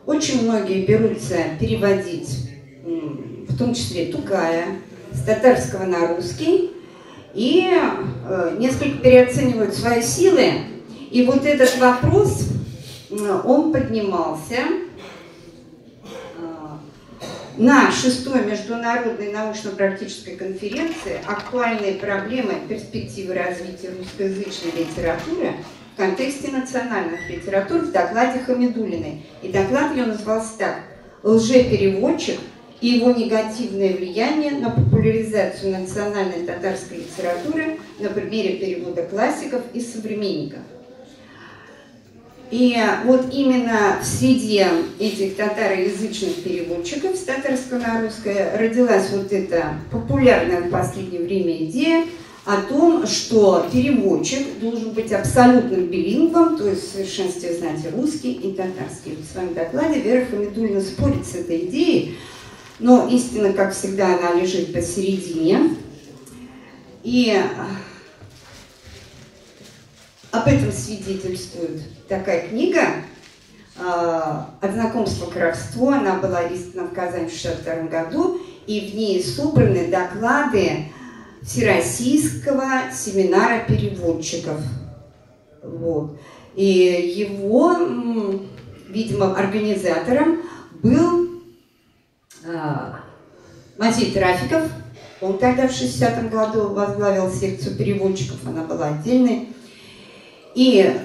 Очень многие берутся переводить, в том числе Тукая, с татарского на русский, и несколько переоценивают свои силы. И вот этот вопрос, он поднимался на 6-й международной научно-практической конференции «Актуальные проблемы перспективы развития русскоязычной литературы в контексте национальных литератур» в докладе Хамидуллиной. И доклад ее назывался так: «Лжепереводчик и его негативное влияние на популяризацию национальной татарской литературы на примере перевода классиков и современников». И вот именно в среде этих татароязычных переводчиков с татарского на русское родилась вот эта популярная в последнее время идея о том, что переводчик должен быть абсолютным билингвом, то есть в совершенстве знать русский и татарский. В своем докладе Вера Хамидуллина спорит с этой идеей, но истина, как всегда, она лежит посередине. И об этом свидетельствует такая книга «От знакомства к воровству». Она была издана в Казани в 1962 году, и в ней собраны доклады Всероссийского семинара переводчиков. Вот. И его, видимо, организатором был Матвей Трафиков. Он тогда в 1960 году возглавил секцию переводчиков, она была отдельной. И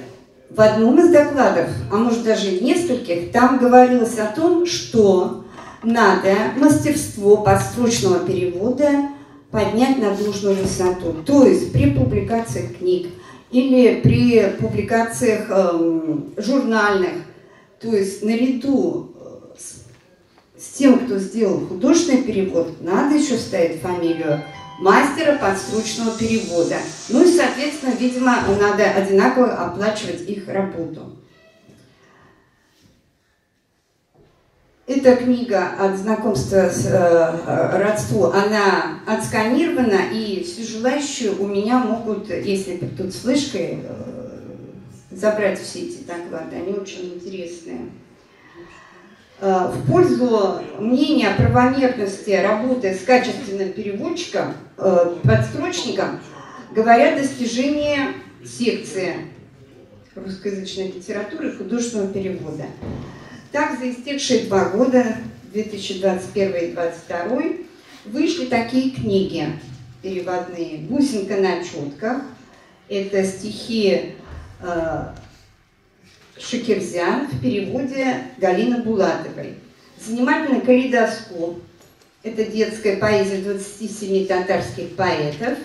в одном из докладов, а может даже и в нескольких, там говорилось о том, что надо мастерство подстрочного перевода поднять на должную высоту. То есть при публикациях книг или при публикациях журнальных, то есть наряду с тем, кто сделал художественный перевод, надо еще ставить фамилию мастера подстрочного перевода. Ну и, соответственно, видимо, надо одинаково оплачивать их работу. Эта книга «От знакомства с родству», она отсканирована, и все желающие у меня могут, если придут с флешкой, забрать все эти доклады. Они очень интересные. В пользу мнения о правомерности работы с качественным переводчиком, подстрочником, говорят достижения секции русскоязычной литературы и художественного перевода. Так, за истекшие 2 года, 2021 и 2022, вышли такие книги переводные. «Бусинка на четках» – это стихи Шакирзян в переводе Галины Булатовой. «Занимательный калейдоскоп» – это детская поэзия 27 татарских поэтов,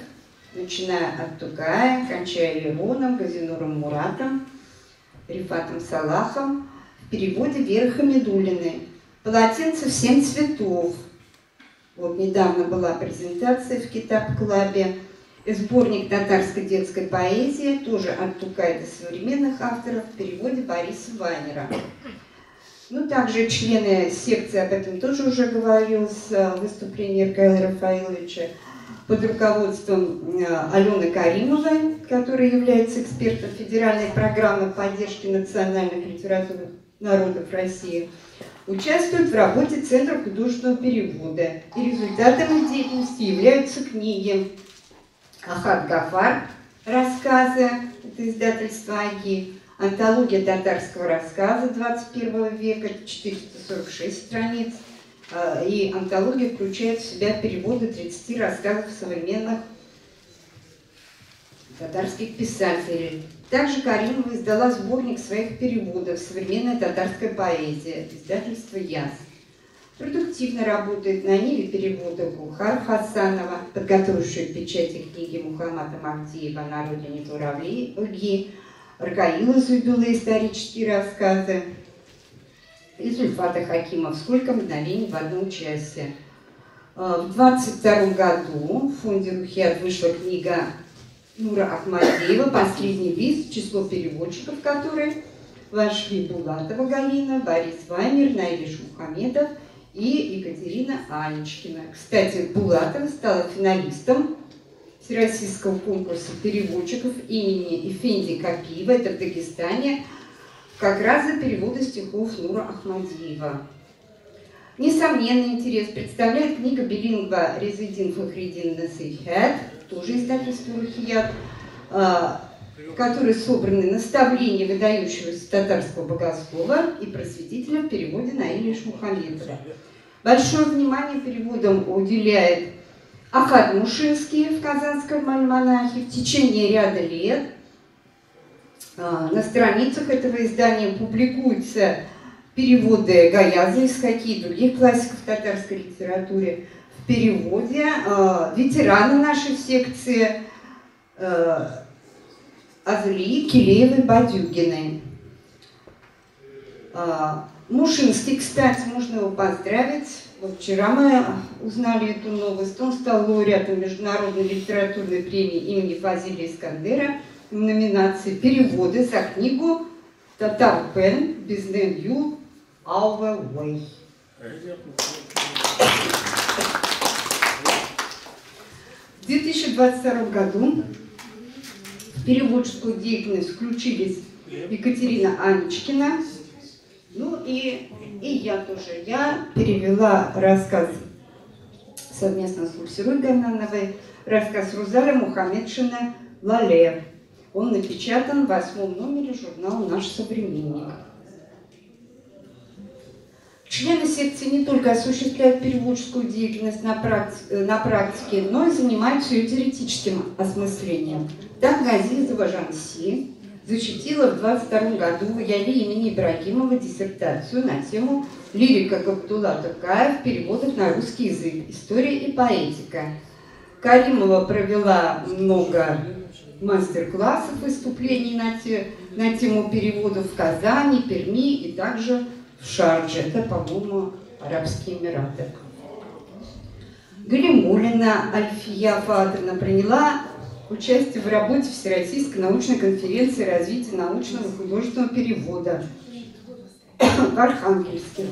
начиная от Тукая, кончая Лероном, Газинуром Муратом, Рифатом Салахом, в переводе Веры Хамидуллиной. «Полотенце всем цветов». Вот недавно была презентация в Китаб-клабе. Сборник татарской детской поэзии, тоже от Тукая до современных авторов, в переводе Бориса Вайнера. Ну, также члены секции, об этом тоже уже говорил с выступления Иркаила Рафаиловича, под руководством Алены Каримовой, которая является экспертом федеральной программы поддержки национальных литератур народов России, участвуют в работе Центра художественного перевода. И результатом их деятельности являются книги «Ахат Гафар. Рассказы», это издательство АГИ, «Антология татарского рассказа 21 века», 446 страниц, и антология включает в себя переводы 30 рассказов современных татарских писателей. Также Каримова издала сборник своих переводов «Современная татарская поэзия», издательство «Яс». Продуктивно работает на ниве перевода Гухар Хасанова, подготовившая к печати книги Мухаммада Магдиева «На родине журавли», Ркаила Зубила «Исторические рассказы» и Зульфата Хакимов «Сколько мгновений в одном часе». В 2022 году в фонде «Рухият» вышла книга Нура Ахмадиева «Последний лист», в число переводчиков которые вошли Булатова Галина, Борис Вайнер, Наиль Мухамедов и Екатерина Анечкина. Кстати, Булатова стала финалистом Всероссийского конкурса переводчиков имени Эфенди Капиева, это в Дагестане, как раз за переводы стихов Нура Ахмадиева. Несомненный интерес представляет книга билингва Резидин Фахридин Насихат, тоже издательство «Рухият», в которой собраны наставления выдающегося татарского богослова и просветителя в переводе Наиля Ишмухаметова. Большое внимание переводам уделяет Ахат Мушинский в «Казанском альманахе». В течение ряда лет на страницах этого издания публикуются переводы Гаяза Исхаки и других классиков татарской литературы. В переводе ветераны нашей секции Азли Килеевой Бадюгиной. Мушинский, кстати, можно его поздравить. Вот вчера мы узнали эту новость. Он стал лауреатом Международной литературной премии имени Фазиля Искандера в номинации «Переводы» за книгу «Татар Пен Бизнен Ю Алва Уэй». В 2022 году в переводческую деятельность включились Екатерина Анечкина, ну и я тоже. Я перевела рассказ совместно с Гульсирой Ганнановой, рассказ Рузаля Мухаметшина «Лале». Он напечатан в 8 номере журнала «Наш современник». Члены секции не только осуществляют переводческую деятельность на практике, но и занимаются ее теоретическим осмыслением. Так Газизова Жанси защитила в 2022 году в Яле имени Ибрагимова диссертацию на тему «Лирика Габдулла Тукая в переводах на русский язык. История и поэтика». Каримова провела много мастер-классов, выступлений на тему переводов в Казани, Перми и также в Шардже. Это, по-моему, Арабские Эмираты. Галимуллина Альфия Фатовна приняла участие в работе Всероссийской научной конференции развития научного и художественного перевода в Архангельске.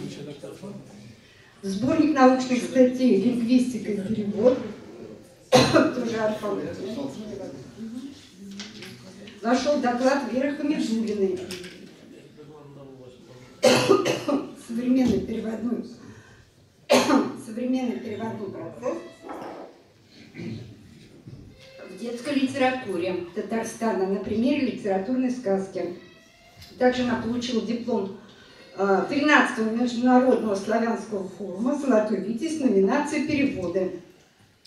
Сборник научных статей «Лингвистика и перевод», тоже Архангельск, вошел доклад Веры Хамидуллиной. Современный переводной процесс в детской литературе Татарстана на примере литературной сказки. Также она получила диплом 13-го международного славянского форума «Золотой Витязь» в номинации «Переводы»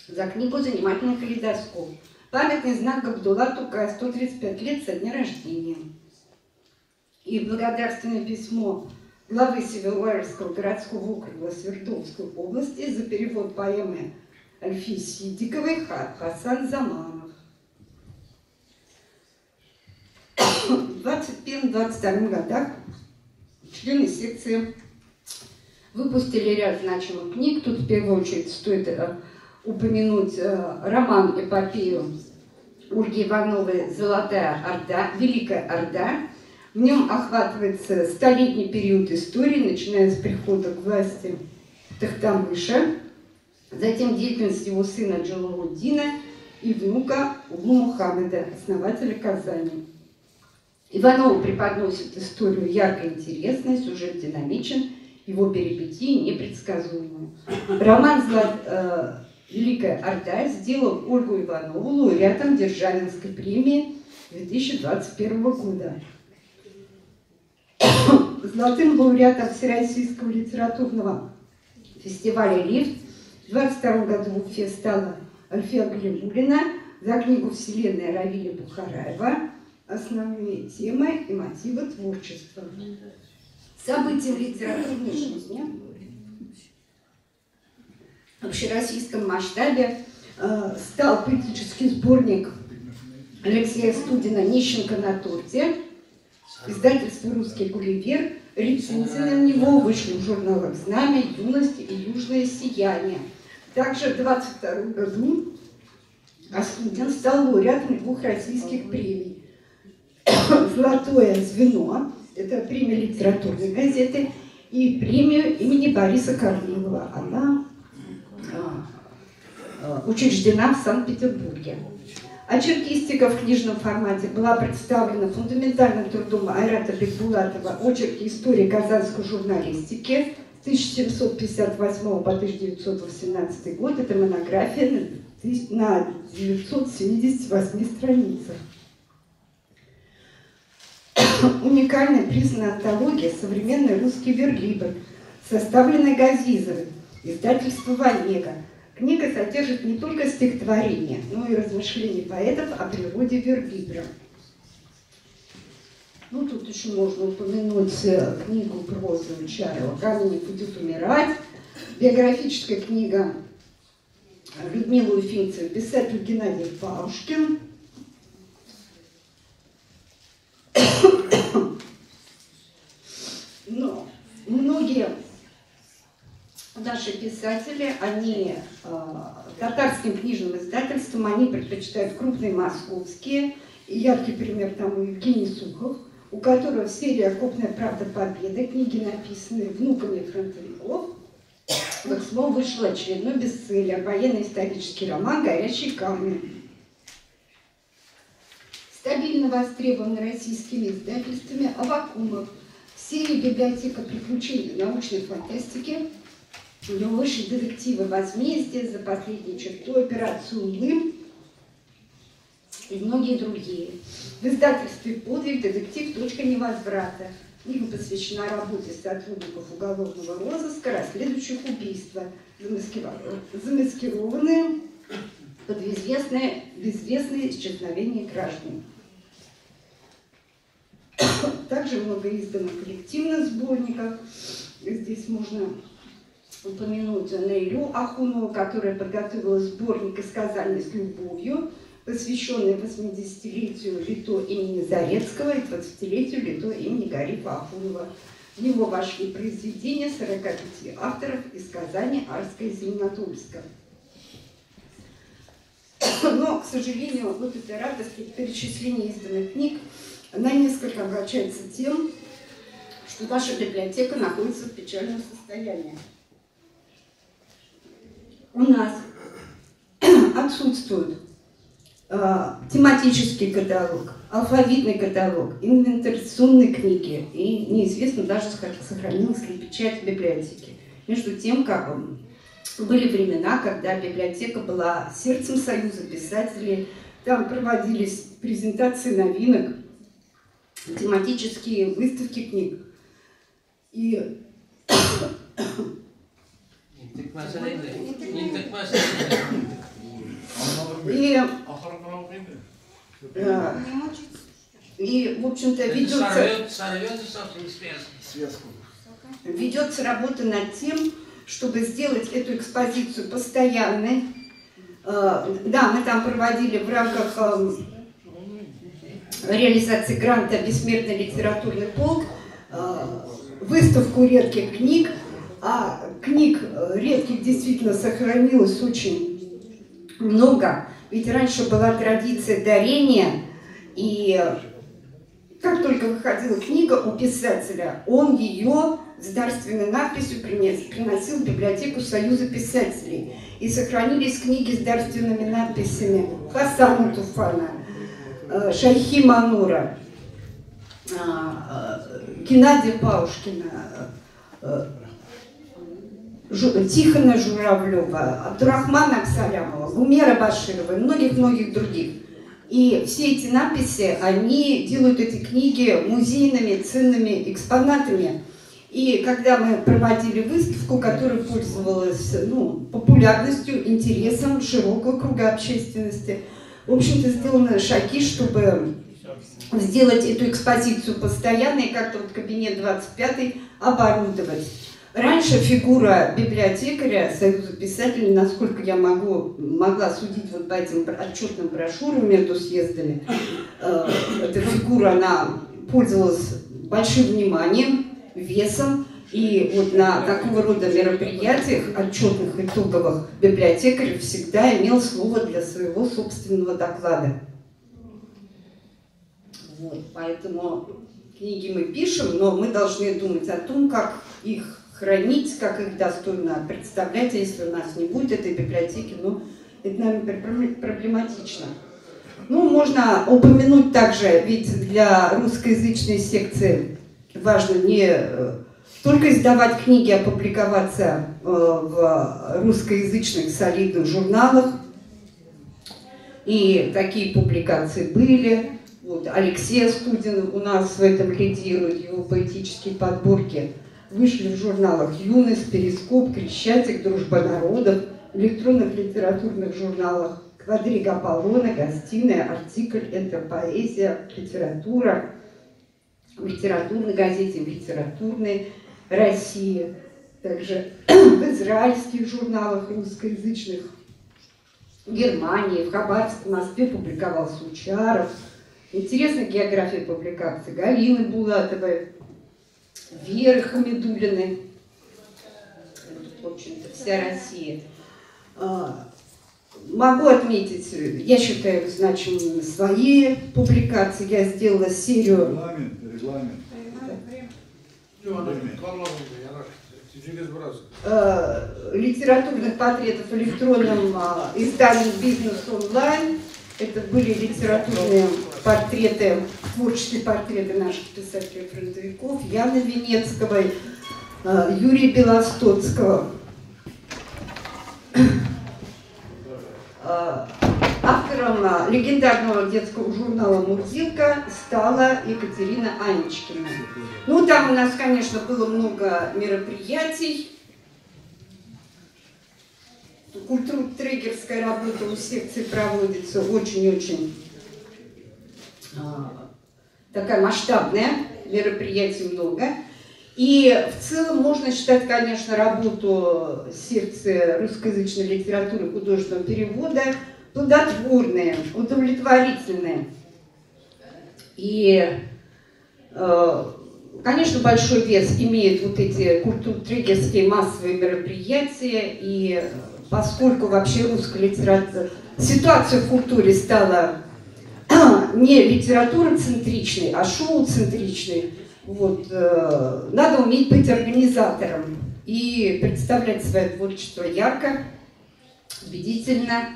за книгу «Занимательный калейдоскоп». Памятный знак Габдулла Тукая, 135 лет со дня рождения. И благодарственное письмо главы Североуральского городского округа Свердловской области за перевод поэмы Альфии Сидиковой «Хасан Заманов». В 2021-2022 годах члены секции выпустили ряд значимых книг. Тут в первую очередь стоит упомянуть роман-эпопею Ольги Ивановой «Золотая Орда», «Великая Орда». В нем охватывается столетний период истории, начиная с прихода к власти Тохтамыша, затем деятельность его сына Джалалуддина и внука Улу Мухаммеда, основателя Казани. Иванова преподносит историю ярко интересной, сюжет динамичен, его перипетии непредсказуемы. Роман «Великая Орда» сделал Ольгу Иванову лауреатом Державинской премии 2021 года. Золотым лауреатом Всероссийского литературного фестиваля «Лифт» в 2022 году в Уфе стала Альфия Галимуллина за книгу «Вселенная» Равиля Бухараева. Основные темы и мотивы творчества. События в литературной жизни в общероссийском масштабе стал поэтический сборник Алексея Студина «Нищенка на торте», издательство «Русский Гулливер». Рецензии на него вышли в журналах «Знамя», «Юность» и «Южное сияние». Также в 2022 году Остудин стал лауреатом двух российских премий. «Золотое звено» – это премия литературной газеты, и премию имени Бориса Корнилова. Она учреждена в Санкт-Петербурге. Очеркистика в книжном формате была представлена фундаментальным трудом Айрата Бекбулатова «Очерки истории казанской журналистики» с 1758 по 1918 год. Это монография на 978 страницах. Уникальная признана антология «Современный русский верлибр», составленная Газизовой, издательство «Ванега». Книга содержит не только стихотворения, но и размышления поэтов о природе верлибра. Ну, тут еще можно упомянуть книгу прозы Чаева «Каменев идет умирать», биографическая книга Людмилы Уфимцевой, писатель Геннадий Паушкин. Ну, наши писатели, они татарским книжным издательствам, они предпочитают крупные московские. И яркий пример тому Евгений Сухов, у которого в серии «Окопная правда победы» книги, написанные внуками фронтовиков, в Эксмо вышел очередной бестселлер военно-исторический роман «Горячие камни». Стабильно востребован российскими издательствами Аввакумов. В серии «Библиотека приключений научной фантастики» у него вышли детективы «Возмездие», «За последней чертой», «Операцию Улым» и многие другие. В издательстве «Подвиг» детектив «Точка невозврата». Книга посвящена работе сотрудников уголовного розыска, расследующих убийства, замаскированные под безвестное исчезновение граждан. Также много издано коллективных сборников. Здесь можно упомянуть Наилю Ахунову, которая подготовила сборник «Из Казани с любовью», посвященный 80-летию Лито имени Зарецкого и 20-летию Лито имени Гарифа Ахунова. В него вошли произведения 45 авторов из Казани, Арска и Зеленодольска. Но, к сожалению, вот эта радость перечисления изданных книг, она несколько омрачается тем, что наша библиотека находится в печальном состоянии. У нас отсутствует тематический каталог, алфавитный каталог, инвентаризационные книги, и неизвестно даже, сохранилась ли печать в библиотеке. Между тем, как были времена, когда библиотека была сердцем Союза писателей, там проводились презентации новинок, тематические выставки книг. И И, в общем-то, ведется работа над тем, чтобы сделать эту экспозицию постоянной. Да, мы там проводили в рамках реализации гранта «Бессмертный литературный полк» выставку редких книг. А книг редких действительно сохранилось очень много. Ведь раньше была традиция дарения, и как только выходила книга у писателя, он ее с дарственной надписью приносил в библиотеку Союза писателей. И сохранились книги с дарственными надписями Хасана Туфана, Шайхи Манура, Геннадия Паушкина, Тихона Журавлева, Абдурахмана Абсалямова, Гумера Баширова и многих-многих других. И все эти надписи, они делают эти книги музейными, ценными экспонатами. И когда мы проводили выставку, которая пользовалась, ну, популярностью, интересом широкого круга общественности, в общем-то, сделаны шаги, чтобы сделать эту экспозицию постоянной, как-то вот кабинет 25 оборудовать. Раньше фигура библиотекаря Союза писателей, насколько я могла судить вот по этим отчетным брошюрам между съездами, эта фигура, она пользовалась большим вниманием, весом, и вот на такого рода мероприятиях, отчетных, итоговых, библиотекарь всегда имел слово для своего собственного доклада. Вот, поэтому книги мы пишем, но мы должны думать о том, как их хранить, как их достойно представлять, а если у нас не будет этой библиотеки, ну, это, наверное, проблематично. Ну, можно упомянуть также, ведь для русскоязычной секции важно не только издавать книги, а публиковаться в русскоязычных солидных журналах. И такие публикации были. Вот Алексей Студин у нас в этом лидирует, его поэтические подборки вышли в журналах «Юность», «Перископ», «Крещатик», «Дружба народов», электронных литературных журналах «Квадрига Аполлона», «Гостиная», «Артикль», «Энтропоэзия», «Литература», в литературной газете, в литературной России, также в израильских журналах русскоязычных, в Германии, в Хабаровске, в Москве публиковался Учаров. Интересная география публикаций Галины Булатовой, Веры Хамидуллиной. в общем-то, вся Россия. Могу отметить, я считаю значимыми свои публикации. Я сделала серию... Регламент, регламент. Литературных портретов в электронном издании «Бизнес онлайн». Это были литературные портреты, творческие портреты наших писателей-фронтовиков Яны Венецкого, Юрия Белостоцкого. Автором легендарного детского журнала «Мурзилка» стала Екатерина Анечкина. Ну, там у нас, конечно, было много мероприятий. Культуртрегерская работа у секции проводится очень-очень такая масштабная, мероприятий много. И в целом можно считать, конечно, работу секции русскоязычной литературы и художественного перевода плодотворные, удовлетворительные. И, конечно, большой вес имеют вот эти культуртрегерские массовые мероприятия. И поскольку вообще русская литература, ситуация в культуре стала не литературоцентричной, а шоу-центричной, вот, надо уметь быть организатором и представлять свое творчество ярко, убедительно.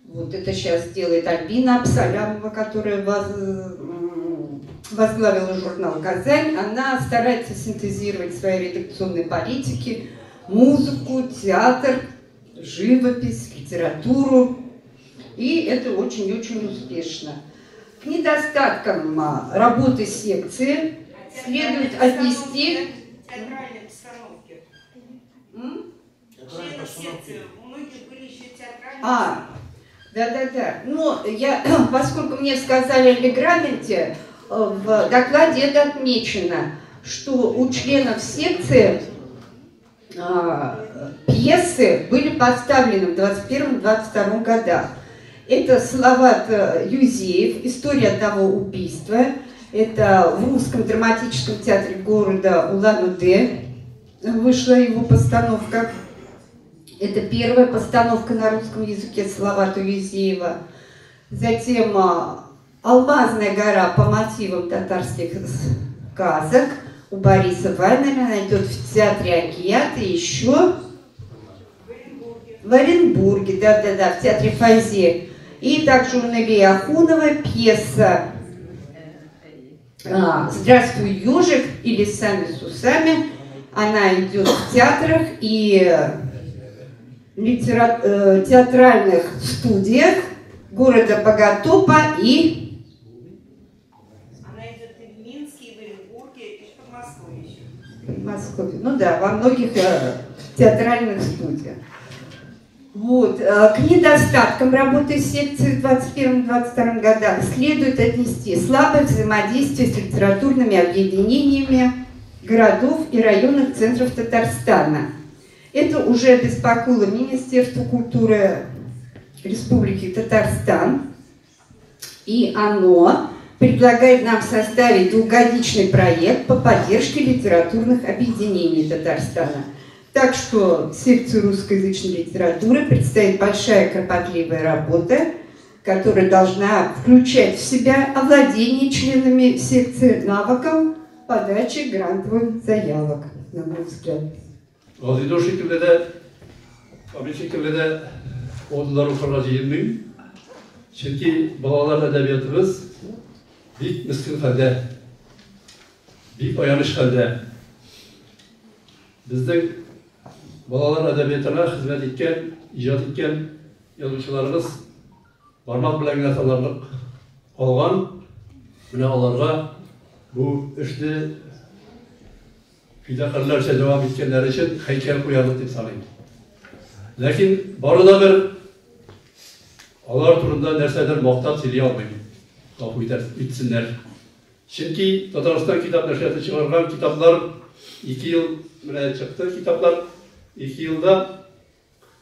Вот это сейчас делает Альбина Абсалямова, которая возглавила журнал «Казань». Она старается синтезировать свои редакционные политики, музыку, театр, живопись, литературу. И это очень-очень успешно. К недостаткам работы секции следует отнести... Театральные постановки. Членов секции, у многих были еще театральные. Да-да-да. Но я, поскольку мне сказали о регламенте, в докладе это отмечено, что у членов секции пьесы были поставлены в 2021-2022 годах. Это Салават Юзеев, «История одного убийства». Это в русском драматическом театре города Улан-Удэ вышла его постановка. Это первая постановка на русском языке Салавата Юзеева. Затем «Алмазная гора» по мотивам татарских сказок у Бориса Вайнера. Она идет в театре Акият и еще в Оренбурге, да-да-да, в театре Файзе. И также у Нелли Ахуновой пьеса «Здравствуй, ежик» или «Сами с усами». Она идет в театрах и театральных студиях города Боготопа и... Она идет и в Минске, и в Оренбурге, и в Подмосковье еще. В Подмосковье. Ну да, во многих театральных студиях. Вот. К недостаткам работы секции в 2021-2022 годах следует отнести слабое взаимодействие с литературными объединениями городов и районных центров Татарстана. Это уже беспокоило Министерство культуры Республики Татарстан, и оно предлагает нам составить двухгодичный проект по поддержке литературных объединений Татарстана. Так что секцию русскоязычной литературы предстоит большая кропотливая работа, которая должна включать в себя овладение членами секции навыком подачи грантовых заявок, на мой взгляд. Газидор шикелле дә, Камил шикелле дә одалар укырга җыенмыйм. Чөнки балалар әдәбиятыбыз бик мескен хәлдә, бик аяныч хәлдә. Безнең балалар әдәбиятына хезмәт иткән, иҗат иткән язучыларыбыз бармак белән генә санарлык калган. Менә аларга бу эшне фидакарьләрчә дәвам иткәннәре өчен һәйкәл куярлык дип саныйм. Ләкин бары да бер алар турында нәрсәдер мактап сөйли алмыйм. Гафу итсеннәр. Чөнки Татарстан китап нәшрияты чыгарган китаплар 2 ел менә чыкты китаплар. 2 елда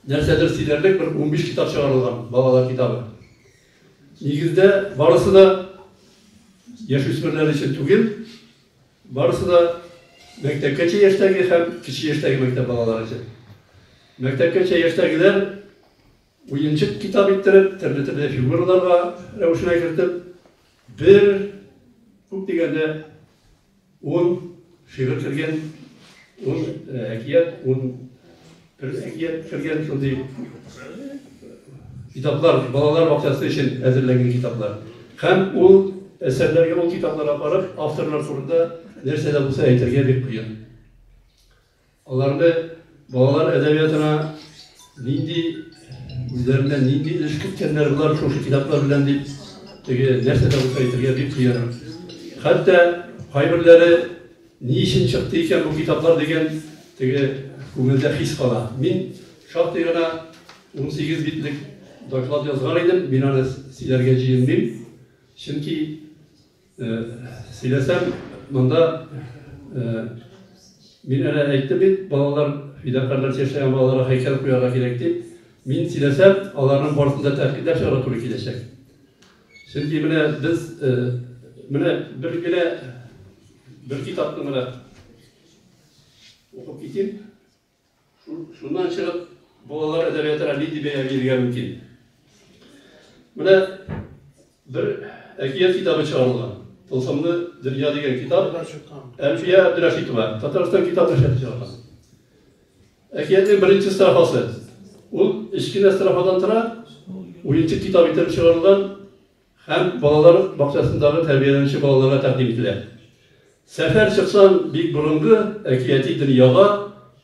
нәрсәдер сөйләрлек бер 15 китап чыгарылган, балалар китабы. Нигездә барысы да яшүсмерләр өчен түгел, барысы да мәктәпкәчә яшьтәге һәм кече яшьтәге мәктәп балалары өчен. Мәктәпкәчә яшьтәгеләр уенчык китап иттереп, төрле-төрле фигураларга рәвешенә кертеп, бер күп дигәндә 10 шигырь кергән, 10 әкият, 10 бер әкият кергән шундый китаплар, балалар бакчасы өчен әзерләнгән китаплар. Һәм ул әсәрләргә, ул китапларга карап, авторлар турында нәрсә дә булса әйтергә бик кыен. Аларны балалар әдәбиятына нинди үзләреннән нинди өлеш керткәннәр болар шушы китаплар белән дип теге нәрсә дә булса әйтергә бик кыен. Хәтта кайберләре ни өчен чыкты икән бу китаплар дигән теге күңелдә хис кала. Мин шактый гына 18 битлек доклад язган идем, мин аны сөйләргә җыенмыйм. Чөнки сөйләсәм, монда мин әнә әйттем бит, балалар, фидакарьләр яшәгән балаларга һәйкәл куярга кирәк дип. Мин сөйләсәм, аларның барысын да тәнкыйтьләп чыгарга туры киләчәк. Чөнки менә без менә бер генә бер китапны гына укып китим. Шуннан чыгып балалар әдәбиятына нинди бәя бирергә мөмкин? Менә бер әкият китабы чыгарылган. Тылсымлы дөнья дигән китап. Әлфия Абдрашитова, Татарстан китап нәшрияты чыгарган. Әкиятнең беренче строфасы. Ул өч кенә строфадан тора, уенчык китап итеп чыгарылган һәм балалар бакчасындагы тәрбияләнүче балаларга тәкъдим ителә. Сәфәр чыксаң бик борынгы әкияти дөньяга,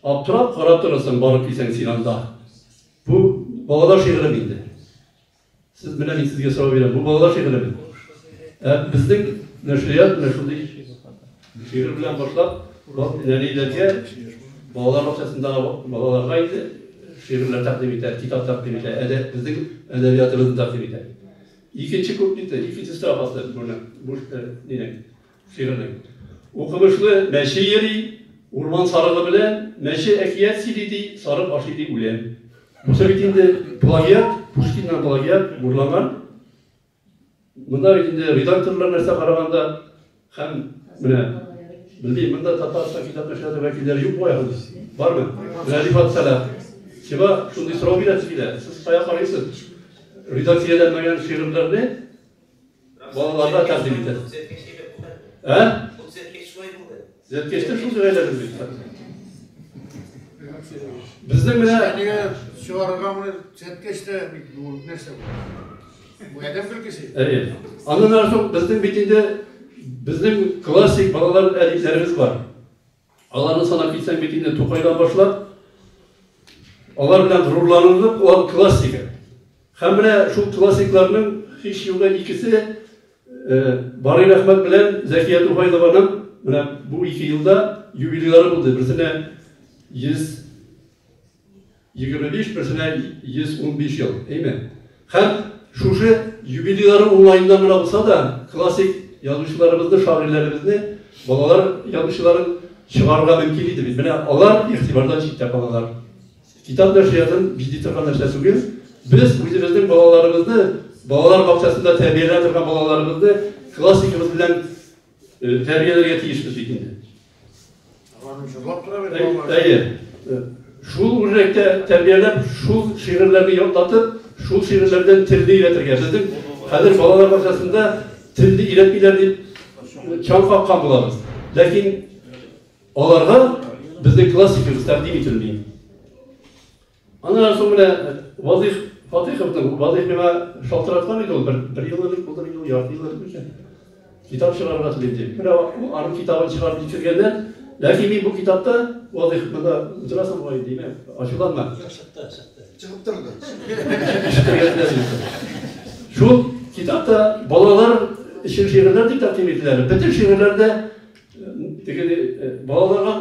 аптырап карап торасың, барып килсәң син анда. Бу балалар шигыре инде. Сез менә мин сезгә сорау бирәм, бу балалар шигыреме? Ә безнең нәшрият менә шундый шигырь белән башлап, нәниләргә, балалар бакчасындагы балаларга инде шигырьләр тәкъдим итә, китап тәкъдим итә, безнең әдәбиятыбызны тәкъдим итә. Икенче куплеты, икенче строфасы буның, бу нинең, шигырьнең. Укымышлы мәче йөри, урман сарыгы белән, мәче әкият сөйли ди, сарык ашый ди үлән. Бусы бит инде плагиат, Пушкиннан плагиат, урланган. Монда бит инде редакторлар нәрсә караганда һәм менә белмим, монда Татарстан китап нәшрияты вәкилләре юк бугай хәзер. Бармы? Менә Рифат Сәлах. Сиңа шундый сорау бирәсе килә. Сез кая карыйсыз? Редакцияләнмәгән шигырьләрне балаларга тәкъдим итәсез. Ә? Төзәткәч тә шундый гаиләдер бит. Безнең менә чыгарырга моны төзәткәч тә бит бу нәрсә бу? Бу адәм көлкесе. Әйе. Аннан соң безнең бит инде безнең классик балалар әдипләребез бар. Аларны санап китсәң бит инде Тукайдан башлап, алар белән горурланырлык, алар классика. Һәм менә шул классикларның һич югы икесе Барый Рәхмәт белән Зәкия Туфайлованың менә бу ике елда юбилейлары булды. Берсенә 125, берсенә 115 ел, әйме? Һәм шушы юбилейлары уңаеннан гына булса да, классик язучыларыбызны, шагыйрьләребезне, балалар язучыларын чыгарырга мөмкин иде бит. Менә алар игътибардан читтә калалар. Китап нәшриятын бизи торган нәрсә түгел. Без үзебезнең балаларыбызны, балалар бакчасында тәрбияләнә торган балаларыбызны классикабыз белән тәрбияләргә тиешбез бит инде. Аларны җырлап тора бит балалар. Әйе. Шул үрнәктә тәрбияләп, шул шигырьләрне ятлатып, шул шигырьләрдән телне өйрәтергә. Безнең хәзер балалар бакчасында телне өйрәтмиләр дип чаң каккан булабыз. Ләкин аларга безнең классикабыз тәкъдим ителми. Аннан соң менә Вазих Фатыйховның, Вазих миңа шалтыраткан иде ул бер ел элек, булды ел, ярты ел элек микән? Китап чыгарырга телим дип. Менә ул аның китабын чыгарып җиткергәннәр. Ләкин мин бу китапта, Вазих, монда утырасың бугай инде, ачуланма. Чыкты, чыкты. Чыгып торды. Шул китапта балалар өчен шигырьләр дип тәкъдим ителә. Бөтен шигырьләрдә теге балаларга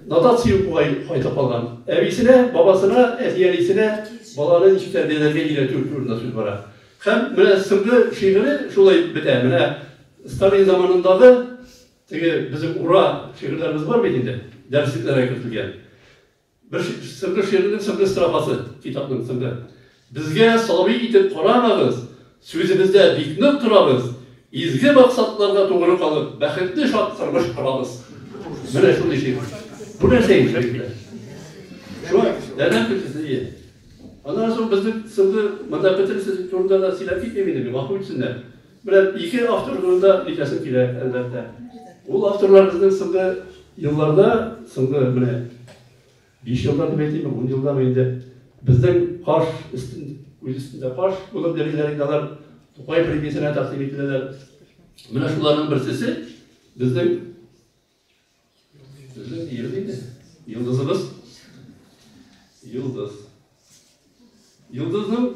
нотация укуга кайтып калган. Әбисенә, бабасына, әти-әнисенә баланы ничек тәрбияләргә өйрәтү турында сүз бара. Һәм менә соңгы шигыре шулай бетә. Менә Сталин заманындагы теге безнең ура шигырьләребез бар бит инде, дәреслекләргә кертелгән. Бер соңгы шигырьнең соңгы строфасы, китапның соңгы. Безгә сабый итеп карамагыз, сүзебездә бик нык торабыз, изге максатларга тугры калып, бәхетле шат тормыш корабыз. Менә шундый шигырь. Бу нәрсә инде? Шулай. Дәдәм көлкесе, ие. Аннан соң безнең соңгы монда бөтенесе турында да сөйләп китмим инде, гафу итсеннәр. Менә ике автор турында әйтәсем килә, әлбәттә. Ул авторлар безнең соңгы елларда, соңгы менә 5 елда дип әйтимме, 10 елдамы инде, безнең каш өстен, үз өстендә каш булып йөриләр инде алар, Тукай премиясенә тәкъдим ителәләр. Менә шуларның берсесе безнең безнең диелде инде. Йолдызыбыз. Йолдыз. Йолдызның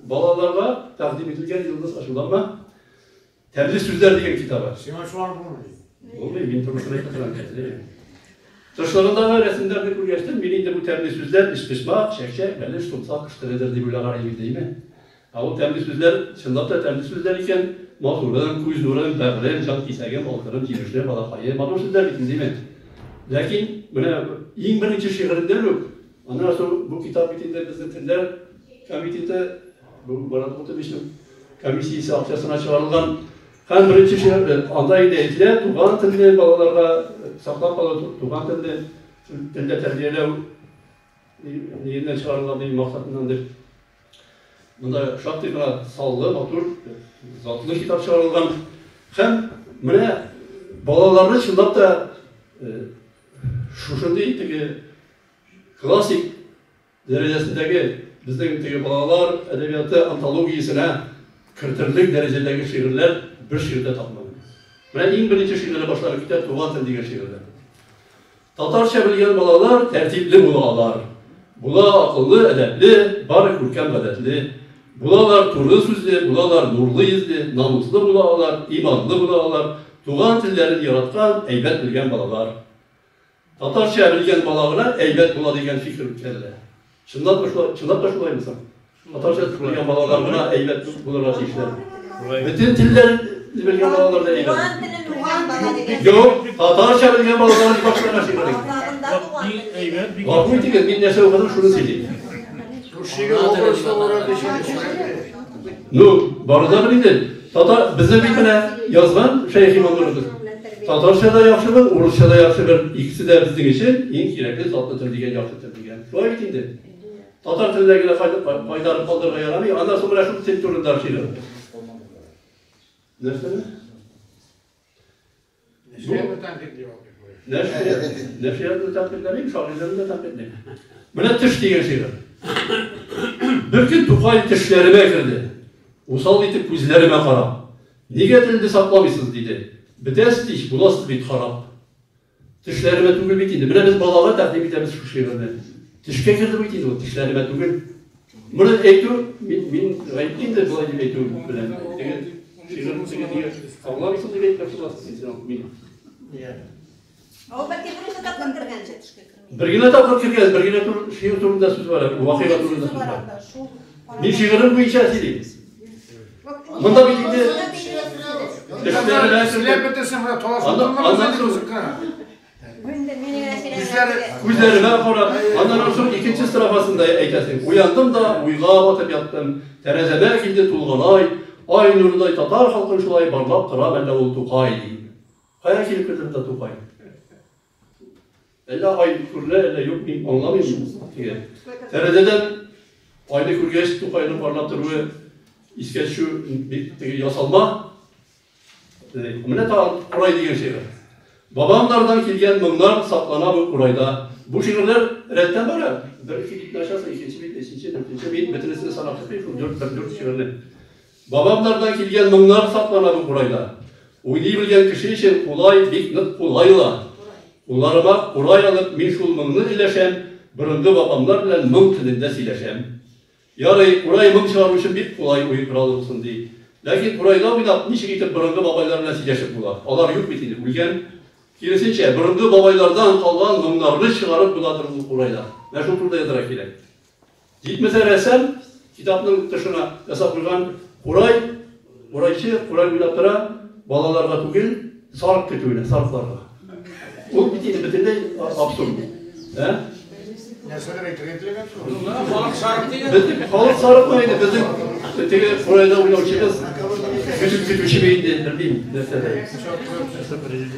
балаларга тәкъдим ителгән Йолдыз ачуланма. Тәмле сүзләр дигән китабы. Сиңа шулар булмый. Булмый, мин турысын әйтеп торам. Тышлыгындагы рәсемнәрне күргәчтен, мин инде бу тәмле сүзләр өчпочмак, чәкчәк, бәлеш, тумса, кош теледер дип уйлаган идем, димме? Ә ул тәмле сүзләр, чынлап та тәмле сүзләр икән, матурым, күз нурым, бәгърем, җан кисәгем, алтыным, җимешем, балакаем, матур сүзләр бит, димме? Ләкин менә иң беренче шигырендән үк, аннан соң бу китап бит инде безнең телләр комитеты, бу Марат Мутовичның комиссиясе акчасына чыгарылган. Һәм беренче шигырь, анда инде әйтелә, туган телне балаларга саклап калу, туган телне телдә тәрбияләү ниеннән чыгарылган дигән максатыннан дип. Монда шактый гына саллы, матур, затлы китап чыгарылган. Һәм менә балаларны чынлап та шушындый теге классик дәрәҗәсендәге безнең теге балалар әдәбияты антологиясенә кертерлек дәрәҗәдәге шигырьләр бер шигырь дә тапмадым. Менә иң беренче шигыре башланып китә Туган тел дигән шигырьдән. Татарча белгән балалар тәртипле була алар. Була акыллы, әдәпле, бары күркәм гадәтле. Булалар туры сүзле, булалар нурлы йөзле, намуслы була алар, иманлы була алар, туган телләрен яраткан, әйбәт белгән балалар. Татарча белгән бала гына әйбәт була дигән фикер үткәрелә. Чынлап та шулай, чынлап та шулаймы соң? Татарча белгән балалар гына әйбәт булырга тиешләр. Бөтен телләр белгән балалар да әйбәт. Туган телен белгән бала дигән. Юк, татарча белгән балалар дип башлана шигырь. Гафу итегез, мин нәрсә укыдым, шуны сөйлим. Ну, бары да бер инде. Татар безнең бит менә язган Шәйхи Мансурыбыз. Татарча да яхшы бер, урысча да яхшы бер. Икесе дә безнең өчен иң кирәкле затлы тел дигән яхшы тел дигән. Шулай бит инде. Татар телендә генә кайтарып калдырырга ярамый. Аннан соң менә шул тел турында шигырь. Нәрсәне? Нәшриятны тәнкыйтьли ул. Нәшриятны тәнкыйтьләмим, шагыйрьләрне дә тәнкыйтьлим. Менә төш дигән шигырь. Бер көн Тукай төшләремә керде. Усал итеп күзләремә карап. Нигә телне сакламыйсыз, диде. Бетәсез ич, буласыз бит харап. Төшләремә түгел бит инде. Менә без балага тәкъдим итәбез шул шигырьне. Төшкә керде бит инде ул, төшләремә түгел. Моны әйтү, мин, мин гаепле инде болай дип әйтү белән. Теге шигырь теге теге аңламыйсың дип әйтмәкче буласыз син мин. Ул бәлки беренче тапкыр кергән төшкә керми. Бер генә тапкыр кергән, бер генә тур, шигырь турында сүз бара, вакыйга турында сүз бара. Мин шигырем буенча сөйлим. Монда бит инде Сөйләп бетерсен, менә талашып тормагыз. Күзләремә карап, аннан соң икенче строфасында әйтәсең. Уяндым да уйга батып яттым. Тәрәзәмә килде тулган ай. Ай нурыдай татар халкын шулай барлап тора мәллә ул Тукай ди. Кая килеп керде монда Тукай? Әллә ай күренә, әллә юк, мин аңламыйм. Теге тәрәзәдән айны күргәч, Тукайның барлап торуы искә төшү бик теге ясалма. Менә тагын Курай дигән шигырь. Бабамнардан килгән моңнар саклана бу Курайда. Бу шигырьләр рәттән бара. Бер ике битне ачасың, икенче бит, өченче, дүртенче бит, бөтенесен санап чыкмыйм, шул дүрт, бер дүрт шигырьне. Бабамнардан килгән моңнар саклана бу Курайда. Уйный белгән кеше өчен кулай, бик нык кулай ла. Кулларыма курай алып, мин шул моңны өләшәм, борынгы бабамнар белән моң телендә сөйләшәм. Ярый, курай моң чыгару өчен бик кулай уен коралы булсын, ди. Ләкин курайда уйнап, ничек итеп борынгы бабайлар белән сөйләшеп була? Алар юк бит инде, үлгән. Киресенчә, борынгы бабайлардан калган моңнарны чыгарып буладыр ул курайда. Менә шул турыда язарга кирәк. Җитмәсә рәссам китапның тышына ясап куйган курай, курайчы курай уйнап тора, балаларга түгел, сарык көтүенә, сарыкларга. Ул бит инде бөтенләй абсурд. Ә? Нәрсәләр әйтергә теләгән шул? Халык сарык дигән. Безнең халык сарыкмы инде, безнең теге курайда уйнаучыбыз көтү көтүчеме инде, белмим нәрсәдә.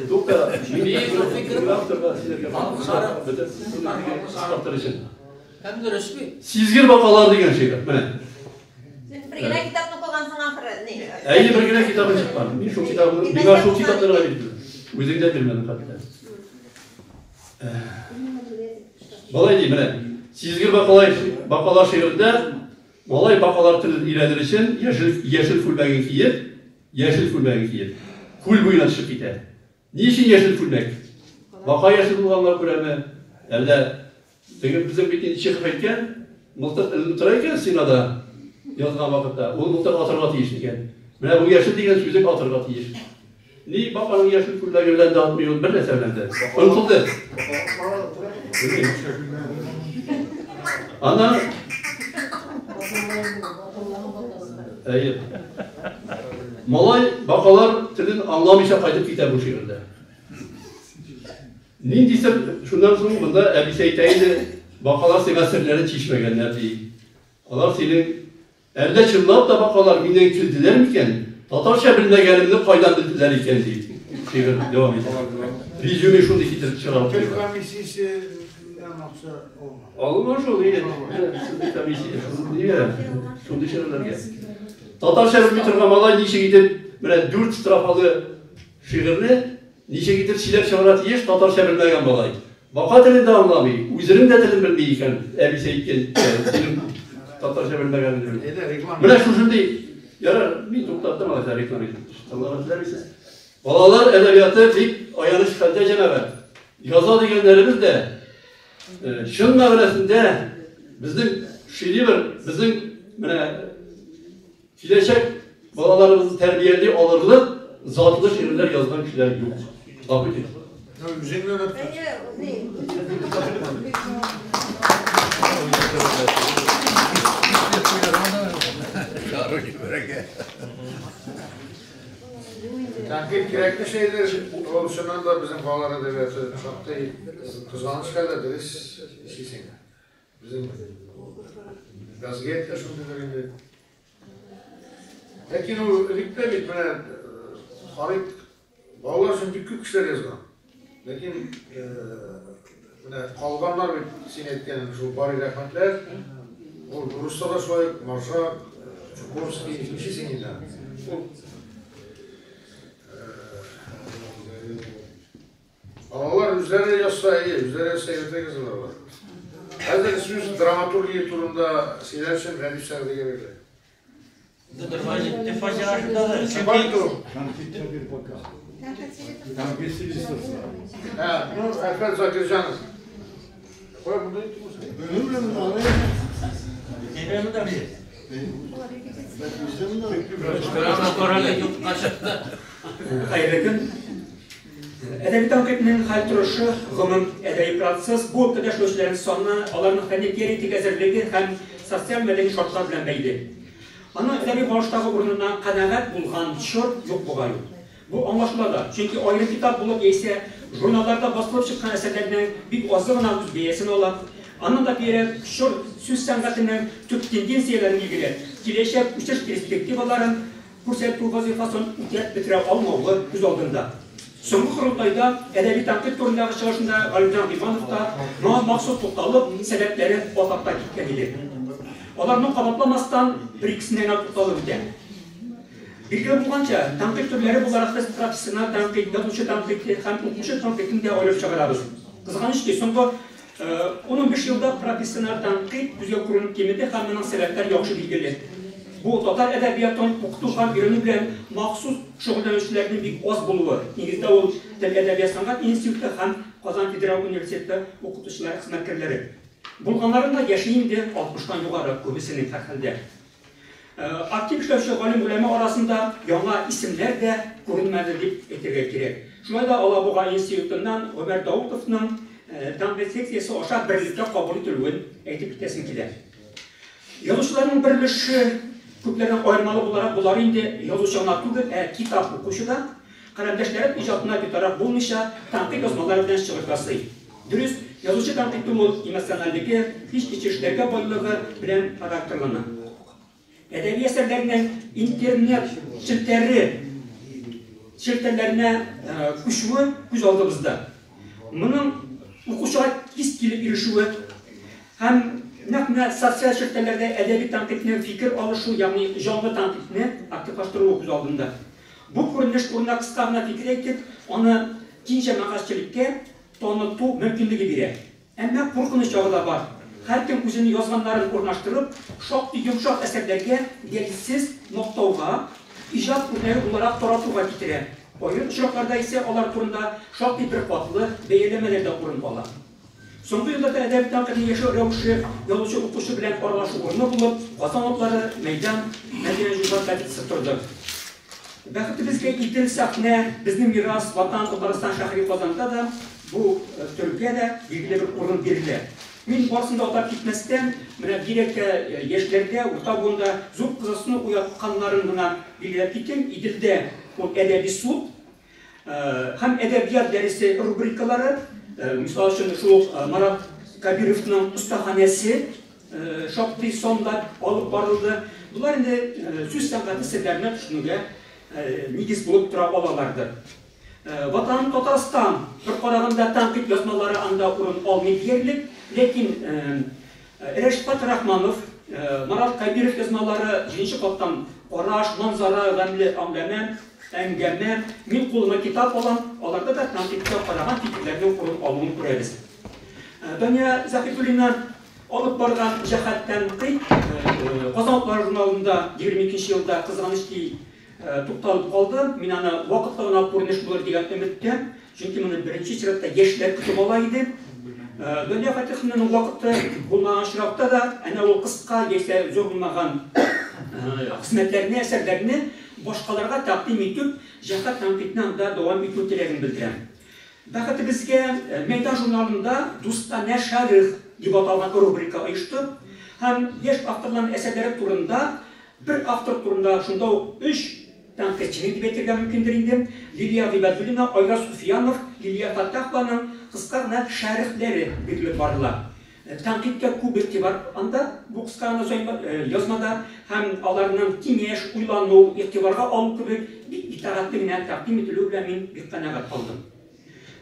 Тукта, мин авторга сөйләргә бөтен өчен. Һәм дөрес бит. Сизгер бакалар дигән шигырь. Менә. Син бер генә китапны укыгансың ахры. Ни? Әйе, бер генә китабы чыккан. Мин шул китабны, миңа шул китапны гына бирделәр. Үзең дә бирмәдең хәтта. Болай ди, менә. Сизгер бакалар, бакалар шигырендә малай бакалар телен өйрәнер өчен яшел, яшел күлмәген киеп, яшел күлмәген киеп, күл буена төшеп китә. Ни өчен яшел күлмәк? Бака яшел булганга күрәме? Әллә теге безнең бит инде Чехов әйткән, мылтык эленеп тора икән стенада язган вакытта, ул мылтык атырга тиеш икән. Менә бу яшел дигән сүзең атырга тиеш. Ни баканың яшел күлмәге белән дә атмый ул бер нәрсә белән дә. Онытылды. Аннан Әйе. Малай бакалар телен аңламыйча кайтып китә бу шигырьдә. Нинди сер, шуннан соң монда әбисе әйтә инде, бакалар сиңа серләрен чишмәгәннәр ди. Алар синең әллә чынлап та бакалар миннән көлделәр микән? Татарча белмәгәнемне кайдан белделәр икән ди. Шигырь дәвам итә. Резюме шундый китереп чыгарып Тел куйган. комиссиясеннән акча алма. Алынмый шул, әйе. Шундый комиссия, шундый шундый шигырьләргә. Татарча белми торган малай ничек итеп менә дүрт строфалы шигырьне ничек итеп сөйләп чыгарга тиеш татарча белмәгән малай. Бака телен дә аңламый, үзенең дә телен белми икән, әбисе әйткән, синең татарча белмәгәнеңне белми. Әйдә, реклама. Менә шушындый, ярар, мин туктаттым алайса реклама итеп. Тыңларга теләмисез. Балалар әдәбияты бик аяныч хәлдә җәмәгать. Яза дигәннәребез дә чын мәгънәсендә безнең шедевр, безнең менә киләчәк балаларыбызны тәрбияли алырлык затлы шигырьләр язган кешеләр юк. Гафу итегез. Үзеңне оныттың. Әйе, ни? Тәнкыйть кирәкле шәйдер. Ул чыннан да безнең балалар әдәбияты шактый кызганыч хәлдә, дөрес эшлисең. Безнең вазгыять тә шундыйдыр инде. Ләкин ул элек тә бит менә карыйк, балалар өчен бик күп кешеләр язган. Ләкин менә калганнар бит син әйткән шул Бари Рәхмәтләр, ул руста да шулай, Маршак, Чуковский, ничесең инде. Ул балалар үзләре язса, әйе, үзләре язса әйбәтрәк язалар алар. Хәзер сүз драматургия турында сөйләр өчен Рәдиф Сәгъдигә бирелә. Фаҗига шундадыр. Чөнки Ә, ну, Әхмәт Закирҗанов. Кая монда әйтте булса? Әйбәт монда бит. Юкка чыкты. Хәерле көн. Әдәби тәнкыйтьнең хәл торышы, гомум әдәби процесс бу өлкәдә эшләүчеләрнең саны, аларның фәнни теоретик әзерлеге һәм социаль-мәдәни шартлар белән бәйле. Аның әдәби барыштагы урынына канәгать булган чор юк бугай. Бу аңлашыла да, чөнки аерым китап булып яисә журналларда басылып чыккан әсәрләрнең бик азы гына үз бәясен ала. Аннан да бигрәк чор сүз сәнгатенең төп тенденцияләрен билгеләп, киләчәк үсеш перспективаларын күрсәтү вазифасын үтәп бетерә алмавы күз алдында. Соңгы корылтайда әдәби тәнкыйть турындагы чыгышында Галимҗан Гыйльманов та моңа махсус тукталып, сәбәпләрен атап та киткән иде. Аларны кабатламастан, бер-икесенә генә тукталып үтәм. Билгеле булганча, тәнкыйть төрләре буларак без профессиональ тәнкыйть, язучы тәнкыйте һәм укучы тәнкыйтен дә аерып чыгарабыз. Кызганыч ки, соңгы 15 елда профессиональ тәнкыйть күзгә күренеп кимеде һәм моның сәбәпләре яхшы билгеле. Бу татар әдәбиятын укыту һәм өйрәнү белән махсус шөгыльләнүчеләрнең бик аз булуы. Нигездә ул Тел әдәбият сәнгать институты һәм Казан федераль университеты укытучылары хезмәткәрләре. Булганнарын да яше инде 60-тан югары күбесенең һәрхәлдә. Актив эшләүче галим-голәмә арасында яңа исемнәр дә күренмәде дип әйтергә кирәк. Шулай да Алабуга институтыннан Гомәр Даутовның тәнкыйть секциясе аша берлеккә кабул ителүен әйтеп китәсем килә. Язучыларның бер өлеше күпләрдән аермалы буларак, болар инде язучы гына түгел, ә китап укучы да, каләмдәшләрен иҗатына битараф булмыйча, тәнкыйть язмалары белән чыгыш ясый. Дөрес, язучы тәнкыйте ул эмоциональлеге, хис-кичерешләргә байлыгы белән характерлана. Әдәби әсәрләрнең интернет челтәре челтәрләренә күчүе күз алдыбызда. Моның укучыга тиз килеп ирешүе һәм Нәкъ менә социаль челтәрләрдә әдәби тәнкыйтьне фикер алышу, ягъни җанлы тәнкыйтьне активлаштыруы күз алдында. Бу күренеш турында кыска гына фикер әйтеп, аны киң җәмәгатьчелеккә таныту мөмкинлеге бирә. Әмма куркыныч ягы да бар. Һәркем үзенең язганнарын урнаштырып, шактый йомшак әсәрләргә дәлилсез мактауга, иҗат үрнәге буларак таратуга китерә. Аерым очракларда исә алар турында шактый беркатлы бәяләмәләр дә урын ала. Соңгы елларда әдәби тәнкыйтьнең яшәү рәвеше язучы укучы белән аралашу урыны булып, Казан утлары, Мәйдан, Мәдәни җомга газетасы торды. Бәхетебезгә Идел, сәхнә, Безнең мирас, Ватан, Татарстан шәһри Казанда да бу төргә дә билгеле бер урын бирелә. Мин барысын да атап китмәстән, менә бигрәк тә яшьләрдә, урта буында зур кызыксыну уятканнарын гына билгеләп китим. Иделдә ул әдәби суд, Һәм әдәбият дәресе рубрикалары, мисал өчен, шул ук Марат Кабировның остаханәсе шактый санда алып барылды. Болар инде сүз сәнгате серләренә төшенүгә нигез булып тора алалардыр. Ватаным Татарстан, бер караганда тәнкыйть язмалары анда урын алмый диярлек, ләкин Рәшфат Рахманов, Марат Кәбиров язмалары, Җиденче каттан караш, Манзара, Гамьле аңгәмә, әңгәмә, Мин кулыма китап алам, аларда да тәнкыйтькә караган фикерләрнең урын алуын күрәбез. Дания Заһидуллина алып барган Җәһәт тәнкыйть Казан утлары журналында 22 нче елда, кызганыч ки, тукталып калды. Мин аны вакытлы гына күренеш булыр дигән өметтә, чөнки моны беренче чиратта яшьләр көтеп ала иде. Дания Фатиховнаның вакыты булмаган очракта да, әнә ул кыска яисә зур булмаган хезмәтләрне, әсәрләрне башкаларга тәкъдим итеп, җәһәт тәнкыйтьне анда дәвам итү теләген белдерә. Бәхетебезгә, Мәйдан журналында Дустанә шәрех дип аталган рубрика оешты һәм яшь авторларның әсәрләре турында Бер автор турында шунда ук өч тәнкыйтьченең дип әйтергә мөмкиндер инде, Лилия Гыйбадуллина, Айрат Суфиянов, Лилия Фәттахованың кыска гына шәрехләре бирелеп барыла. Тәнкыйтькә күп игътибар анда, бу кыска гына язмада, һәм аларның киңәш, уйлану, игътибарга алу кебек бик итагатьле генә тәкъдим ителүе белән мин бик канәгать калдым.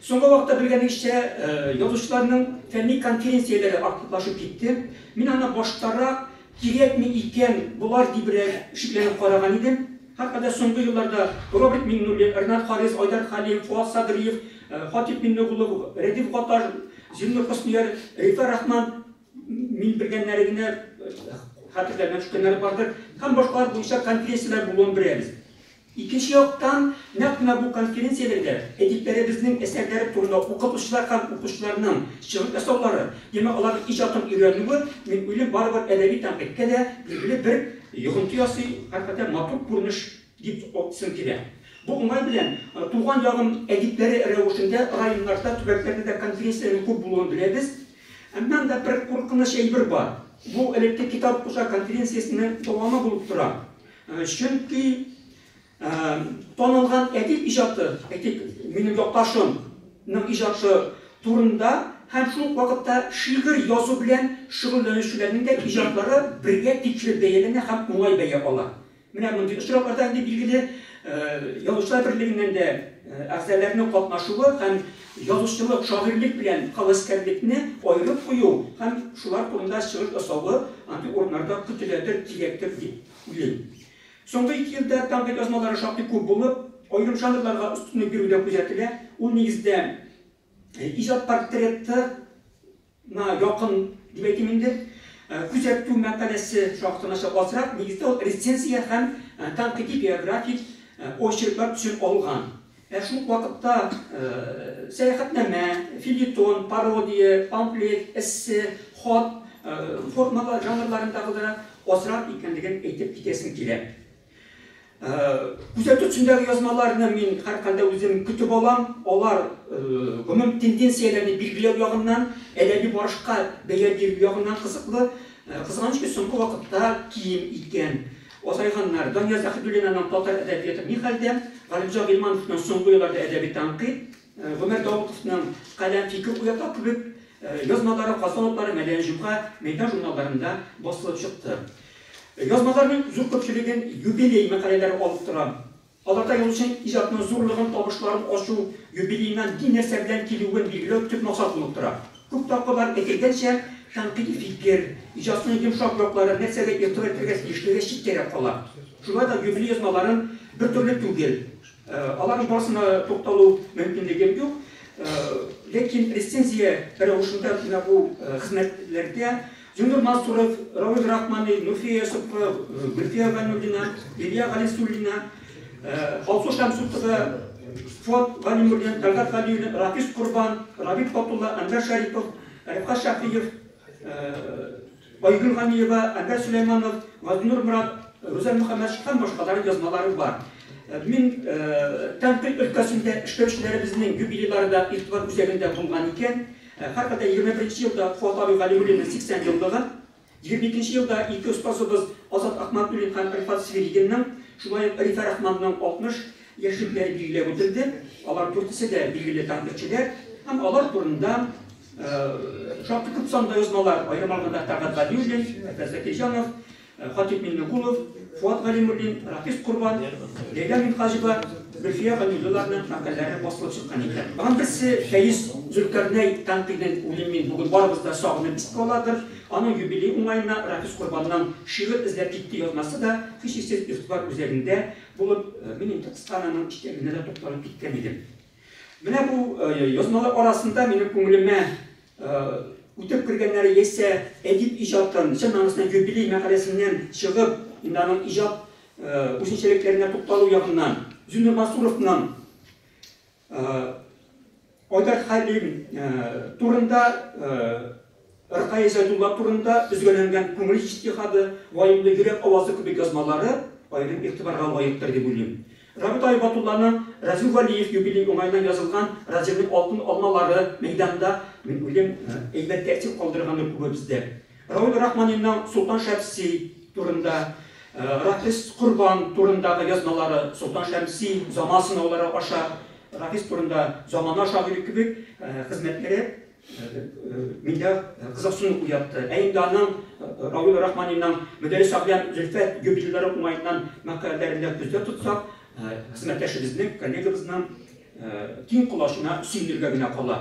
Соңгы вакытта белгәнегезчә, язучыларның фәнни конференцияләре активлашып китте. Мин аны баштарак Кирәкме икән болар дибрәк шикләнеп караган идем. Һәрхәлдә соңгы елларда Роберт Миңнуллин, Ренат Харис, Айдар Хәлим, Фоат Садриев, Хатип Миңнегулов, Рәдиф Гаташ, Зиннур Хөснияр, Рифә Рахман, мин белгәннәре генә, хәтерләренә төшкәннәре бардыр, һәм башкалар буенча конференцияләр булуын беләбез. Икенче яктан, нәкъ менә бу конференцияләрдә әдипләребезнең әсәрләре турында укытучылар һәм укучыларның чыгыш ясаулары, димәк, аларның иҗатын өйрәнүе, мин уйлыйм, барыбер әдәби тәнкыйтькә дә билгеле бер йогынты ясый, һәрхәлдә матур күренеш дип әйтәсем килә. Бу уңай белән, туган ягым әдипләре рәвешендә районнарда, төбәкләрдә дә конференцияләрнең күп булуын беләбез. Әмма анда бер куркыныч әйбер бар. Бу элекке китап укучылар конференциясенең дәвамы булып тора. Чөнки танылган әдип иҗаты, әйтик, минем якташым ның иҗаты турында һәм шул ук вакытта шигырь язу белән шөгыльләнүчеләрнең дә иҗатлары бергә тикшереп бәяләнә һәм уңай бәя ала. Менә мондый очракларда инде билгеле Язучылар берлегеннән дә әгъзаларның катнашуы һәм язучылык, шагыйрьлек белән һәвәскәрлекне аерып кую һәм шулар турында чыгыш ясавы андый урыннарда көтеләдер, кирәктер дип уйлыйм. Соңгы ике елда тәнкыйть язмалары шактый күп булып, аерым жанрларга өстенлек бирү дә күзәтелә. Ул нигездә иҗат портреты на якын дип әйтим инде. Күзәтү мәкаләсе шактый начар азрак, нигездә ул рецензия һәм тәнкыйди биографик очерклар төсен алган. Ә шул ук вакытта сәяхәтнамә, фельетон, пародия, памфлет, эссе, хат формалар жанрларындагы да азрак икәнлеген әйтеп китәсем килә. Күзәтү төсендәге язмаларны мин һәрхәлдә үзем көтеп алам. Алар гомум тенденцияләрне билгеләү ягыннан, әдәби барышка бәя бирү ягыннан кызыклы. Кызганыч ки, соңгы вакытта кием иткән, азайганнар. Дания Заһидуллинаның Татар әдәбияты ни хәлдә? Галимҗан Гыйльмановның Соңгы елларда әдәби тәнкыйть, Гомәр Даутовның Каләм фикер уята кебек язмалары Казан утлары, Мәдәни җомга, Мәйдан журналларында басылып чыкты. Язмаларның зур күпчелеген юбилей мәкаләләре алып тора. Аларда язучының иҗатының зурлыгын, табышларын ачу, юбилеена ни-нәрсә белән килүен билгеләү төп максат булып тора. Күп тапкырлар әйтелгәнчә, тәнкыйди фикер, иҗатның йомшак яклары нәрсәгә игътибар итәргә тиешлеге читтәрәк кала. Шулай да юбилей язмаларын бер төрле түгел. Аларның барысына тукталу мөмкинлегем юк. Ләкин рецензия рәвешендә менә бу хезмәтләрдә Зиннур Мансуров, Равил Рахмани, Нурфия Йосыпова, Гөлфия Гайнуллина, Лилия Галисуллина, Алсу Шәмсутова, Фуат Галимуллин, Тәлгать Галиуллин, Рафис Корбан, Рабит Батулла, Әнвәр Шәрипов, Рифкать Шәфиев, Айгөл Ганиева, Әнвәр Сөләйманов, Газинур Морат, Рүзәл Мөхәммәтшин һәм башкалар язмалары бар. Мин тәнкыйть өлкәсендә эшләүчеләребезнең юбилейлары да игътибар үзәгендә булган икән. Һәрхәлдә 21 нче елда Фуат абый Галимуллинның 80 еллыгы, 22 нче елда ике остазыбыз Азат Ахматуллин һәм Рифат Сверигинның, шулай ук Рифә Рахманның 60 яшьлекләре билгеләп үтелде. Алар дүртесе дә билгеле тәнкыйтьчеләр һәм алар турында шактый күп санда язмалар, аерым алганда Тәлгать Галиуллин, Әфәс Закирҗанов, Хатип Миңнегулов, Фуат Галимуллин, Рафис Корбан, Ләйлә Минһаҗева, Гөлфия Галиуллаларның мәкаләләре басылып чыккан икән. Аның берсе Фәиз Зөлкарнәй тәнкыйтен уйлыйм мин, бүген барыбыз да сагынып искә аладыр. Аның юбилей уңаена Рафис Корбанның Шигырь эзләп китте язмасы да һичшиксез игътибар үзәгендә булып, мин инде кыска аның эчтәлегенә дә тукталып киткән идем. Менә бу язмалар арасында минем күңелемә Үтеп кергәннәре яисә әдип иҗатын, чын мәгънәсендә юбилей мәкаләсеннән чыгып, инде аның иҗат үзенчәлекләренә тукталу ягыннан, Зиннур Мансуровның Айдар Хәлим турында, Ркаил Зәйдулла турында өзгәләнгән күңел иҗтиһады, ваемлы йөрәк авазы кебек язмалары аерым игътибарга лаектыр дип уйлыйм. Рабит абый Батулланың Разил Вәлиев юбилей уңаеннан язылган Разилнең алтын алмалары мәйданда, мин уйлыйм, әйбәт тәэсир калдыргандыр күбебездә. Равил Рахманинның Солтан Шәмси турында, Рафис Корбан турындагы язмалары, Солтан Шәмси, заман сынаулары аша, Рафис турында Замана шагыйре кебек хезмәтләре Миндә кызыксыну уятты. Ә инде аның Равил Рахманинның Мөдәррис Әгъләм Зөлфәт юбилейлары уңаеннан мәкаләләрен дә күздә тотсак, хезмәттәшебезнең, коллегабызның киң колачына сөенергә генә кала.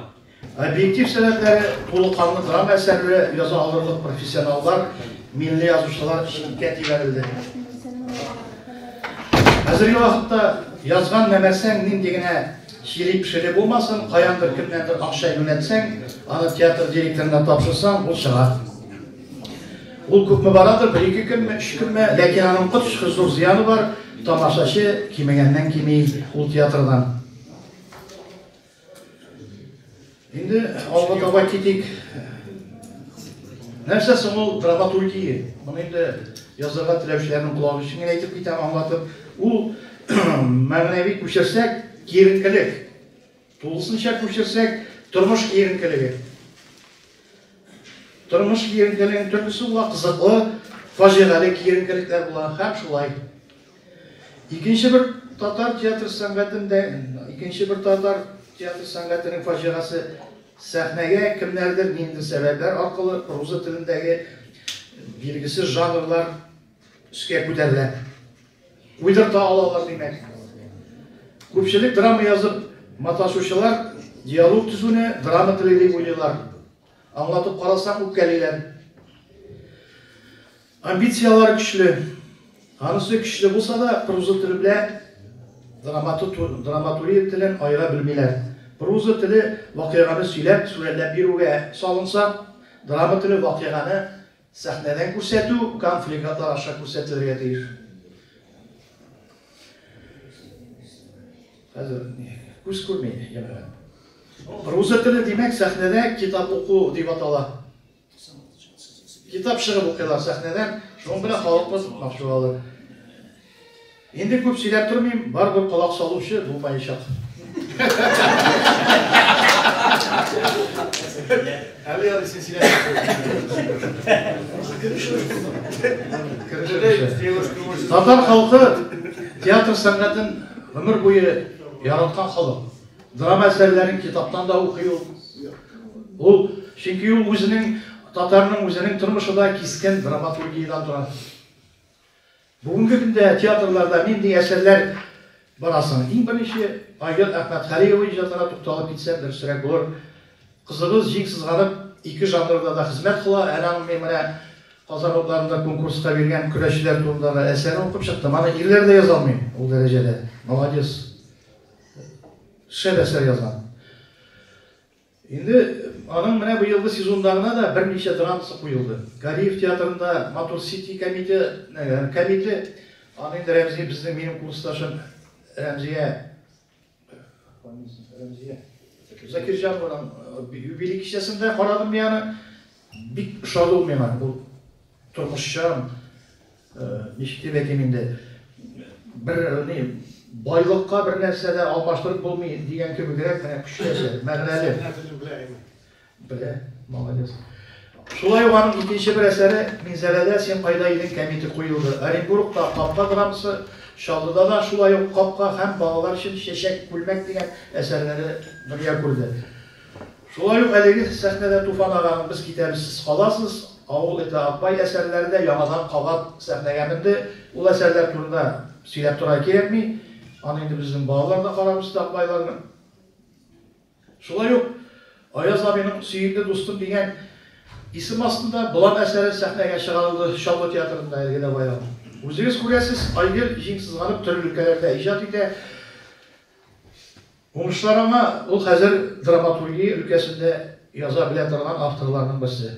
Объектив сәбәпләре, тулы канлы драма әсәрләре яза алырлык профессионаллар, милли язучылар читкә тибәрелде. Хәзерге вакытта язган нәмәрсәң нинди генә Чири-пшири булмасын, каяндыр кемнәндер акча юнәтсәң, аны театр директорына тапшырсаң, ул чыга. Ул күпме барадыр, бер-ике көнме, өч көнме, ләкин аның коточкыч зур зыяны бар, тамашачы кимегәннән кими ул театрдан. Инде алга таба китик. Нәрсә соң ул драматургия? Моны инде язырга теләүчеләрнең колагы өчен генә әйтеп китәм, аңлатып. Ул мәгънәви күчерсәк, киеренкелек. Тулысынча күчерсәк, тормыш киеренкелеге. Тормыш киеренкелегенең төрлесе була, кызыклы, фаҗигале киеренкелекләр була һәм шулай. Икенче бер татар театр сәнгатендә, икенче бер татар театр сәнгатенең фаҗигасе сәхнәгә кемнәрдер ниндидер сәбәпләр аркылы проза телендәге билгесез жанрлар өскә күтәрелә. Уйдырта алалар, димәк. Күпчелек драма язып маташучылар диалог төзүне драма теле дип уйлыйлар. Аңлатып карасаң, үпкәлиләр. Амбицияләре көчле. Анысы көчле булса да, проза теле белән драматургия телен аера белмиләр. Проза теле вакыйганы сөйләп, сурәтләп бирүгә салынса, драма теле вакыйганы сәхнәдән күрсәтү, конфликтлар аша күрсәтелергә тиеш. Хәзер күз күрми, җәмәгать. Проза теле, димәк, сәхнәдә китап уку дип атала. Китап чыгып укыйлар сәхнәдән, шуның белән халыкны тотмакчы булалар. Инде күп сөйләп тормыйм, барыбер колак салучы булмаячак. Әле ярый син сөйләп. Татар халкы театр сәнгатен гомер буе яраткан халык. Драма әсәрләрен китаптан да укый ул. Ул, чөнки ул үзенең, татарның үзенең тормышы да кискен драматургиядән тора. Бүгенге көндә театрларда нинди әсәрләр бара соң? Иң беренче Айгөл Әхмәтгалиева иҗатына тукталып китсәм, дөресрәк булыр. Кызыбыз җиң сызганып ике жанрда да хезмәт кыла. Әле аның мин менә Казан утларында конкурска биргән көрәшчеләр турындагы әсәрен укып чыктым. Аны ирләр дә яза алмый ул дәрәҗәдә. Молодец. Шәп әсәр язган. Инде аның менә быелгы сезонда гына да берничә драмасы куелды. Кариев театрында Матур Сити комите, комите, аны инде Рәмзи безнең минем курсташым Рәмзия Рәмзия Закирҗанованың юбилей кичәсендә карадым мин аны. Бик ошады ул миңа. Ул тормышчан, ничек дип әйтим инде, бер ни байлыкка бер нәрсә дә алмаштырып булмый дигән кебегрәк менә көчле әсәр, мәгънәле. Белә, молодец. Шулай ук аның икенче бер әсәре Минзәләдә син кайда идең кәмите куелды. Оренбургта Капка драмасы, Чаллыда да шулай ук Капка һәм балалар өчен Чәчәк күлмәк дигән әсәрләре дөнья күрде. Шулай ук әлеге сәхнәдә Туфан аганың Без китәбез, сез каласыз, Авыл эте Акбай әсәрләре дә яңадан кабат сәхнәгә менде. Ул әсәрләр турында сөйләп торырга кирәкми. Аны инде безнең балалар да карап үсте Акбайларны. Шулай ук Аяз абыйның Сөекле дустым дигән исем астында Болан әсәре сәхнәгә чыгарылды Чаллы театрында әлеге дә баягы. Үзегез күрәсез, Айгөл җиң сызганып төрле өлкәләрдә иҗат итә. Уңышлар аңа, ул хәзер драматургия өлкәсендә яза белә торган авторларның берсе.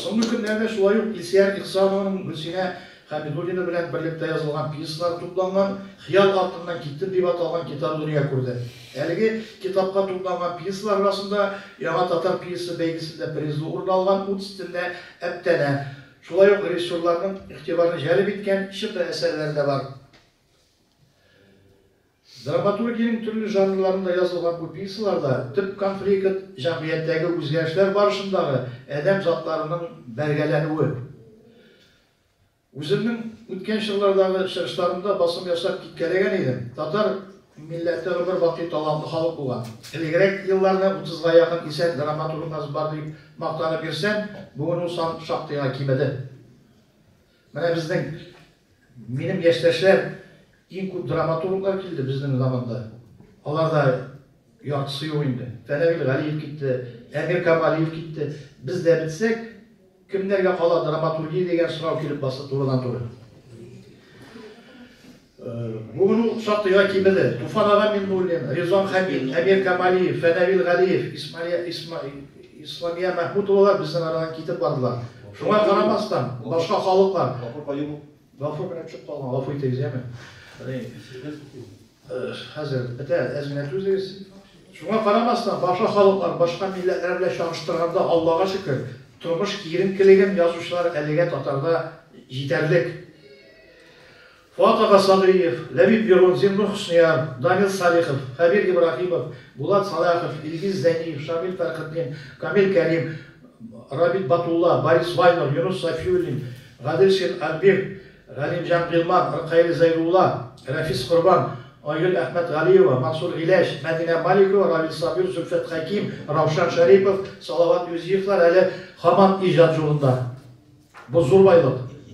Соңгы көннәрдә шулай ук Илсөяр Ихсанованың Гөлсинә Хәмидуллина белән берлектә язылган пьесалары тупланган Хыял артыннан киттем дип аталган китап дөнья күрде. Әлеге китапка тупланган пьесалар арасында Яңа татар пьеса бәйгесендә призлы урын алган Ут өстендә Әптәнә, шулай ук режиссерларның игътибарын җәлеп иткән Чыты әсәрләре дә бар. Драматургиянең төрле жанрларында язылган бу пьесаларда төп конфликт, җәмгыятьтәге үзгәрешләр барышындагы адәм затларының бәргәләнүе. Үземнең үткән чорлардагы чыгышларымда басым ясап киткәләгән идем, татар милләте гомер бакый талантлы халык булган. Элегрәк елларны утызга якын исән драматургыбыз бар дип мактанып йөрсәм, бүген ул сан шактыйга кимеде. Менә безнең, минем яшьтәшләр, иң күп драматурглар килде безнең заманда. Алар да яртысы юк инде. Фәнәвил Галиев китте, Әмир Камалиев китте. Без дә бетсәк, кемнәргә кала драматургия дигән сорау килеп басты турыдан-туры. Бүген ул шактыйга кимеде. Туфан ага Миннуллин, Ризван Хәмид, Әмир Камалиев, Фәнәвил Галиев, Исламия Мәхмүтовалар безнең арадан китеп бардылар. Шуңа карамастан, башка халыклар. Гафур Каюмов. Гафур белән төшеп калган, гафу итегез, яме. Хәзер бетә, әз генә түзегез. Шуңа карамастан, башка халыклар, башка милләтләр белән чагыштырганда, Аллага шөкер, тормыш киеренкелеген язучылар әлегә татарда җитәрлек. Фоат ага Садриев, Ләбиб Лерон, Зиннур Хөснияр, Данил Салихов, Хәбир Ибраһимов, Булат Сәлахов, Илгиз Зәйниев, Шамил Фәрхетдин, Камил Кәрим, Рабит Батулла, Борис Вайнер, Юныс Сафиуллин, Гаделшин Альберт, Галимҗан Гыйлман, Ркаил Зәйдулла, Рәфис Корбан, Айгөл Әхмәтгалиева, Мансур Гыйләҗ, Мәдинә Маликова, Равил Сабир, Зөлфәт Хәким, Раушан Шәрипов, Салават Юзиевлар әле һаман иҗат юлында. Бу зур байлык.